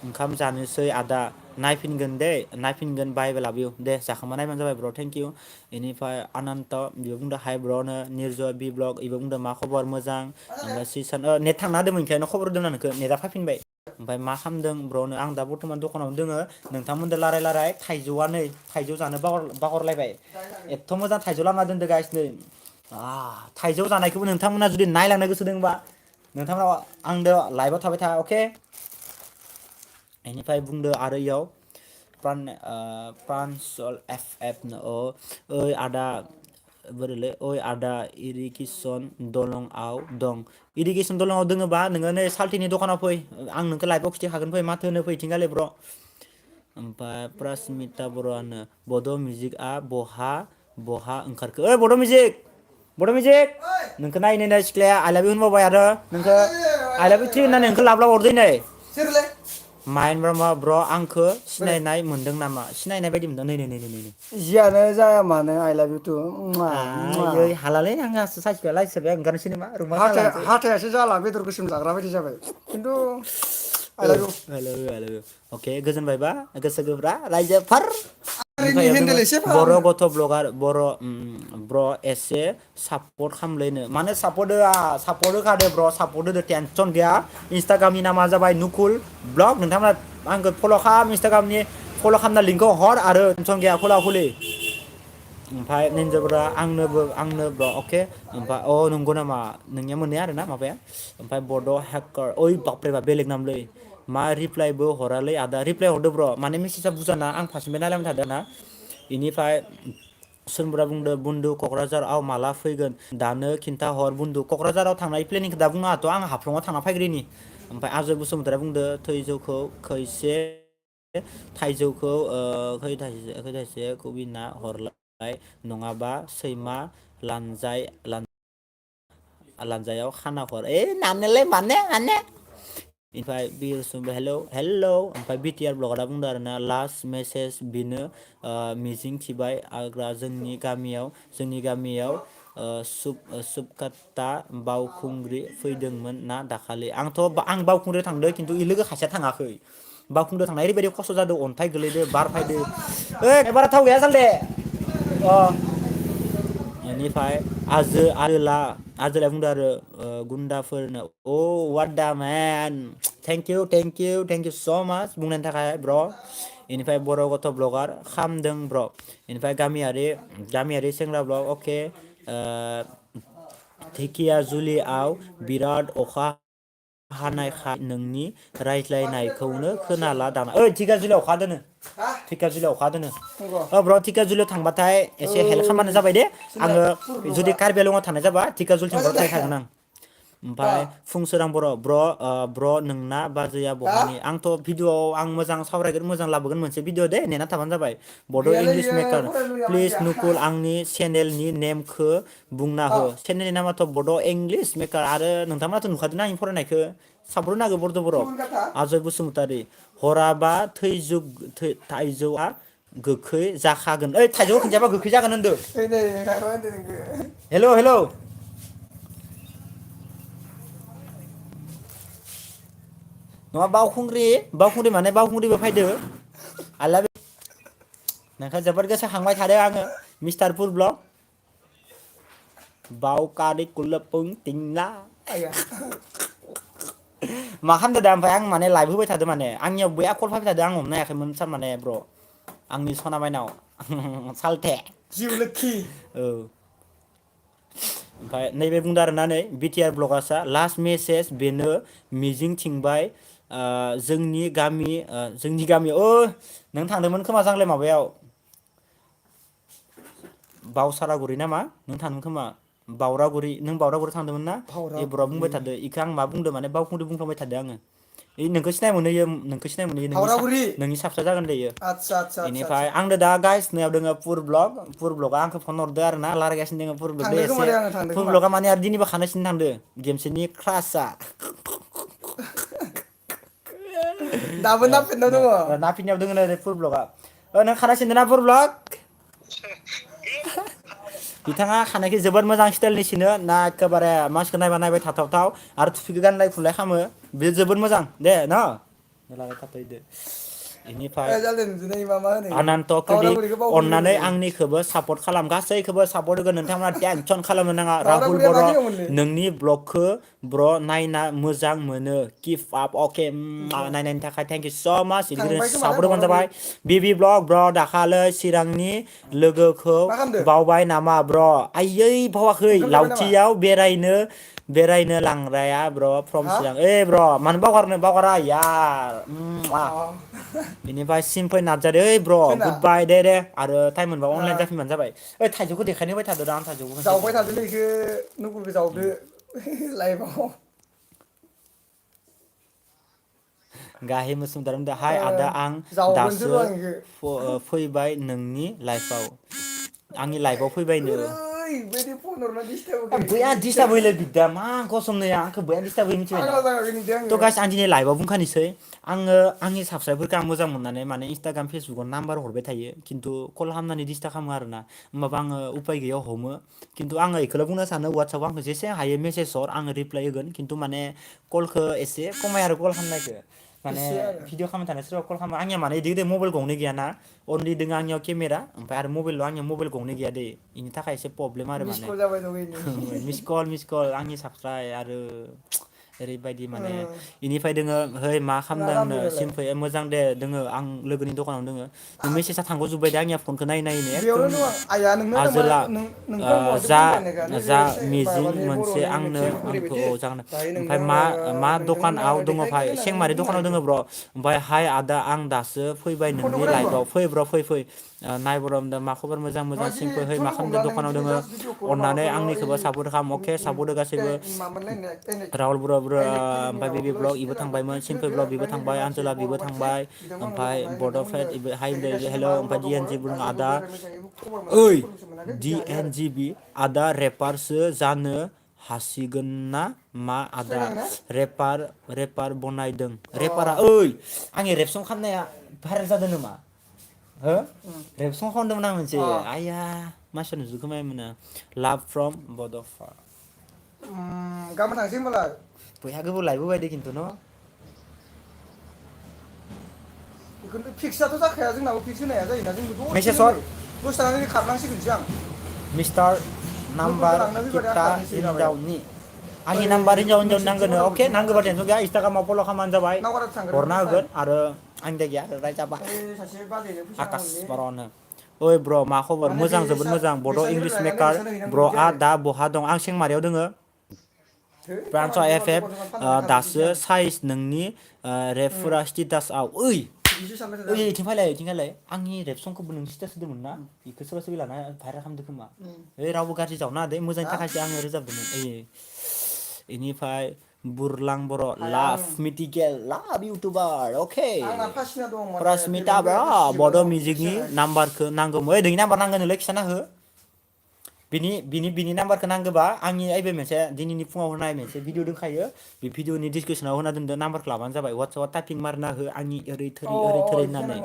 ओंखाम जानोसै आदा नायफिनगोन बाय लाभिउ दे जाखांबा नायबानो जाबाय ब्र' थेंक इउ बेनिफ्राय आनन्त बेबो बुंदों हाय ब्र'नो निर्जय बि ब्लग बेबो बुंदों मा खबर मोजां ओमफ्राय सिसान नेट थांना होदोंमोन ओंखायनो खबर होदों नोंखौ नेटआ फैफिनबाय ओमफ्राय मा खालामदों ब्र'नो आं दा बर्थमान दखानावनो दोङो नोंथांमोनजों रायलाय थाइजौ जानो बावहरलायबाय एथ' मोजां थाइजौ लामा दोनदो गाइस नै थाइजौ जानायखौबो नोंथांमोना जुदि नायलांनो गोसो दंबा नोंथांमोना आंदो लाइभआव थाबाय था अके बेनिफ्राय बुंदो आरो इयाव प्रान्सल FF ओइ आदा बोरैलै ओइ आदा इरिगेसन दलंआव दं इरिगेसन दलंआव दोङोबा नोङो नै साल्थिनि दखानाव फै आं नोंखौ लाइभआव खिथिखागोन फै माथो होनो फै इथिंगालै ब्र' ओमफ्राय प्रसमिता बर'आनो बड' मिउजिकआ बहा ओंखारखो ओइ बड' मिउजिक नोंखौ नाय सिख्लाया आइ लाभ इउ होनबावबाय आरो नोंखौ आइ लाभ इउ 3 होननानै नोंखौ लाब हरदों नै सोरलै माइन ब्र आंखौ सिनायनाय मोनदों नामा सिनायनाय बायदि मोनदों नै जियानो जाया मानो आइ लाभ इउ टु आयै हालालै आंहासो साइसखौ लाइसोबाय ओंखारनोसै नामा रुमा खालामसै हाथायासो जाला बेदर गोसोम जाग्रा बायदि जाबाय खिन्थु आइ लाभ इउ अके गोजोनबायबा गोसो गोब्रा रायजोफोर आंनि ओमफ्राय हेन्देल एसे बर' फाहामनो गथ' ब्लगार ब्र' एसे सापर्ट खालामलायनो मानो सापर्ट होखादो ब्र' सापर्ट होदो टेनसन गैया इन्सटाग्रामनि नामा जाबाय नुकुल ब्लग नोंथांमोना आंखौ फल' खालाम इन्सटाग्रामनि फल' खालामना लिंकखौ हर आरो टेनसन गैया खुलि ओमफ्राय निन्जाफोरा आंनो ब्र' अके ओमफ्राय नंगौ नामा नोंनिया मोननाया आरोना माबाया ओमफ्राय बड' हेकार ओइ बाप्रेबा बेलेग नामलै मा रिप्लायबो हरालै आदा रिप्लाय हरदो ब्र' माने मेसेजआ बुरजाना आं फार्स्टनिफ्राय नायलांबाय थादों ना बेनिफ्राय सोरबा बुंदो बुन्दु क'क्राझाराव माला फैगोन दानो खिन्थाहर बुन्दु क'क्राझाराव थांनाय प्लेनिंखौ दा बुंनाङाथ' आं हाफ्लङाव थांना फैग्रोनि ओमफ्राय आजय बसुमतारिया बुंदो थाइजौखौ खैथासो खुबिना हरलाय नङाबा सैमा लानजायाव खाना हर नानोलै माने ओमफ्राय हेल' ओमफ्राय बिटिआर ब्लगारा बुंदों आरोना लास्ट मेसेज बिनो मिजिं थिबाय आग्रा जोंनि गामियाव सुबकाता बावखुंग्रि फैदोंमोन ना दाखालि आं बावखुंग्रियाव थांदों खिन्थु लोगो खासेया थाङाखै बावखुंग्रियाव थांनाय ओरैबायदि खस्थ' जादों अन्थाइ गोलैदो बार फायदो बारा थाव गैया सालथे बेनिफ्राय आजोला बुंदो आरो गुन्दाफोरनो अ वाट दा मेन थेंक इउ स' माच बुंनायनि थाखाय ब्र बेनिफ्राय बर' गथ' ब्लगार खामदों ब्र बेनिफ्राय गामियारि सेंग्रा ब्लग अके धेकियाजुलियाव बिराद अखा हानायखाय नोंनि रायज्लायनायखौनो खोनाला दाना ओइ धेकियाजुलियाव अखा हादोनो हा धेकियाजुलियाव अखा हादोनो नंगौ ब्र धेकियाजुलियाव थांबाथाय एसे हेल्प खालामबानो जाबाय दे जोंना आङो जुदि फुरलुआ कार्बि आंलंआव थानाय जाबा धेकियाजुलिथिं मा ब्र जादों थांगोन आं हा ओमफ्राय फुंसोरां ब्र नोंना बाजैया हा बहानि आंथ' भिडिअआव आं मोजां सावरायगोन मोजां लाबोगोन मोनसे भिडिअ दे नेना थाबानो जाबाय बड' गैयालै इंलिश गैया मेकार फरायलुया प्लिज मानसिया नुकुल आंनि चेनेलनि नेमखौ बुंना हा हो चेनेलनि नामाथ' बड' इंलिश मेकार आरो नोंथांमोनाथ' नुखादोंना आंनि फरायनायखौ साबरनो हागौ बरद' बर' गुबुन खोथा अजय बसुमतारी हराबा थाइजौआ गोखै जाखागोन ओइ थाइजौखौ खोनजाबा गोखै जागोन होनदों ओइ नै माबा होनदों नोंखौ हेल' नङा बावखुंग्रि माने बावखुंग्रिबो फैदो आलाबि नोंखौ जोबोद गोसोखांबाय थादों आङो मिस्टार फुल ब्लग बावकारि कुलपुं तिंला आया मा खालामदो दा ओमफ्राय आं माने लाइभ होबाय थादों माने आंनियाव बैया कल फैबाय थादों आं हमनो हायाखैमोन सार माने ब्र आंनि सना माइनाव सालथे जिउ लोखि औ ओमफ्राय नैबे बुंदों आरोना नै बिटिआर ब्लगार्सआ लास्ट मेसेज बेनो मिजिंथिंबाय जोंनि गामियाव नों थांदोंमोन खोमा जांलाय माबायाव बावसारागुरि नामा नों थांदों खोमा बावरागुरि नों बावरागुरि थांदोंमोन ना एबरा बुंबाय हावरागुरि थादो इखो आं मा बुंदों माने बावखुंग्रि बुंफ्लांबाय थादों आङो नोंखौ सिनाय मोनो इयो हावरागुरि नोंनि साबसा जागोन दे इयो आदसा आदसा आदसा बेनिफ्राय आदसा आंनो दा गाइस नायाव दोङो पुर ब्लगा आंखौ फन हरदो आरो ना रायलायगासिनो दोङो पुर ब्लगदो थांदो खोमा एसे दे आङो थांदो पुर खोमा ब्लगा माने आरो दिनैबो खानायसिनो थांदो गेमसेनि क्लासआ दाबो नांफिनना दङ नाफिननायाव दोङो नो पुर ब्लगा नों खानाय सिनदों ना पुर ब्लग बिथाङा खानायखौ जोबोद मोजां स्टाइलनि सिनो ना एखेबारे मानसिखौ नायबा नायबाय थाथावथाव आरो थुफिखौ गानलाय फुनलाय खालामो बेयो जोबोद मोजां दे न लाबाय थाथ'दो बेनिफ्राय जालाय नुदों मा मा होनो इयो आनन्त क्रेडिट हावरागुरिखौ बावखुंग्रि अननानै होनो आंनिखौबो सापर्ट खालाम गासैखौबो सापर्ट होगोन नोंथांमोना टेनसन खालामनो नाङा राहुल हावरागुरिया मा बर' खिनियावमोनलै नोंनि ब्लगखौ ब्र नायना मोजां मोनो किप आप अके नायनायनि थाखाय थेंक इउ स' माच थांबाय बिदिनो खोमालै सापर्ट होबानो हावरागुरि जाबाय बिबि ब्लग ब्र दाखालै चिरांनि लोगोखौ मा खालामदो बावबाय नामा ब्र आयै बावाखै ओंखाम जाबाय नामा लावथियाव बेरायनो लांग्राया ब्र फ्रम हा चिरां ओइ ब्र मानो बावगारा यार अ बेनिफ्राय सिमफै नार्जारि ओइ ब्र सोरना गुड बाय दे आरो टाइम मोनबा अनलाइन जाफिनबानो जाबाय ओइ थाइजौखौ देखायनो होबाय थादो आं थाइजौखौ खनसे जावबाय थादोलै इखो नुकुलखौ जावदो लाइभआव गाहे मोसुमतारी बुंदों हाय आदा आं जावगोनसो दासो र' आं इखो फैबाय नोंनि लाइफआव आंनि लाइफआव फैबायनो ओरैबायदि फन हरना दिसटार्ब होखो इखो बैया मिथिया दिस्टार्ब होयोलै बिदा मा गसमनोया आंखौ बैया दिस्टार्ब होयो मिथिबायना फाग्ला जागाखै नुदों थ' आङो गाइस आं दिनै लाइभआव बुंखानोसै आङो आंनि साबसक्राइबफोरखौ आं मोजां मोननानै माने इन्सटाग्राम फेसबुकाव नाम्बार हरबाय थायो खिन्थु कल खालामनानै डिस्टार्ब खालामो आरोना होमबाबो आङो उपाय गैयाव हमो खिन्थु आङो बेखौल' बुंनो सानो वाट्सआपाव आंखौ जेसे हायो मेसेज हर आङो रिप्लाय होगोन खिन्थु माने कलखौ एसे खमाय आरो कल खालामनायखौ माने एसे आरो भिडिअ खालामनो थानाय सोरबा कल खालामो आंनिया माने इदि मबाइल गंनै गैयाना अनलि दोङो आंनियाव केमेरा ओमफ्राय आरो मबाइल' आंनियाव मबाइल गंनै गैया दै बेनि थाखाय एसे प्रब्लेम आरो मिस माने कल जाबाय दं इनि मिस कल आंनि साबसक्राइब आरो ओरैबायदि माने इनिफ्राय दोङो है मा खालामदों खालामदो आंनो दालाय सिम्फै मोजां दे दोङो आं लोगोनि दखानाव दोङो मेसेजआ थांग'जोब्बाय दे आंनिया फनखौ नायनो एकदम बेयावनो दं आं आइया नोंनो होदोंमोन आजोला नोंखौ आं बहाथो जा फन रायलायनायखा नैबे जा मिजिं माबानि मोनसे बर'नि आंनो मोनसे आंखौ ओरैबायदि जागोन दायो ओमफ्राय नोंजों मा नोंथांमोननो दखानाव आङो दङ भाय देखायगोन होननानै सेंमारि बुंनो दखानाव दोङो नागिरदों ब्र' ओमफ्राय हाय आदा आं दासो फैबाय नोंनि फट'खौ नायबा लाइफआव फै ब्र' फै नाय बर' मा खबर नङा मोजां दिनै सिम्पै है मा फट'खौ खालामदों हमला नों दखानाव दिनै दोङो जास्ट भिडिअ कल अननानै माबाखौल' आंनिखौबो सापर्ट खालाम अके सापर्ट होगासिबो माबालायनाय राहुल बर' क्लिपनि ओमफ्राय बिबि माबाखौल' ब्लग इबो स्टिलारखौ थांबायमोन क्लिपखौ सिम्पै होदो ब्लग बिबो ओमफ्राय नैबे थांबाय मानसि आनजला बिबो बर'बादि थांबाय बिथांखौ आंनो ओमफ्राय हरनाय बड'फेट नोंथांमोननो हाइ देखायगासिनो हेल' मा मा ओमफ्राय दङ डि एन जि बुङो दासो आदा मोजाङै मोजाङै खबर मोनाखै ओइ खबरसो मोनाखै डि बिदि हायो एन आरो जि बि आदा रेपारसो जानो हासिगोन ना मा आदा सिनायदों ना रेपार बनायदों अ रेपारा ओइ आंनि रेप सं खालामनाया भाइरेल जादों नामा हो रेप सं खालामदोंमोन आं मोनसे अ आइया मानसिया नुजोबखोमायोमोन लाभ फ्रम बड'फा गाबोन थांसै होनबालाय बयहा गोबाव लायबोबाय दे खिन्थु न' बेखौथ' फिक्सआथ' जाखाया जोंनाबो फिक्स होनो हाया जायोना जोंबो मेसेज दसेनो हर नै दसे थानानै खारनांसिगोनसो आं मिस्टार नाम्बार kita हिन्जावनि आंनि नाम्बार हिन्जावनि नांगोन अके नांगौबा टेनसन गैया इन्सटाग्रामाव फल' खालामबानो जाबाय हरना होगोन आरो आंनि गैया आरो रायजाबा आकाश बर'नो ओइ ब्र मा खबर मोजां जोबोद मोजां बड' इंलिश मेकार ब्र'आ दा बहा दं आं सेंमारियाव दोङो ब्रान्स एफ एफ दासो साइज नोंनि रेपफोरा स्टेटासआव ओइ इथिं फैलाय आंनि रेप संखौबो नों स्टेटास होदोंमोन ना बेखौ सोरबा सोरबा लाना भाइरेल खालामदों खोमा ओइ रावबो गाज्रि जावना दे मोजांनि थाखायसो आङो रोजाबदोंमोन इनिफ्राय बुरलां बर' लाभ मिटिकेल लाभ इउटुबार अके प्रस्मिता ब्र बड' मिउजिकनि नाम्बारखौ नांगौमोन ओइ नोंनि नाम्बार नांगोनलै खिथाना हो बिनि नाम्बारखौ नांगौबा आंनि ओइबे मोनसे दिनैनि फुङाव होनाय मोनसे भिडिअ दंखायो बे भिडिअनि डिसक्रिपसनाव होना दोनदो नाम्बारखौ लाबानो जाबाय वाट्सएपआव टाइपिं मारना हो आंनि ओरै थोरै होननानै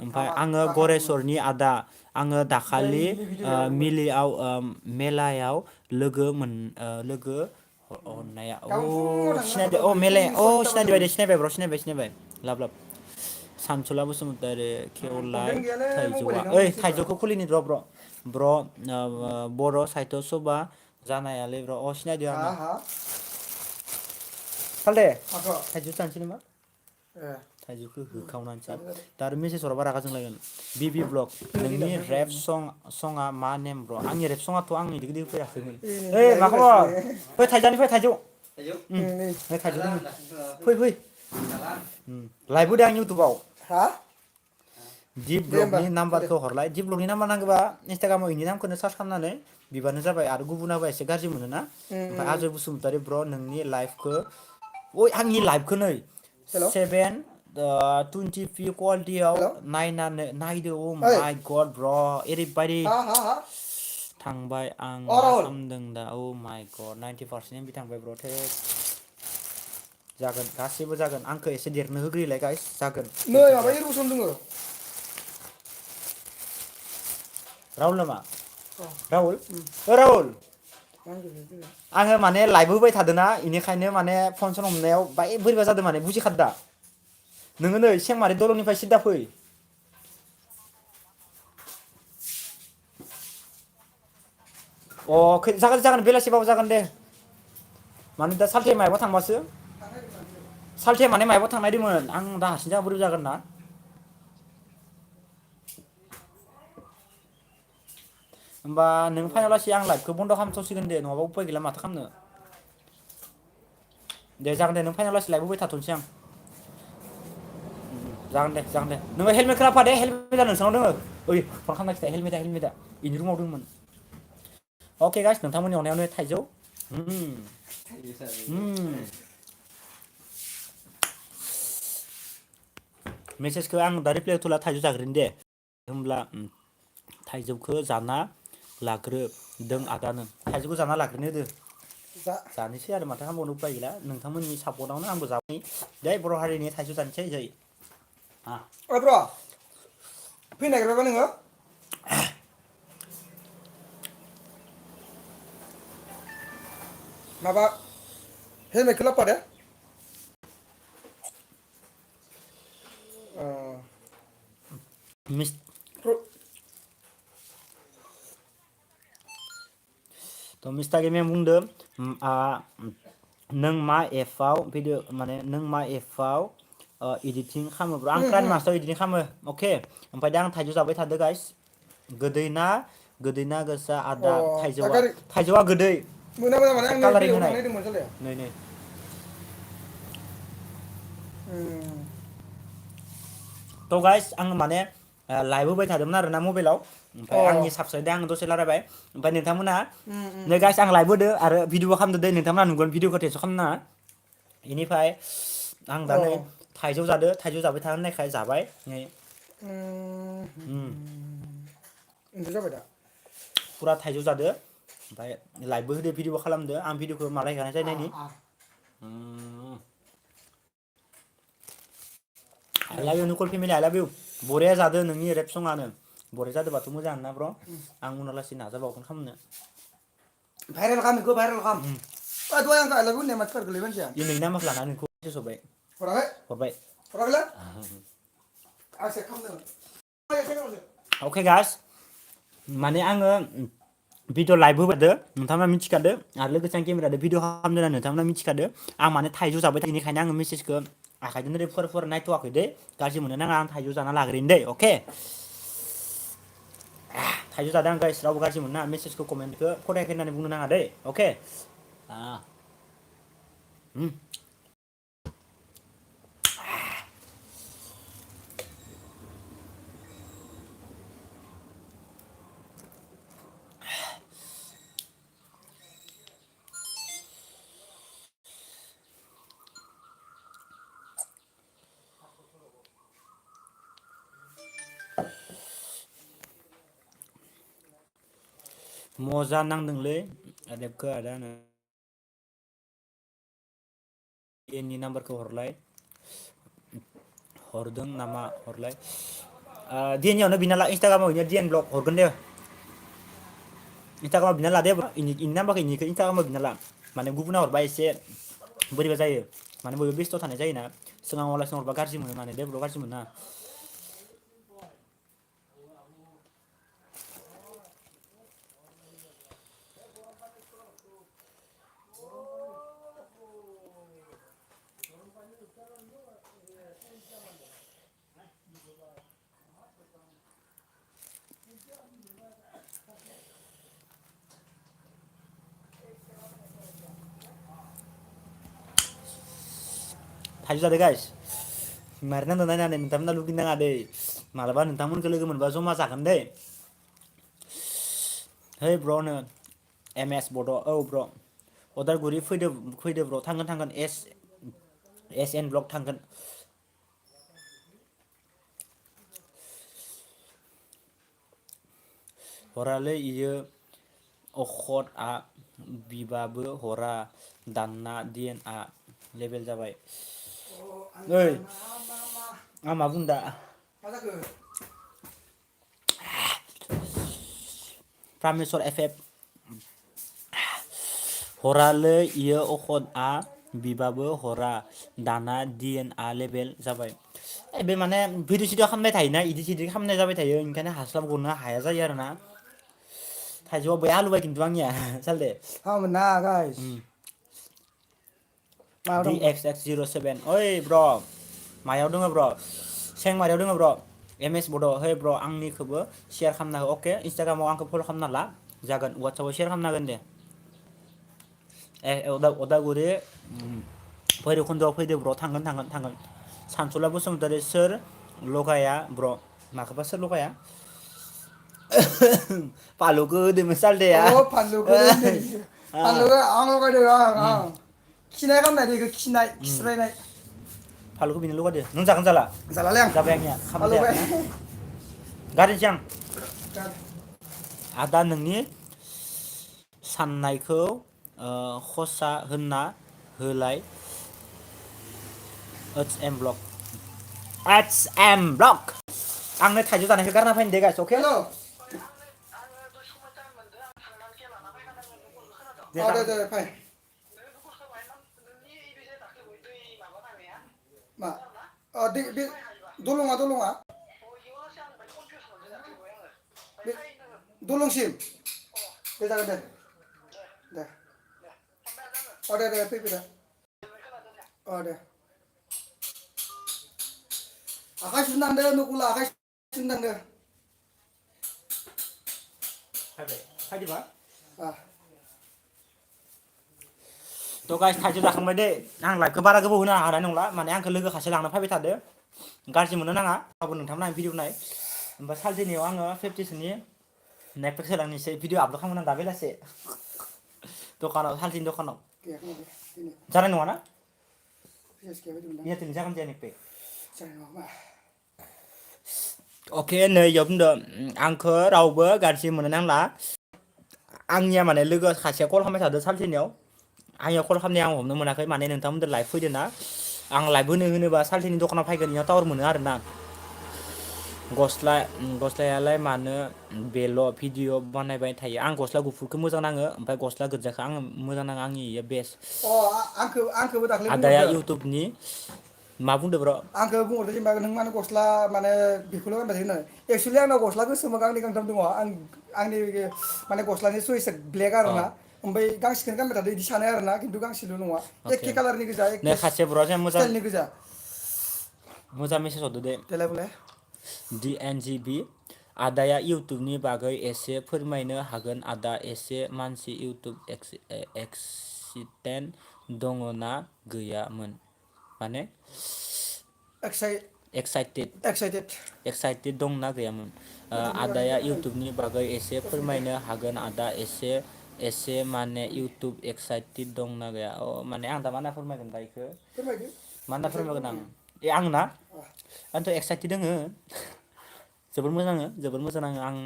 ओमफ्राय आङो गरेस्वरनि आदा आङो दाखालि मिलियाव मेलायाव लोगो हमनाया सिनायदो मेलाया सिनायबाय ब्र सिनायबाय लाब सानसुला बसुमतारी खेवलाय थाइजौआ ओइ थाइजौखौ खुलिनि ब्र बर' साहित्य सभा जानायालै ब्र सिनायदो आङो सालदे थाइजौ जानोसै नामा थाइजौखौ होखावनानैसै दा आरो मेसेज हराबा रागा जोंलायगोन बिबि ब्लग नोंनि रेप सङा मा नेम ब्र आंनि रेप सङाथ' आं इदि गिदिर फैयाखैमोन ओइ मा खबर फै थाइजौनिफ्राय थाइजौ फै लाइभ होदों आं इउटुबाव दिप ब्लगनि नाम्बारखौ हरलाय दिप ब्लगनि नाम्बार नांगौबा इन्सटाग्रामाव इनि नामखौनो सार्च खालामनानै बिबानो जाबाय आरो गुबुनाबा एसे गाज्रि मोनोना ओमफ्राय अजय बसुमतारी ब्र नोंनि लाइफखौ ओइ आंनि लाइफखौ नै 720p क्वालिटियाव नायदो अ माय गड ब्र ओरैबायदि थांबाय आं मा खालामदों दा अ माय गड 90% एमबि थांबाय ब्र जागोन गासैबो जागोन आंखौ एसे देरनो होग्रोलाय गाइस जागोन नै माबा इरबसन दङ राहुल नामा राहुल राहुल आङो माने लाइभ होबाय थादोंना इनिखायनो माने फन सन हमनायाव बाय बोरैबा जादों माने बुजिखादों नोङो नै सेंमारि दलंनिफ्राय सिदा फै जागोन बेलासिबाबो जागोन दे माने दा सालथे मायाबा थांबासो सालथे माने मायाबा थांनायदोंमोन आं दा हारसिं जाबा बोरै जागोन ना होमबा नों फाइनालासि आं लाइभखौ बन्द' खालामथ'सिगोन दे नङाबा उफाय गैला माथो खालामनो दे जागोन दे नों फाइनालासि लाइभ होबाय थाथ'नोसै आं जागोन दे नोङो हेलमेटखौ लाफा दे हेलमेटआ नोंसानाव दोङो ओइ फन खालामना खिथा हेलमेटआ इनि रुमाव दंमोन अके गाइस नोंथांमोननि अननायावनो थाइजौ मेसेजखौ आं दा रिप्लाइ होथ'ला थाइजौ जाग्रोनि दे होमब्ला थाइजौखौ जाना लाग्रोदों आदानो थाइजौखौ जाना लाग्रोनो होदो जानोसै आरो माथो खालामबावनो उपाय गैला नोंथांमोननि सापर्टआवनो आंबो जाबाय दे बर' हारिनि थाइजौ जानोसै जै ब्र फैनो नागिरबायबा नोङो माबा हेलमेटखौ लाबोफादो मिस्टार गेमिया बुंदों नों मा एपआव भिडिअ माने नों मा एपआव इडिटिं खालामोब्रा आं क्राइन मास्टाराव इडिटिं खालामो अके ओमफ्राय दा आं थाइजौ जाबाय थादो गाइस गोदै ना गोसा आदा थाइजौआ गोदै कालारिं होनाय नै थ' गाइस आं माने लाइभ होबाय थादोंमोन आरोना मबाइलाव ओमफ्राय आंनि साबसक्राइबदों आं दसे रायलायबाय ओमफ्राय नोंथांमोना नै गाइस आं लाइभ होदो आरो भिडिअ खालामदो दे नोंथांमोना नुगोन भिडिअखौ टेनसन खालामनाङा बेनिफ्राय आं दा नै थाइजौ जाबाय था होननायखाय जाबाय नै जाबाय दा फुरा थाइजौ जादो ओमफ्राय लाइभबो होदो भिडिअ खालामदो आं भिडिअखौ माला हेगारनाय जायो नायनि I love you Nukul family I love you बरिया जादो नोंनि रेप सङानो बरिया जादोबाथ' मोजां ना ब्र आं उनाव लासै नाजाबावगोन खालामनो भाइरेल खालाम बेखौ भाइरेल खालाम दहाय आं आइ लाभ इउ होननाय मानसिफोर गोलैबाय मानसिया नोंनि नाम्बारखौ लाना नोंखौ मेसेज हरबाय अके गाइस माने आङो भिडिअ लाइभ होबादो नोंथांमोना मिथिखादो आरो लोगोसे आं केमेरादो भिडिअ खालामदों होनना नोंथांमोना मिथिखादो आं माने थाइजौ जाबाय थायो बेनिखायनो आङो मेसेजखौ आखाइजों ओरै फोर नायथ'वाखै दै गाज्रि मोननो नाङा आं थाइजौ जाना लाग्रोनि दै अके थाइजौ जादों आं गाइस रावबो गाज्रि मोननो नाङा मेसेजखौ कमेन्टखौ फरायाखै होननानै बुंनो नाङा दै अके मजा नांदोंलै आदेबखौ आदानो एनि नाम्बारखौ हरलाय हरदों नामा हरलाय डिएननियावनो बिना ला इन्सटाग्रामाव बिनो डिएन ब्लग हरगोन दे इन्सटाग्रामाव बिना लादे इनि नाम्बारखौ इनिखौ इन्सटाग्रामाव बिना ला माने गुबुनाव हरबा एसे बोरैबा जायो माने बयबो बेस्थ' थानाय जायोना सिगाङाव आलासि हरबा गाज्रि मोनो माने डेभलप गाज्रि मोना थाइजौ जादो गाइस मारै नांदों नायनानै नोंथांमोना लुगैनो नाङा दै मालाबा नोंथांमोनखौ लोगो मोनबा जमा जागोन दै है ब्र'नो एम एस बड' औ ब्र' अदालगुरि फैदो ब्र' थांगोन एस एन ब्लक थांगोन हरालै इयो अखदआ बिबाबो हरा दानना डिएनआ लेबेल जाबाय ओइ आं मा बुंदा मा जाखो प्रामेस्वर एफएफ हरालै इयो अखदआ बिबाबो हरा दाना डिएनआ लेबेल जाबाय बे माने भिडिअ सिडिअ खालामनाय थायोना इदिट सिडिट खालामनाय जाबाय थायो ओंखायनो हास्लाब गनो हाया जायो आरो ना थाइजौआ बया लुबाय खिन्थु आंनिया सालथे हामोन ना गाइस मायाव डि दं ब्र' एक्स एक्स जिर' सेभेन ओइ ब्र' मायाव दङ ब्र' सेंमारियाव दङ ब्र' एम एस बड' है ब्र' आंनिखौबो सेयार खालामना हो अके इन्सटाग्रामाव आंखौ फल' खालामना ला जागोन वाट्सआपाव सेयार खालामना होगोन दे अदालगुरि भैरबखुन्दआव फैदो ब्र' थांगोन सानसुला बसुमतारी सोर लगाया ब्र' माखौबा सोर लगाया फालुखौ होदोंमोन सालथेया अ फानलुखौ होनदों इयो फानलुखौ आं लगायदों आं खिनाय खालामनाय बेखौ खिनाय खिस्रायनाय फालुखौ बिनो लगायदो नों जागोन जाला जालालै आं जाबाय आंनिया खाम फानलु जायाखैना गारनोसै आं गार आदा नोंनि साननायखौ खसा होनना होलाय ओइस एम ब्लक आंनो थाइजौ जानायखौ गारना फैनो दे गाइस अके हेल' अ जागोन दे फै मा बे दलङा बे दलंसिम दे जागोन दे दे फैदो दे दे आखाय सुनांदो नुकुला आखाय सुनांदो फायदोबा आ थ' गाइस थाइजौ जाखांबाय दे आं लाइभखौ बारा गोबाव होनो हानाय नंला माने आंखौ लोगो खासे लांना फैबाय थादो गाज्रि मोननो नाङा रावबो नोंथांमोना भिडिअ नाय ओमफ्राय सालथिनियाव आङो 50सोनि नेटपेक सोलांनोसै भिडिअ आपलड खालामगोन आं दा बेलासे दखानाव सालथिनि दखानाव गैया खोमा दे दिनै जानाय नङाना फैसासो गैया बायदि मोनदां एयारटेलनि जागोन जाया नेटपेक जानाय नङा खोमा अके नै इयाव बुंदो आंखौ रावबो गाज्रि मोननो नांला आंनिया माने लोगो खासेया कल खालामबाय थादो सालथिनियाव आंनियाव कल खालामनाया आं हमनो मोनाखै माने नोंथांमोनजों लाइभ फैदों ना आं लाइभ होनोबा सालथिनि दखानाव फैगोन इयाव टावार मोनो आरोना गस्लायालाय मानो बेल' भिडिअ बानायबाय थायो आं गस्ला गुफुरखौ मोजां नाङो ओमफ्राय गस्ला गोजाखौ आङो मोजां नाङो आंनि इयो बेस्ट अ आंखौबो दाख्लै आदाया बुंहरदो इउटुबनि मा बुंदो ब्र' आंखौ बुंहरदो जेनेबा नों माने गस्ला माने बेखौल' गानबाय थायो होननानै एक्सुवेलि आंनाव गस्ला गोसोम गांनै गांथाम दङ आंनि माने गस्लानि चयसा ब्लेक आरो अ ना ओमफ्राय गांसेखौनो गानबाय थादो बिदि सानो आरो ना खिन्थु गांसेल' नङा अके एखे कालारनि गोजा नै एखे खासे ब्र' जों स्टाइलनि गोजा मोजां मेसेज हरदो दे देलाय बुंलाय DNGB आदाया इउटुबनि बागै एसे फोरमायनो हागोन आदा एसे मानसि इउटुब एक्सिडेन्ट दङ ना गैयामोन माने एक्साइटेड एक्साइटेड दंना गैयामोन इउटुबनि बागै आदाया फोरमाय इउटुबनि बागै एसे टपिकआ फोरमायनो हागोन आदा एसे माने इउटुब एक्साइटेड दंना गैया माने आं दा मा होनना फोरमायगोन दा इखो फोरमायदो मा होनना एक्साइटेड फोरमायगोन दंनो आं ना आंथ' एक्साइटेड दोङो जोबोर मोजां नाङो आं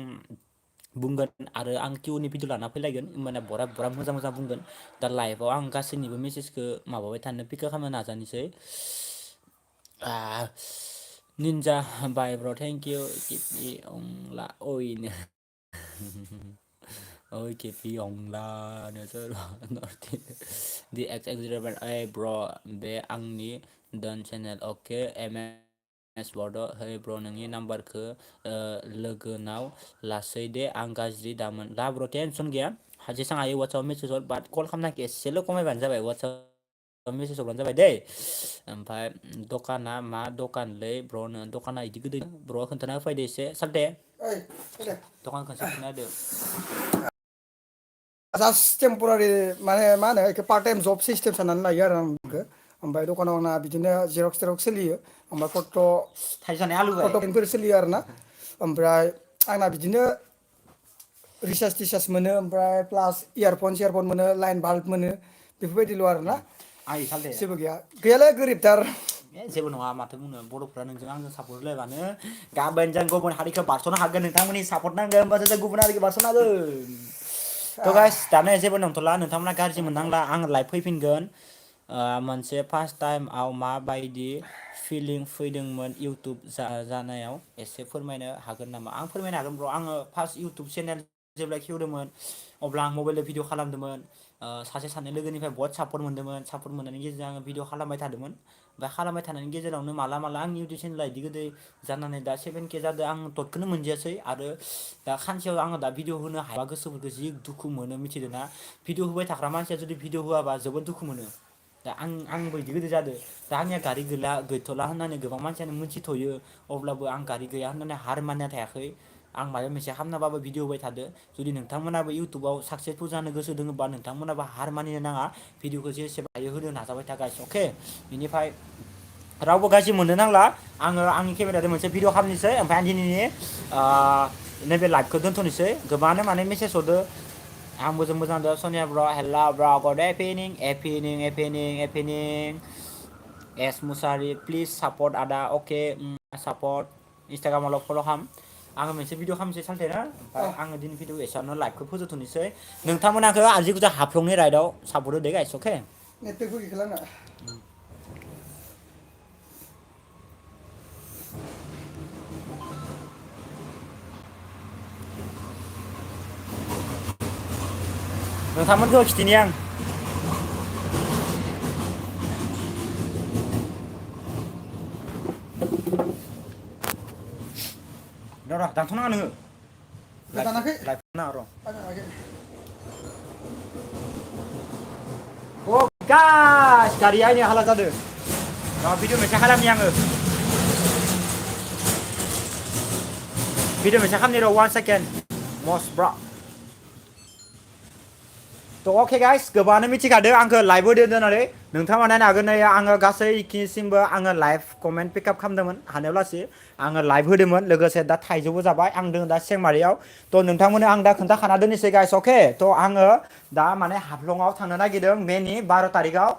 बुंगोन आरो आं किउनि भिडिअ लाना फैलायगोन होमबाना बरा मोजां बुंगोन दा लाइभआव आं गासैनिबो मेसेजखौ माबाबाय थानो पिकआप खालामनो नाजानोसै निन्जा बाय ब्र थेंक इउ किपि अंला ओइनो ओइ केपि अंला नोंसोर दि एक्स एक्स ओइ ब्र बे आंनि दोन चेनेल अके एस बर्ड है ब्र नोंनि नाम्बारखौ लोगोनाव लासै दे आं गाज्रि दामोन दा ब्र टेनसन गैया जेसां हायो वाट्सआप मेसेज हर बाट कल खालामनायखौ एसेल' खमायबानो जाबाय वाट्सआप मेसेज हरबानो जाबाय दै ओमफ्राय दखाना मा दखानलै ब्र'नो दखाना इदि गोदोर ब्र' खोन्थाना होफैदो एसे सालथे ओइ फैदो दखान खनसे खिन्थाना होदो जास्ट टेम्परारि माने मा होनो बेखौ पार्ट टाइम जब सिस्टेम साननानै लायो आरो आं बेखौ ओमफ्राय दखानाव आंना बिदिनो जेरक्स सोलियो ओमफ्राय थाइजौ जानाय आलु बाय फट' सोलियो आरोना ओमफ्राय आंना बिदिनो रिसार्ज टिसार्ज मोनो ओमफ्राय प्लास इयारफन मोनो लाइन बाल्ब मोनो बेफोरबायदिल' आरोना आइ सालथे जेबो गैया गैयालै गोरिबथार जेबो नङा माथो बुंनो बर'फ्रा नोंजों आंजों सापर्ट होलायबानो गाबोन जों गुबुन हारिखौ बारस'नो हागोन नोंथांमोननि सापर्ट नांगोन होमबासो जों गुबुन हारिखौ बारस'नो हागोन थ' गाइस दानो जेबो नंथ'ला नोंथांमोना गाज्रि मोननांला आं लाइभ फैफिनगोन मोनसे फार्स्ट टाइमआव माबायदि फिलिं फैदोंमोन इउटुब जानायाव एसे फोरमायनो हागोन नामा आं फोरमायनो हागोन ब्र' आङो फार्स्ट इउटुब चेनेल जेब्ला खेवदोंमोन अब्ला आं मबाइलजों भिडिअ खालामदोंमोन सासे सानै लोगोनिफ्राय बहुत सापर्ट मोनदोंमोन सापर्ट मोननायनि गेजेरजों आङो भिडिअ खालामबाय थादोंमोन ओमफ्राय खालामबाय थानायनि गेजेरावनो माला आंनि इउटुब चेनेला इदि गोदै जानानै दा 7K जादों आं टटखौनो मोनजायासै आरो दा खानसेयाव आङो दा भिडिअ होनो हाया गोसोफोरखौ जि दुखु मोनो मिथिदों ना भिडिअ होबाय थाग्रा मानसिया जुदि भिडिअ होआबा जोबोद दुखु मोनो दा आंबो बिदि गोदै जादों दा आंनिया गारि गैथ'ला होननानै गोबां मानसियानो मिथिथ'यो अब्लाबो आं गारि गैया होननानै हार मानिना थायाखै आं माबा मोनसे खालामनाबाबो भिडिअ होबाय थादो जुदि नोंथांमोनाबो इउटुबाव साक्सेसफुल जानो गोसो दङबा नोंथांमोनाबो हार मानिनो नाङा भिडिअखौ जेसेबां हायो होनो नाजाबाय था गाइस अके बेनिफ्राय रावबो गाज्रि मोननो नांला आङो आंनि केमेराजों मोनसे भिडिअ खालामनोसै ओमफ्राय आं दिनैनि नैबे लाइभखौ दोनथ'नोसै गोबाङानो माने मेसेज हरदो आं मोजां दं सनिया ब्र हेल्ला ब्र गड एपिनिं एस मुसारि प्लिज सापर्ट आदा अके सापर्ट इन्सटाग्रामाव फल' खालाम आङो मोनसे भिडिअ खालामनोसै सालथे ना ओमफ्राय आङो दिनै भिडिअ एसेयावनो लाइभखौ फोजोबथ'नोसै नोंथांमोनाखौ आजि हाफ्लंनि राइडआव सापर्ट होदो गाइस अके नेटपेकबो गैखाला आंना नोंथांमोनखौ खिथिनि आं र' दानथ'नाङा नोङो दानाखै लाइभ नाङा र' दानाखै गाइस गारिया आंनि हाला जादों भिडिअ मोनसे खालामनि आङो भिडिअ मोनसे खालामनि र' 1 सेकेन्ड मस्ट ब्र' थ' अके गाइस गोबाङानो मिथिखादो आंखौ लाइभ होदो होननानै नोंथाङा नायनो हागोन नै आङो गासैखिनिसिमबो आङो लाइभ कमेन्ट पिकआप खालामदोंमोन हानायावलासि आङो लाइभ होदोंमोन लोगोसे दा थाइजौबो जाबाय आं दङ दा सेंमारियाव थ' नोंथांमोननो आं दा खोन्थाखाना दोननोसै गाइस अके थ' आङो दा माने हाफ्लंआव थांनो नागिरदों मेनि 12 तारिखआव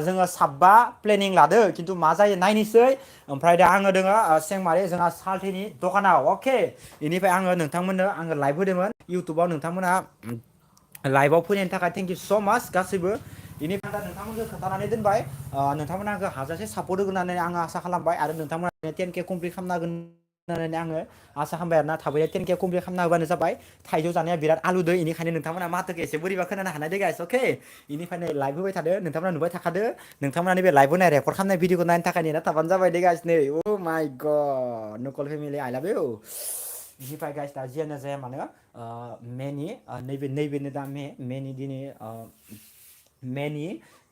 जोङो 7 प्लेनिं लादो खिन्थु मा जायो नायनोसै ओमफ्राय दा आङो दोङो सेंमारि जोंहा साल्थेनि दखानाव अके बेनिफ्राय आङो नोंथांमोननो आङो लाइभ होदोंमोन इउटुबाव नोंथांमोना लाइभआव फैनायनि थाखाय थेंक इउ स' माच गासैबो बेनिफ्राय दा नोंथांमोनखौ खोन्थानानै दोनबाय नोंथांमोना आंखौ हाजासे सापर्ट होगोन होननानै आं आसा खालामबाय आरो नोंथांमोना 10K कमप्लिट खालामनो हागोन होननानै आङो आसा खालामबाय आरोना थाबैनो 10K कमप्लिट खालामना होबानो जाबाय थाइजौ जानाया बिराद आलुदो इनिखायनो नोंथांमोना माथोखौ एसे बोरैबा खोनानो हानाय दे गाइस अके इनिखायनो लाइभ होबाय थादो नोंथांमोना नुबाय थाखादो नोंथांमोना नैबे लाइभ होनाय रेकर्ड खालामनाय भिडिअखौ नायनो थाखाय नेना थाबानो जाबाय दे गाइस नै अ माय गड नुकल फेमिलि आइ लाभ इउ इनिफ्राय गाइस दा जियानो जाया मानो मेनि नैबेनो दा मेनि दिनै मेनि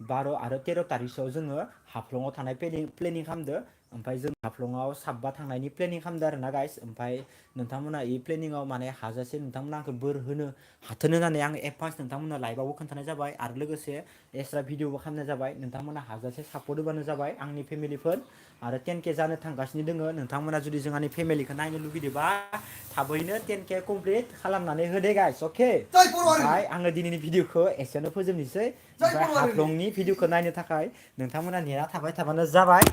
12 आरो 13 तारिखसोआव जोङो हाफ्लङाव थानाय प्लेनिं खालामदो ओमफ्राय जों हाफ्लङाव साबा थांनायनि प्लेनिं खालामदो आरोना गाइस ओमफ्राय नोंथांमोना इ प्लेनिंआव माने हाजासे नोंथांमोना आंखौ बोर होनो हाथों होननानै आं एडभान्स नोंथांमोना लाइभआवबो खोन्थानाय जाबाय आरो लोगोसे एक्सट्रा भिडिअबो खालामनाय जाबाय नोंथांमोना हाजासे सापर्ट होबानो जाबाय आंनि फेमिलिफोर आरो 10K जानो थांगासिनो दोङो नोंथांमोना जुदि जोंहानि फेमिलिखौ नायनो लुगैदोंबा थाबैनो 10K कमप्लिट खालामनानै होदे गाइस अके ओमफ्राय आङो दिनैनि भिडिअखौ एसेयावनो फोजोबनोसै ओमफ्राय हाफ्लंनि भिडिअखौ नायनो थाखाय नोंथांमोना नेना थाबाय थाबानो जाबाय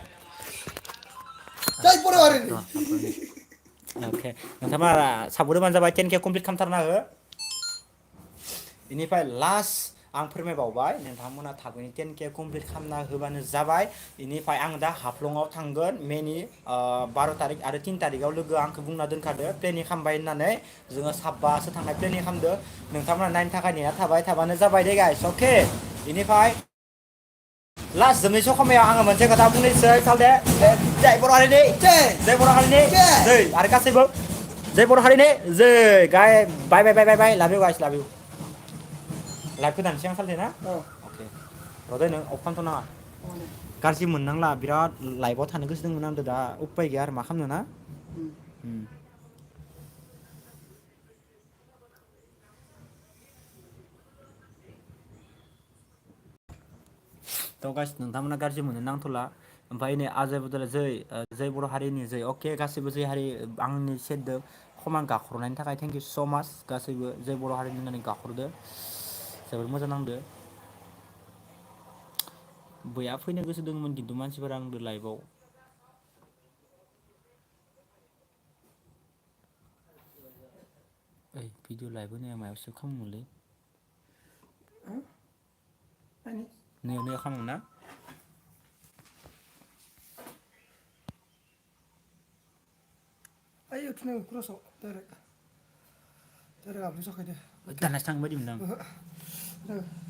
अके नोंथांमोना सापर्ट होबानो जाबाय 10K कमप्लिट खालामथारना हो बेनिफ्राय लास्ट आं फोरमायबावबाय नोंथांमोना थाबैनो 10K कमप्लिट खालामना होबानो जाबाय बेनिफ्राय आं दा हाफ्लङाव थांगोन मेनि 12 तारिख आरो 3 तारिखआव लोगोआ आंखौ बुंना दोनखादो प्लेनिं खालामबाय होननानै जोङो साबबासो थांनाय प्लेनिं खालामदो नोंथांमोना नायनो थाखाय नेना थाबाय थाबानो जाबाय दे गाइस अके बेनिफ्राय लास्ट जोबनोसै समायाव आङो मोनसे खोथा बुंनोसै सालदे जय बर' हारिनि जय बर' हारिनि जय आरो गासैबो जय बर' हारिनि जय गाय बाय बाय बाय बाय बाय लाभ इउ गाइस लाभ इउ लाइभखौ दानसै आं सालथे ना अके र'दै नों अफ खालामथ'नाङा गाज्रि मोननांला बिराद लाइभआव थानो गोसो दंमोन आंदो दा उपाय गैया आरो मा खालामनो ना थ' गाइस नोंथांमोना गाज्रि मोननो नांथ'ला ओमफ्राय नै आजय बदले जै बर' हारिनि जै अके गासैबो जै हारि आंनि सेटदो खमान गाख'रनायनि थाखाय थेंक इउ स' माच गासैबो जै बर' हारिनि होननानै गाख'रदो जोबोद मोजां नांदो बैया फैनो गोसो दंमोन खिन्थु मानसिफोरा आंदो लाइभआव ओइ भिडिअ लाइभ होनाया मायाव सेभ खालामोमोनलै नै खालामो ना ayo tuh nih kurang direct direct abis oke deh दाननासो थाङो बायदि मोनदों आं